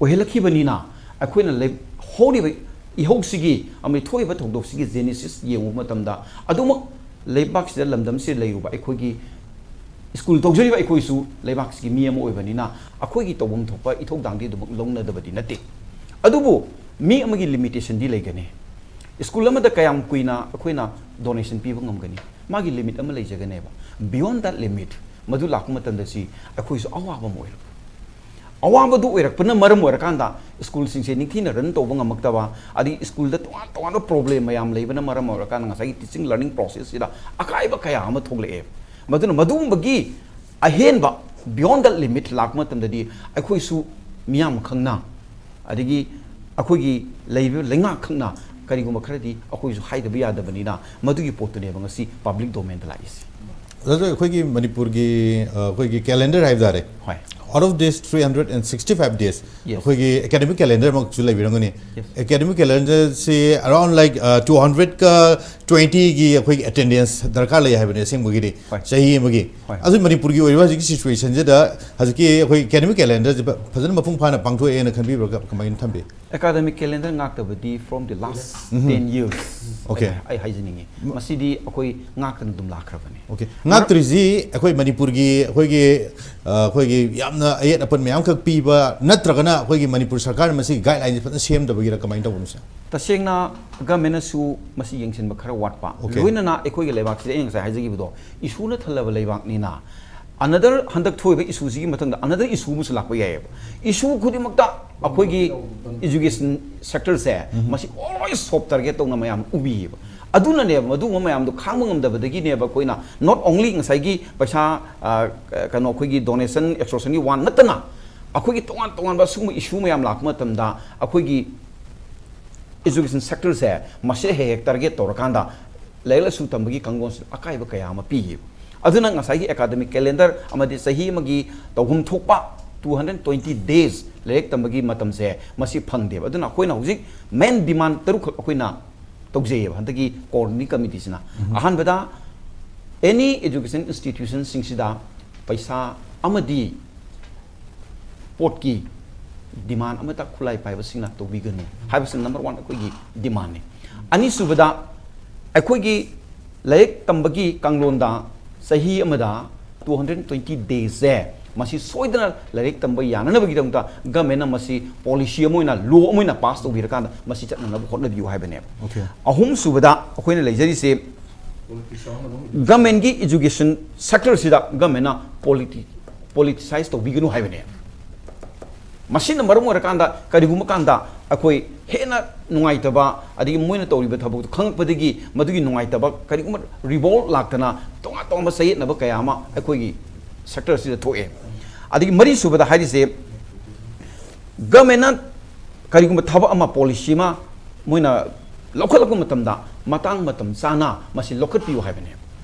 ꯑꯣꯏꯍꯜꯂꯛꯈꯤꯕꯅꯤꯅ, ꯑꯩꯈꯣꯏꯅ ꯂꯩ-, ꯍꯧꯔꯤꯕ ꯏꯍꯧꯁꯤꯒꯤ ꯑꯃꯗꯤ ꯊꯣꯛꯏꯕ ꯊꯧꯗꯣꯛꯁꯤꯒꯤ ꯖꯦꯅꯦꯁꯤꯁ ꯌꯦꯡꯉꯨꯕ ꯃꯇꯝꯗ, ꯑꯗꯨꯃꯛ ꯂꯩꯕꯥꯛꯁꯤꯗ, ꯂꯝꯗꯝꯁꯤꯗ ꯂꯩꯔꯨꯕ ꯑꯩꯈꯣꯏꯒꯤ ꯁ꯭ꯀꯨꯜ ꯇꯧꯖꯔꯤꯕ ꯑꯩꯈꯣꯏꯁꯨ ꯂꯩꯕꯥꯛꯁꯤꯒꯤ ꯃꯤ ꯑꯃ ꯑꯣꯏꯕꯅꯤꯅ, ꯑꯩꯈꯣꯏꯒꯤ ꯇꯧꯐꯝ ꯊꯣꯛꯄ ꯏꯊꯧꯗꯥꯡꯗꯤ ꯑꯗꯨꯃꯛ ꯂꯧꯅꯗꯕꯗꯤ ꯅꯠꯇꯦ꯫ ꯑꯗꯨꯕꯨ ꯃꯤ ꯑꯃꯒꯤ ꯂꯤꯃꯤꯇꯦꯁꯟꯗꯤ ꯂꯩꯒꯅꯤ꯫ ꯁ꯭ꯀꯨꯜ ꯑꯃꯗ ꯀꯌꯥꯝ ꯀꯨꯏꯅ ꯑꯩꯈꯣꯏꯅ ꯗꯣꯅꯦꯁꯟ ꯄꯤꯕ ꯉꯝꯒꯅꯤ? ꯃꯥꯒꯤ ꯂꯤꯃꯤꯠ ꯑꯃ ꯂꯩꯖꯒꯅꯦꯕ꯫ Beyond that limit, ꯃꯗꯨ ꯂꯥꯛꯄ ꯃꯇꯝꯗ ꯁꯤ ꯑꯩꯈꯣꯏꯁꯨ ꯑꯋꯥꯕ ꯑꯃ ꯑꯣꯏꯔꯛꯄ꯫ ꯑꯋꯥꯕꯗꯨ ꯑꯣꯏꯔꯛꯄꯅ ꯃꯔꯝ ꯑꯣꯏꯔꯀꯥꯟꯗ ꯁ꯭ꯀꯨꯜꯁꯤꯡꯁꯦ ꯅꯤꯡꯊꯤꯅ ꯔꯟ ꯇꯧꯕ ꯉꯝꯃꯛꯇꯕ, ꯑꯗꯒꯤ ꯁ꯭ꯀꯨꯜꯗ ꯇꯣꯉꯥꯟ ꯇꯣꯉꯥꯟꯕ ꯄ꯭ꯔꯣꯕ꯭ꯂꯦꯝ ꯃꯌꯥꯝ ꯂꯩꯕꯅ ꯃꯔꯝ ꯑꯣꯏꯔꯀꯥꯟꯗ ꯉꯁꯥꯏꯒꯤ ꯇꯤꯆꯤꯡ ꯂꯔꯅꯤꯡ ꯄ꯭ꯔꯣꯁꯦꯁꯁꯤꯗ ꯑꯀꯥꯏꯕ ꯀꯌꯥ ꯑꯃ ꯊꯣꯛꯂꯛꯑꯦ꯫ ꯃꯗꯨꯅ ꯃꯗꯨꯒꯨꯝꯕꯒꯤ ꯑꯍꯦꯟꯕ, beyond that limit ꯂꯥꯛꯄ ꯃꯇꯝꯗꯗꯤ ꯑꯩꯈꯣꯏꯁꯨ ꯃꯤꯌꯥꯝ ꯈꯪꯅ, ꯑꯗꯒꯤ ꯑꯩꯈꯣꯏꯒꯤ ꯂꯩꯔꯤꯕ ꯂꯩꯉꯥꯛ ꯈꯪꯅ ꯀꯔꯤꯒꯨꯝꯕ ꯈꯔꯗꯤ ꯑꯩꯈꯣꯏꯁꯨ ꯍꯥꯏꯗꯕ ꯌꯥꯗꯕꯅꯤꯅ, ꯃꯗꯨꯒꯤ ꯄꯣꯠꯇꯨꯅꯦꯕ ꯉꯁꯤ ꯄꯕ꯭ꯂꯤꯛ ꯗꯣꯃꯦꯟꯗ ꯂꯥꯛꯏꯁꯦ꯫ ꯑꯗꯨ ꯑꯩꯈꯣꯏꯒꯤ ꯃꯅꯤꯄꯨꯔꯒꯤ, ꯑ, ꯑꯩꯈꯣꯏꯒꯤ ꯀꯦꯂꯦꯟꯗꯔ ꯍꯥꯏꯕ ꯇꯥꯔꯦ, ꯍꯣꯏ꯫ Out of this three hundred and sixty five days, Yes. ꯑꯩꯈꯣꯏꯒꯤ academic calendar ꯃꯛꯁꯨ ꯂꯩꯕꯤꯔꯝꯒꯅꯤ. Yes. Academic calendar ꯁꯤ around like two hundred ꯀ twenty ꯒꯤ ꯑꯩꯈꯣꯏꯒꯤ attendance ꯗꯔꯀꯥꯔ ꯂꯩ ꯍꯥꯏꯕꯅꯤ ꯑꯁꯦꯡꯕꯒꯤꯗꯤ, ꯍꯣꯏ. ꯆꯍꯤ ꯑꯃꯒꯤ. ꯍꯣꯏ. ꯑꯗꯨ ꯃꯅꯤꯄꯨꯔꯒꯤ ꯑꯣꯏꯔꯤꯕ ꯍꯧꯖꯤꯛꯀꯤ situation ꯁꯤꯗ ꯍꯧꯖꯤꯛꯀꯤ ꯑꯩꯈꯣꯏ academic calendar ꯁꯤ ꯐꯖꯅ ꯃꯄꯨꯡ ꯐꯥꯅ ꯄꯥꯡꯊꯣꯛꯑꯦꯅ ꯈꯟꯕꯤꯕ꯭ꯔꯥ? ꯀ- ꯀꯃꯥꯏꯅ ꯊꯝꯕꯤ? Academic calendar ꯉꯥꯛꯇꯕꯗꯤ from the last ten years Okay. ꯑꯩ ꯍꯥꯏꯖꯅꯤꯡꯉꯤ꯫ ꯃꯁꯤꯗꯤ ꯑꯩꯈꯣꯏ ꯉꯥꯛꯇꯅ ꯑꯗꯨꯝ ꯂꯥꯛꯈ꯭ꯔꯕꯅꯤ꯫ Okay. ꯉꯥꯛꯇ꯭ꯔꯤꯁꯤ ꯑꯩꯈꯣꯏ ꯃꯅꯤꯄꯨꯔꯒꯤ ꯑꯩꯈꯣꯏꯒꯤ ꯑ, ꯑꯩꯈꯣꯏꯒꯤ ꯌꯥꯝꯅ ꯑꯌꯦꯠ ꯑꯄꯟ ꯃꯌꯥꯝꯈꯛ ꯄꯤꯕ ꯅꯠꯇ꯭ꯔꯒꯅ ꯑꯩꯈꯣꯏꯒꯤ ꯃꯅꯤꯄꯨꯔ ꯁꯔꯀꯥꯔꯅ ꯃꯁꯤꯒꯤ guideline ꯁꯤ ꯐꯖꯅ ꯁꯦꯝꯗꯕꯒꯤꯔ ꯀꯃꯥꯏꯅ ꯇꯧꯕꯅꯣ ꯁꯥꯔ? ꯇꯁꯦꯡꯅ government ꯅꯁꯨ ꯃꯁꯤ ꯌꯦꯡꯁꯤꯟꯕ ꯈꯔ ꯋꯥꯠꯄ, Okay. ꯂꯣꯏꯅꯅ ꯑꯩꯈꯣꯏꯒꯤ ꯂꯩꯕꯥꯛꯁꯤꯗ ꯑꯩꯅ ꯉꯁꯥꯏ ꯍꯥꯏꯖꯈꯤꯕꯗꯣ, issue ꯅ ꯊꯜꯂꯕ ꯂꯩꯕꯥꯛꯅꯤꯅ, another ꯍꯟꯗꯛ ꯊꯣꯛꯏꯕ issue ꯁꯤꯒꯤ ꯃꯊꯪꯗ another issue ꯑꯃꯁꯨ ꯂꯥꯛꯄ ꯌꯥꯏꯑꯕ꯫ Issue ꯈꯨꯗꯤꯡꯃꯛꯇ ꯑꯩꯈꯣꯏꯒꯤ education sector ꯁꯦ ꯃꯁꯤ always soft target ꯇꯧꯅ ꯃꯌꯥꯝ ꯎꯕꯤꯌꯦꯕ꯫ ꯑꯗꯨꯅꯅꯦꯕ, ꯃꯗꯨꯒꯨꯝꯕ ꯃꯌꯥꯝꯗꯣ ꯈꯥꯡꯕ ꯉꯝꯗꯕꯗꯒꯤꯅꯦꯕ ꯑꯩꯈꯣꯏꯅ not only ꯉꯁꯥꯏꯒꯤ ꯄꯩꯁꯥ, ꯑ, ꯀꯩꯅꯣ, ꯑꯩꯈꯣꯏꯒꯤ donation extortion ꯒꯤ ꯋꯥ ꯅꯠꯇꯅ ꯑꯩꯈꯣꯏꯒꯤ ꯇꯣꯉꯥꯟ ꯇꯣꯉꯥꯟꯕ ꯁꯤꯒꯨꯝꯕ issue ꯃꯌꯥꯝ ꯂꯥꯛꯄ ꯃꯇꯝꯗ ꯑꯩꯈꯣꯏꯒꯤ education sector ꯁꯦ ꯃꯁꯤ ꯍꯦꯛ ꯍꯦꯛ target ꯇꯧꯔꯀꯥꯟꯗ ꯂꯥꯏꯔꯤꯛ ꯂꯥꯏꯁꯨ ꯇꯝꯕꯒꯤ ꯀꯥꯡꯂꯣꯟꯁꯤꯗ ꯑꯀꯥꯏꯕ ꯀꯌꯥ ꯑꯃ ꯄꯤꯌꯦꯕ꯫ ꯑꯗꯨꯅ ꯉꯁꯥꯏꯒꯤ academic calendar ꯑꯃꯗꯤ ꯆꯍꯤ ꯑꯃꯒꯤ ꯇꯧꯐꯝ ꯊꯣꯛꯄ two hundred twenty days ꯂꯥꯏꯔꯤꯛ ꯇꯝꯕꯒꯤ ꯃꯇꯝꯁꯦ ꯃꯁꯤ ꯐꯪꯗꯦꯕ꯫ ꯑꯗꯨꯅ ꯑꯩꯈꯣꯏꯅ ꯍꯧꯖꯤꯛ main demand ꯇꯔꯨꯛꯈꯛ ꯑꯩꯈꯣꯏꯅ ꯇꯧꯖꯩꯌꯦꯕ ꯍꯟꯗꯛꯀꯤ coordinating committee ꯁꯤꯅ꯫ ꯑꯍꯥꯟꯕꯗ, any education institution ꯁꯤꯡꯁꯤꯗ ꯄꯩꯁꯥ ꯑꯃꯗꯤ ꯄꯣꯠꯀꯤ demand ꯑꯃꯠꯇ ꯈꯨꯠꯂꯥꯏ ꯄꯥꯏꯕꯁꯤꯡꯅ ꯇꯧꯕꯤꯒꯅꯨ ꯍꯥꯏꯕꯁꯤꯅ number one ꯑꯩꯈꯣꯏꯒꯤ demand ꯅꯤ꯫ ꯑꯅꯤꯁꯨꯕꯗ, ꯑꯩꯈꯣꯏꯒꯤ ꯂꯥꯏꯔꯤꯛ ꯇꯝꯕꯒꯤ ꯀꯥꯡꯂꯣꯟꯗ ꯆꯍꯤ ꯑꯃꯗ two hundred twenty days ꯁꯦ ꯃꯁꯤ ꯁꯣꯏꯗꯅ ꯂꯥꯏꯔꯤꯛ ꯇꯝꯕ ꯌꯥꯅꯅꯕꯒꯤꯗꯃꯛꯇ government ꯅ ꯃꯁꯤ policy ꯑꯃ ꯑꯣꯏꯅ, law ꯑꯃ ꯑꯣꯏꯅ pass ꯇꯧꯕꯤꯔꯀꯥꯟꯗ ꯃꯁꯤ ꯆꯠꯅꯅꯕ ꯍꯣꯠꯅꯕꯤꯌꯨ ꯍꯥꯏꯕꯅꯦꯕ꯫ Okay. ꯑꯍꯨꯝꯁꯨꯕꯗ ꯑꯩꯈꯣꯏꯅ ꯂꯩꯖꯔꯤꯁꯦ government ꯀꯤ education sector ꯁꯤꯗ government ꯅ politi- politicize ꯇꯧꯕꯤꯒꯅꯨ ꯍꯥꯏꯕꯅꯦ꯫ ꯃꯁꯤꯅ ꯃꯔꯝ ꯑꯣꯏꯔꯀꯥꯟꯗ ꯀꯔꯤꯒꯨꯝꯕ ꯀꯥꯟꯗ ꯑꯩꯈꯣꯏ ꯍꯦꯟꯅ ꯅꯨꯡꯉꯥꯏꯇꯕ, ꯑꯗꯒꯤ ꯃꯣꯏꯅ ꯇꯧꯔꯤꯕ ꯊꯕꯛꯇꯣ ꯈꯪꯉꯛꯄꯗꯒꯤ ꯃꯗꯨꯒꯤ ꯅꯨꯡꯉꯥꯏꯇꯕ, ꯀꯔꯤꯒꯨꯝꯕ revolt ꯂꯥꯛꯇꯅ ꯇꯣꯉꯥꯟ ꯇꯣꯉꯥꯟꯕ ꯆꯌꯦꯠꯅꯕ ꯀꯌꯥ ꯑꯃ ꯑꯩꯈꯣꯏꯒꯤ sector ꯁꯤꯗ ꯊꯣꯛꯑꯦ꯫ ꯑꯗꯒꯤ ꯃꯔꯤꯁꯨꯕꯗ ꯍꯥꯏꯔꯤꯁꯦ, government ꯅ ꯀꯔꯤꯒꯨꯝꯕ ꯊꯕꯛ ꯑꯃ, policy ꯑꯃ ꯃꯣꯏꯅ ꯂꯧꯈꯠꯂꯛꯄ ꯃꯇꯝꯗ ꯃꯇꯥꯡ ꯃꯇꯝ ꯆꯥꯅ ꯃꯁꯤ ꯂꯧꯈꯠꯄꯤꯌꯨ ꯍꯥꯏꯕꯅꯦ꯫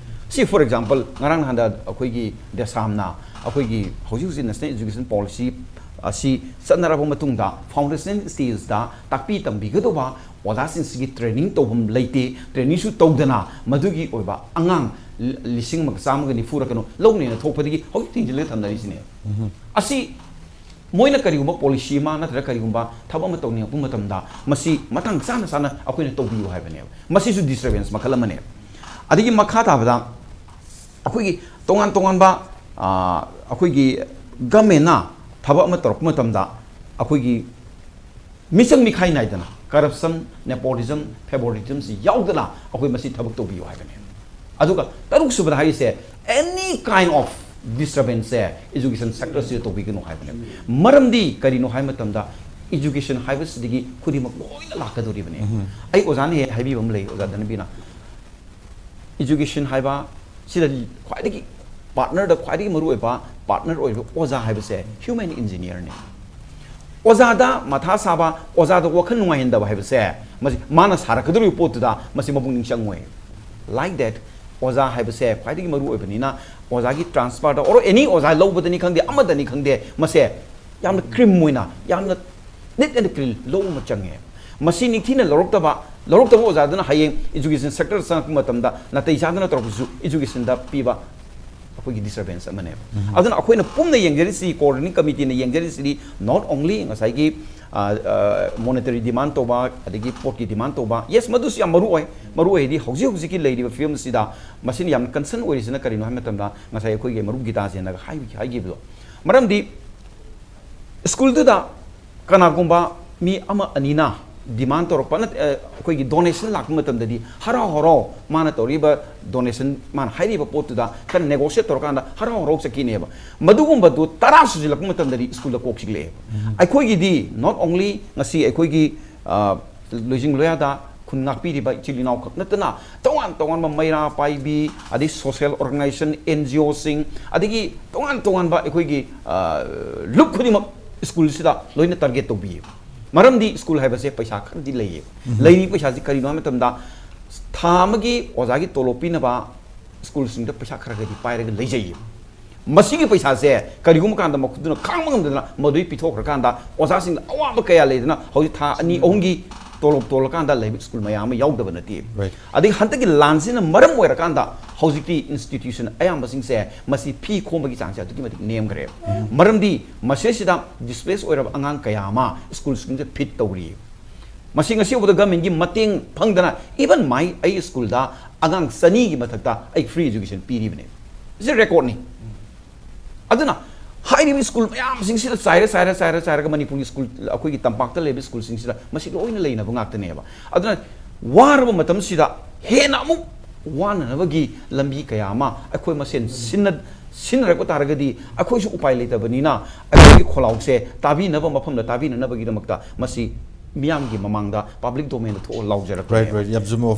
ꯁꯤ, for example, ꯉꯔꯥꯡ ꯅꯍꯥꯟꯗ ꯑꯩꯈꯣꯏꯒꯤ ꯗꯦꯁꯥꯝꯅ ꯑꯩꯈꯣꯏꯒꯤ ꯍꯧꯖꯤꯛ ꯍꯧꯖꯤꯛ National Education Policy ꯑꯁꯤ ꯆꯠꯅꯔꯕ ꯃꯇꯨꯡꯗ foundational stageꯇ ꯇꯥꯛꯄꯤ ꯇꯝꯕꯤꯒꯗꯧꯕ ꯑꯣꯖꯥꯁꯤꯡꯁꯤꯒꯤ training ꯇꯧꯐꯝ ꯂꯩꯇꯦ꯫ Trainingꯁꯨ ꯇꯧꯗꯅ ꯃꯗꯨꯒꯤ ꯑꯣꯏꯕ ꯑꯉꯥꯡ ꯂꯤꯁꯤꯡ ꯑꯃꯒ ꯆꯥꯝꯃꯒ ꯅꯤꯐꯨꯔ ꯀꯩꯅꯣ ꯂꯧꯅꯦꯅ ꯊꯣꯛꯄꯗꯒꯤ ꯍꯧꯖꯤꯛ ꯊꯤꯡꯖꯤꯜꯂꯒ ꯊꯝꯅꯔꯤꯁꯤꯅꯦ꯫ ꯑꯁꯤ ꯃꯣꯏꯅ ꯀꯔꯤꯒꯨꯝꯕ policy ꯑꯃ ꯅꯠꯇ꯭ꯔꯒ ꯀꯔꯤꯒꯨꯝꯕ ꯊꯕꯛ ꯑꯃ ꯇꯧꯅꯤꯡꯉꯛꯄ ꯃꯇꯝꯗ ꯃꯁꯤ ꯃꯇꯥꯡ ꯆꯥꯅ ꯆꯥꯅ ꯑꯩꯈꯣꯏꯅ ꯇꯧꯕꯤꯌꯨ ꯍꯥꯏꯕꯅꯦꯕ꯫ ꯃꯁꯤꯁꯨ disturbance ꯃꯈꯜ ꯑꯃꯅꯦꯕ꯫ ꯑꯗꯒꯤ ꯃꯈꯥ ꯇꯥꯕꯗ ꯑꯩꯈꯣꯏꯒꯤ ꯇꯣꯉꯥꯟ ꯇꯣꯉꯥꯟꯕ, ꯑ, ꯑꯩꯈꯣꯏꯒꯤ governmentꯅ ꯊꯕꯛ ꯑꯃ ꯇꯧꯔꯛꯄ ꯃꯇꯝꯗ ꯑꯩꯈꯣꯏꯒꯤ ꯃꯤꯆꯪ ꯃꯤꯈꯥꯏ ꯅꯥꯏꯗꯅ corruption, nepotism, favoritismꯁꯤ ꯌꯥꯎꯗꯅ ꯑꯩꯈꯣꯏ ꯃꯁꯤ ꯊꯕꯛ ꯇꯧꯕꯤꯌꯨ ꯍꯥꯏꯕꯅꯦ꯫ ꯑꯗꯨꯒ ꯇꯔꯨꯛ ꯁꯨꯕꯗ ꯍꯥꯏꯔꯤꯁꯦ, any kind of disturbanceꯁꯦ education sectorꯁꯤꯗ ꯇꯧꯕꯤꯒꯅꯨ ꯍꯥꯏꯕꯅꯦ꯫ ꯃꯔꯝꯗꯤ ꯀꯔꯤꯅꯣ ꯍꯥꯏꯕ ꯃꯇꯝꯗ education ꯍꯥꯏꯕꯁꯤꯗꯒꯤ ꯈꯨꯗꯤꯡꯃꯛ ꯂꯣꯏꯅ ꯂꯥꯛꯀꯗꯧꯔꯤꯕꯅꯦ꯫ ꯑꯩ ꯑꯣꯖꯥꯅ ꯍꯦꯛ ꯍꯥꯏꯕꯤꯕ ꯑꯃ ꯂꯩ, ꯑꯣꯖꯥ ꯙꯅꯕꯤꯅ꯫ Education ꯍꯥꯏꯕ ꯁꯤꯗ ꯈ꯭ꯋꯥꯏꯗꯒꯤ partnerꯗ ꯈ꯭ꯋꯥꯏꯗꯒꯤ ꯃꯔꯨꯑꯣꯏꯕ partner ꯑꯣꯏꯔꯤꯕ ꯑꯣꯖꯥ ꯍꯥꯏꯕꯁꯦ human engineerꯅꯤ꯫ ꯑꯣꯖꯥꯗ ꯃꯊꯥ ꯁꯥꯕ, ꯑꯣꯖꯥꯗ ꯋꯥꯈꯜ ꯅꯨꯡꯉꯥꯏꯍꯟꯗꯕ ꯍꯥꯏꯕꯁꯦ ꯃꯁꯤ ꯃꯥꯅ ꯁꯥꯔꯛꯀꯗꯧꯔꯤꯕ ꯄꯣꯠꯇꯨꯗ ꯃꯁꯤ ꯃꯄꯨꯛꯅꯤꯡ ꯆꯪꯉꯣꯏ꯫ Like that, ꯑꯣꯖꯥ ꯍꯥꯏꯕꯁꯦ ꯈ꯭ꯋꯥꯏꯗꯒꯤ ꯃꯔꯨ ꯑꯣꯏꯕꯅꯤꯅ ꯑꯣꯖꯥꯒꯤ transferꯗ or any ꯑꯣꯖꯥ ꯂꯧꯕꯗꯅꯤ ꯈꯪꯗꯦ, ꯑꯃꯗꯅꯤ ꯈꯪꯗꯦ, ꯃꯁꯦ ꯌꯥꯝꯅ clean ꯑꯣꯏꯅ, ꯌꯥꯝꯅ neat and clean ꯂꯧꯕ ꯑꯃ ꯆꯪꯉꯦ꯫ ꯃꯁꯤ ꯅꯤꯡꯊꯤꯅ ꯂꯧꯔꯛꯇꯕ, ꯂꯧꯔꯛꯇꯕ ꯑꯣꯖꯥꯗꯨꯅ ꯍꯌꯦꯡ education sectorꯗ ꯆꯪꯉꯛꯄ ꯃꯇꯝꯗ ꯅꯥꯇꯩ ꯆꯥꯗꯅ ꯇꯧꯔꯛꯄꯁꯨ educationꯗ ꯄꯤꯕ ꯑꯩꯈꯣꯏꯒꯤ disturbance ꯑꯃꯅꯦꯕ꯫ ꯑꯗꯨꯅ ꯑꯩꯈꯣꯏꯅ ꯄꯨꯟꯅ ꯌꯦꯡꯖꯔꯤꯁꯤ, coordinating committeeꯅ ꯌꯦꯡꯖꯔꯤꯁꯤꯗꯤ not only ꯉꯁꯥꯏꯒꯤ, ꯑ, ꯑ, monetary demand ꯇꯧꯕ, ꯑꯗꯒꯤ ꯄꯣꯠꯀꯤ demand ꯇꯧꯕ, yes, ꯃꯗꯨꯁꯨ ꯌꯥꯝ ꯃꯔꯨ ꯑꯣꯏ꯫ ꯃꯔꯨ ꯑꯣꯏ ꯍꯥꯏꯗꯤ ꯍꯧꯖꯤꯛ ꯍꯧꯖꯤꯛꯀꯤ ꯂꯩꯔꯤꯕ ꯐꯤꯕꯝꯁꯤꯗ ꯃꯁꯤꯅ ꯌꯥꯝꯅ concern ꯑꯣꯏꯔꯤꯁꯤꯅ ꯀꯔꯤꯅꯣ ꯍꯥꯏꯕ ꯃꯇꯝꯗ ꯉꯁꯥꯏ ꯑꯩꯈꯣꯏꯒꯤ ꯃꯔꯨꯞ ꯒꯤꯇꯥꯖꯦꯟꯅꯒ ꯍꯥꯏꯕ-, ꯍꯥꯏꯈꯤꯕꯗꯣ, ꯃꯔꯝꯗꯤ ꯁ꯭ꯀꯨꯜꯗꯨꯗ ꯀꯅꯥꯒꯨꯝꯕ ꯃꯤ ꯑꯃ ꯑꯅꯤꯅ demand ꯇꯧꯔꯛꯄ ꯅꯠ-, ꯑ, ꯑꯩꯈꯣꯏꯒꯤ donation ꯂꯥꯛꯄ ꯃꯇꯝꯗꯗꯤ ꯍꯔꯥꯎ ꯍꯔꯥꯎ ꯃꯥꯅ ꯇꯧꯔꯤꯕ donation, ꯃꯥꯅ ꯍꯥꯏꯔꯤꯕ ꯄꯣꯠꯇꯨꯗ ꯈꯔ negotiate ꯇꯧꯔꯀꯥꯟꯗ ꯍꯔꯥꯎ ꯍꯔꯥꯎ ꯆꯠꯈꯤꯅꯦꯕ꯫ ꯃꯗꯨꯒꯨꯝꯕꯗꯨ ꯇꯔꯥ ꯁꯨꯖꯤꯜꯂꯛꯄ ꯃꯇꯝꯗꯗꯤ ꯁ꯭ꯀꯨꯜꯗ ꯀꯣꯛ ꯆꯤꯛꯂꯛꯑꯦꯕ꯫ ꯑꯩꯈꯣꯏꯒꯤꯗꯤ not only ꯉꯁꯤ ꯑꯩꯈꯣꯏꯒꯤ, ꯑ, ꯂꯣꯏꯖꯤꯡ ꯂꯣꯌꯥꯗ ꯈꯨꯟ ꯉꯥꯛꯄꯤꯔꯤꯕ ꯏꯆꯤꯜ ꯏꯅꯥꯎꯈꯛ ꯅꯠꯇꯅ ꯇꯣꯉꯥꯟ ꯇꯣꯉꯥꯟꯕ ꯃꯩꯔꯥ ꯄꯥꯏꯕꯤ, ꯑꯗꯩ social organization, NGOꯁꯤꯡ, ꯑꯗꯒꯤ ꯇꯣꯉꯥꯟ ꯇꯣꯉꯥꯟꯕ ꯑꯩꯈꯣꯏꯒꯤ, ꯑ, ꯂꯨꯞ ꯈꯨꯗꯤꯡꯃꯛ ꯁ꯭ꯀꯨꯜꯁꯤꯗ ꯂꯣꯏꯅ target ꯇꯧꯕꯤꯌꯦꯕ꯫ ꯃꯔꯝꯗꯤ ꯁ꯭ꯀꯨꯜ ꯍꯥꯏꯕꯁꯦ ꯄꯩꯁꯥ ꯈꯔꯗꯤ ꯂꯩꯌꯦꯕ꯫ ꯂꯩꯔꯤꯕ ꯄꯩꯁꯥꯁꯤ ꯀꯔꯤꯅꯣ ꯍꯥꯏꯕ ꯃꯇꯝꯗ ꯊꯥ ꯑꯃꯒꯤ ꯑꯣꯖꯥꯒꯤ ꯇꯣꯂꯣꯞ ꯄꯤꯅꯕ ꯁ꯭ꯀꯨꯜꯁꯤꯡꯗ ꯄꯩꯁꯥ ꯈꯔ ꯈꯔꯗꯤ ꯄꯥꯏꯔꯒ ꯂꯩꯖꯩꯌꯦꯕ꯫ ꯃꯁꯤꯒꯤ ꯄꯩꯁꯥꯁꯦ ꯀꯔꯤꯒꯨꯝꯕ ꯀꯥꯟꯗ ꯃꯈꯣꯏꯗꯨꯅ ꯈꯥꯡꯕ ꯉꯝꯗꯅ ꯃꯗꯨꯏ ꯄꯤꯊꯣꯛꯈ꯭ꯔꯀꯥꯟꯗ ꯑꯣꯖꯥꯁꯤꯡꯗ ꯑꯋꯥꯕ ꯀꯌꯥ ꯂꯩꯗꯅ ꯍꯧꯖꯤꯛ ꯊꯥ ꯑꯅꯤ ꯑꯍꯨꯝꯒꯤ ꯇꯣꯂꯣꯞ ꯇꯣꯜꯂꯀꯥꯟꯗ ꯂꯩꯕ ꯁ꯭ꯀꯨꯜ ꯃꯌꯥꯝ ꯑꯃ ꯌꯥꯎꯗꯕ ꯅꯠꯇꯦ꯫ Right. ꯑꯗꯒꯤ ꯍꯟꯗꯛꯀꯤ ꯂꯥꯟꯁꯤꯅ ꯃꯔꯝ ꯑꯣꯏꯔꯀꯥꯟꯗ ꯍꯧꯖꯤꯛꯇꯤ institution ꯑꯌꯥꯝꯕꯁꯤꯡꯁꯦ ꯃꯁꯤ ꯐꯤ ꯈꯣꯝꯕꯒꯤ ꯆꯥꯡꯁꯦ ꯑꯗꯨꯛꯀꯤ ꯃꯇꯤꯛ ꯅꯦꯝꯈ꯭ꯔꯦ꯫ ꯃꯔꯝꯗꯤ ꯃꯁꯤꯁꯤꯗ displace ꯑꯣꯏꯔꯕ ꯑꯉꯥꯡ ꯀꯌꯥ ꯑꯃ ꯁ꯭ꯀꯨꯜꯁꯤꯡꯁꯦ ꯐꯤꯠ ꯇꯧꯔꯤ꯫ ꯃꯁꯤ ꯉꯁꯤ ꯐꯥꯎꯕꯗ ꯒꯚꯔꯟꯃꯦꯟꯒꯤ ꯃꯇꯦꯡ ꯐꯪꯗꯅ, even my ꯑꯩ ꯁ꯭ꯀꯨꯜꯗ ꯑꯉꯥꯡ ꯆꯅꯤꯒꯤ ꯃꯊꯛꯇ ꯑꯩ free education ꯄꯤꯔꯤꯕꯅꯤ꯫ ꯁꯤ ꯔꯦꯀꯣꯔꯗꯅꯤ꯫ ꯑꯗꯨꯅ ꯍꯥꯏꯔꯤꯕ ꯁ꯭ꯀꯨꯜ ꯃꯌꯥꯝꯁꯤꯡꯁꯤꯗ ꯆꯥꯏꯔ ꯆꯥꯏꯔ ꯆꯥꯏꯔ ꯆꯥꯏꯔꯒ ꯃꯅꯤꯄꯨꯔꯒꯤ ꯁ꯭ꯀꯨꯜ, ꯑꯩꯈꯣꯏꯒꯤ ꯇꯝꯄꯥꯛꯇ ꯂꯩꯕ ꯁ꯭ꯀꯨꯜꯁꯤꯡꯁꯤꯗ ꯃꯁꯤ ꯂꯣꯏꯅ ꯂꯩꯅꯕ ꯉꯥꯛꯇꯅꯦꯕ꯫ ꯑꯗꯨꯅ ꯋꯥꯔꯕ ꯃꯇꯝꯁꯤꯗ ꯍꯦꯟꯅ ꯑꯃꯨꯛ ꯋꯥꯅꯅꯕꯒꯤ ꯂꯝꯕꯤ ꯀꯌꯥ ꯑꯃ ꯑꯩꯈꯣꯏ ꯃꯁꯦꯟ ꯁꯤꯟꯅ ꯁꯤꯟꯅꯔꯛꯄ ꯇꯥꯔꯒꯗꯤ ꯑꯩꯈꯣꯏꯁꯨ ꯎꯄꯥꯏ ꯂꯩꯇꯕꯅꯤꯅ ꯑꯩꯈꯣꯏꯒꯤ ꯈꯣꯜꯂꯥꯎꯁꯦ ꯇꯥꯕꯤꯅꯕ ꯃꯐꯝꯗ ꯇꯥꯕꯤꯅꯅꯕꯒꯤꯗꯃꯛꯇ ꯃꯁꯤ ꯃꯤꯌꯥꯝꯒꯤ ꯃꯃꯥꯡꯗ public domainꯗ ꯊꯣꯛꯑ ꯂꯥꯎꯖꯔꯛꯄꯅꯦꯕ꯫ Right, right. ꯌꯥꯝ ꯆꯨꯝꯕ ꯋꯥꯐꯝ꯫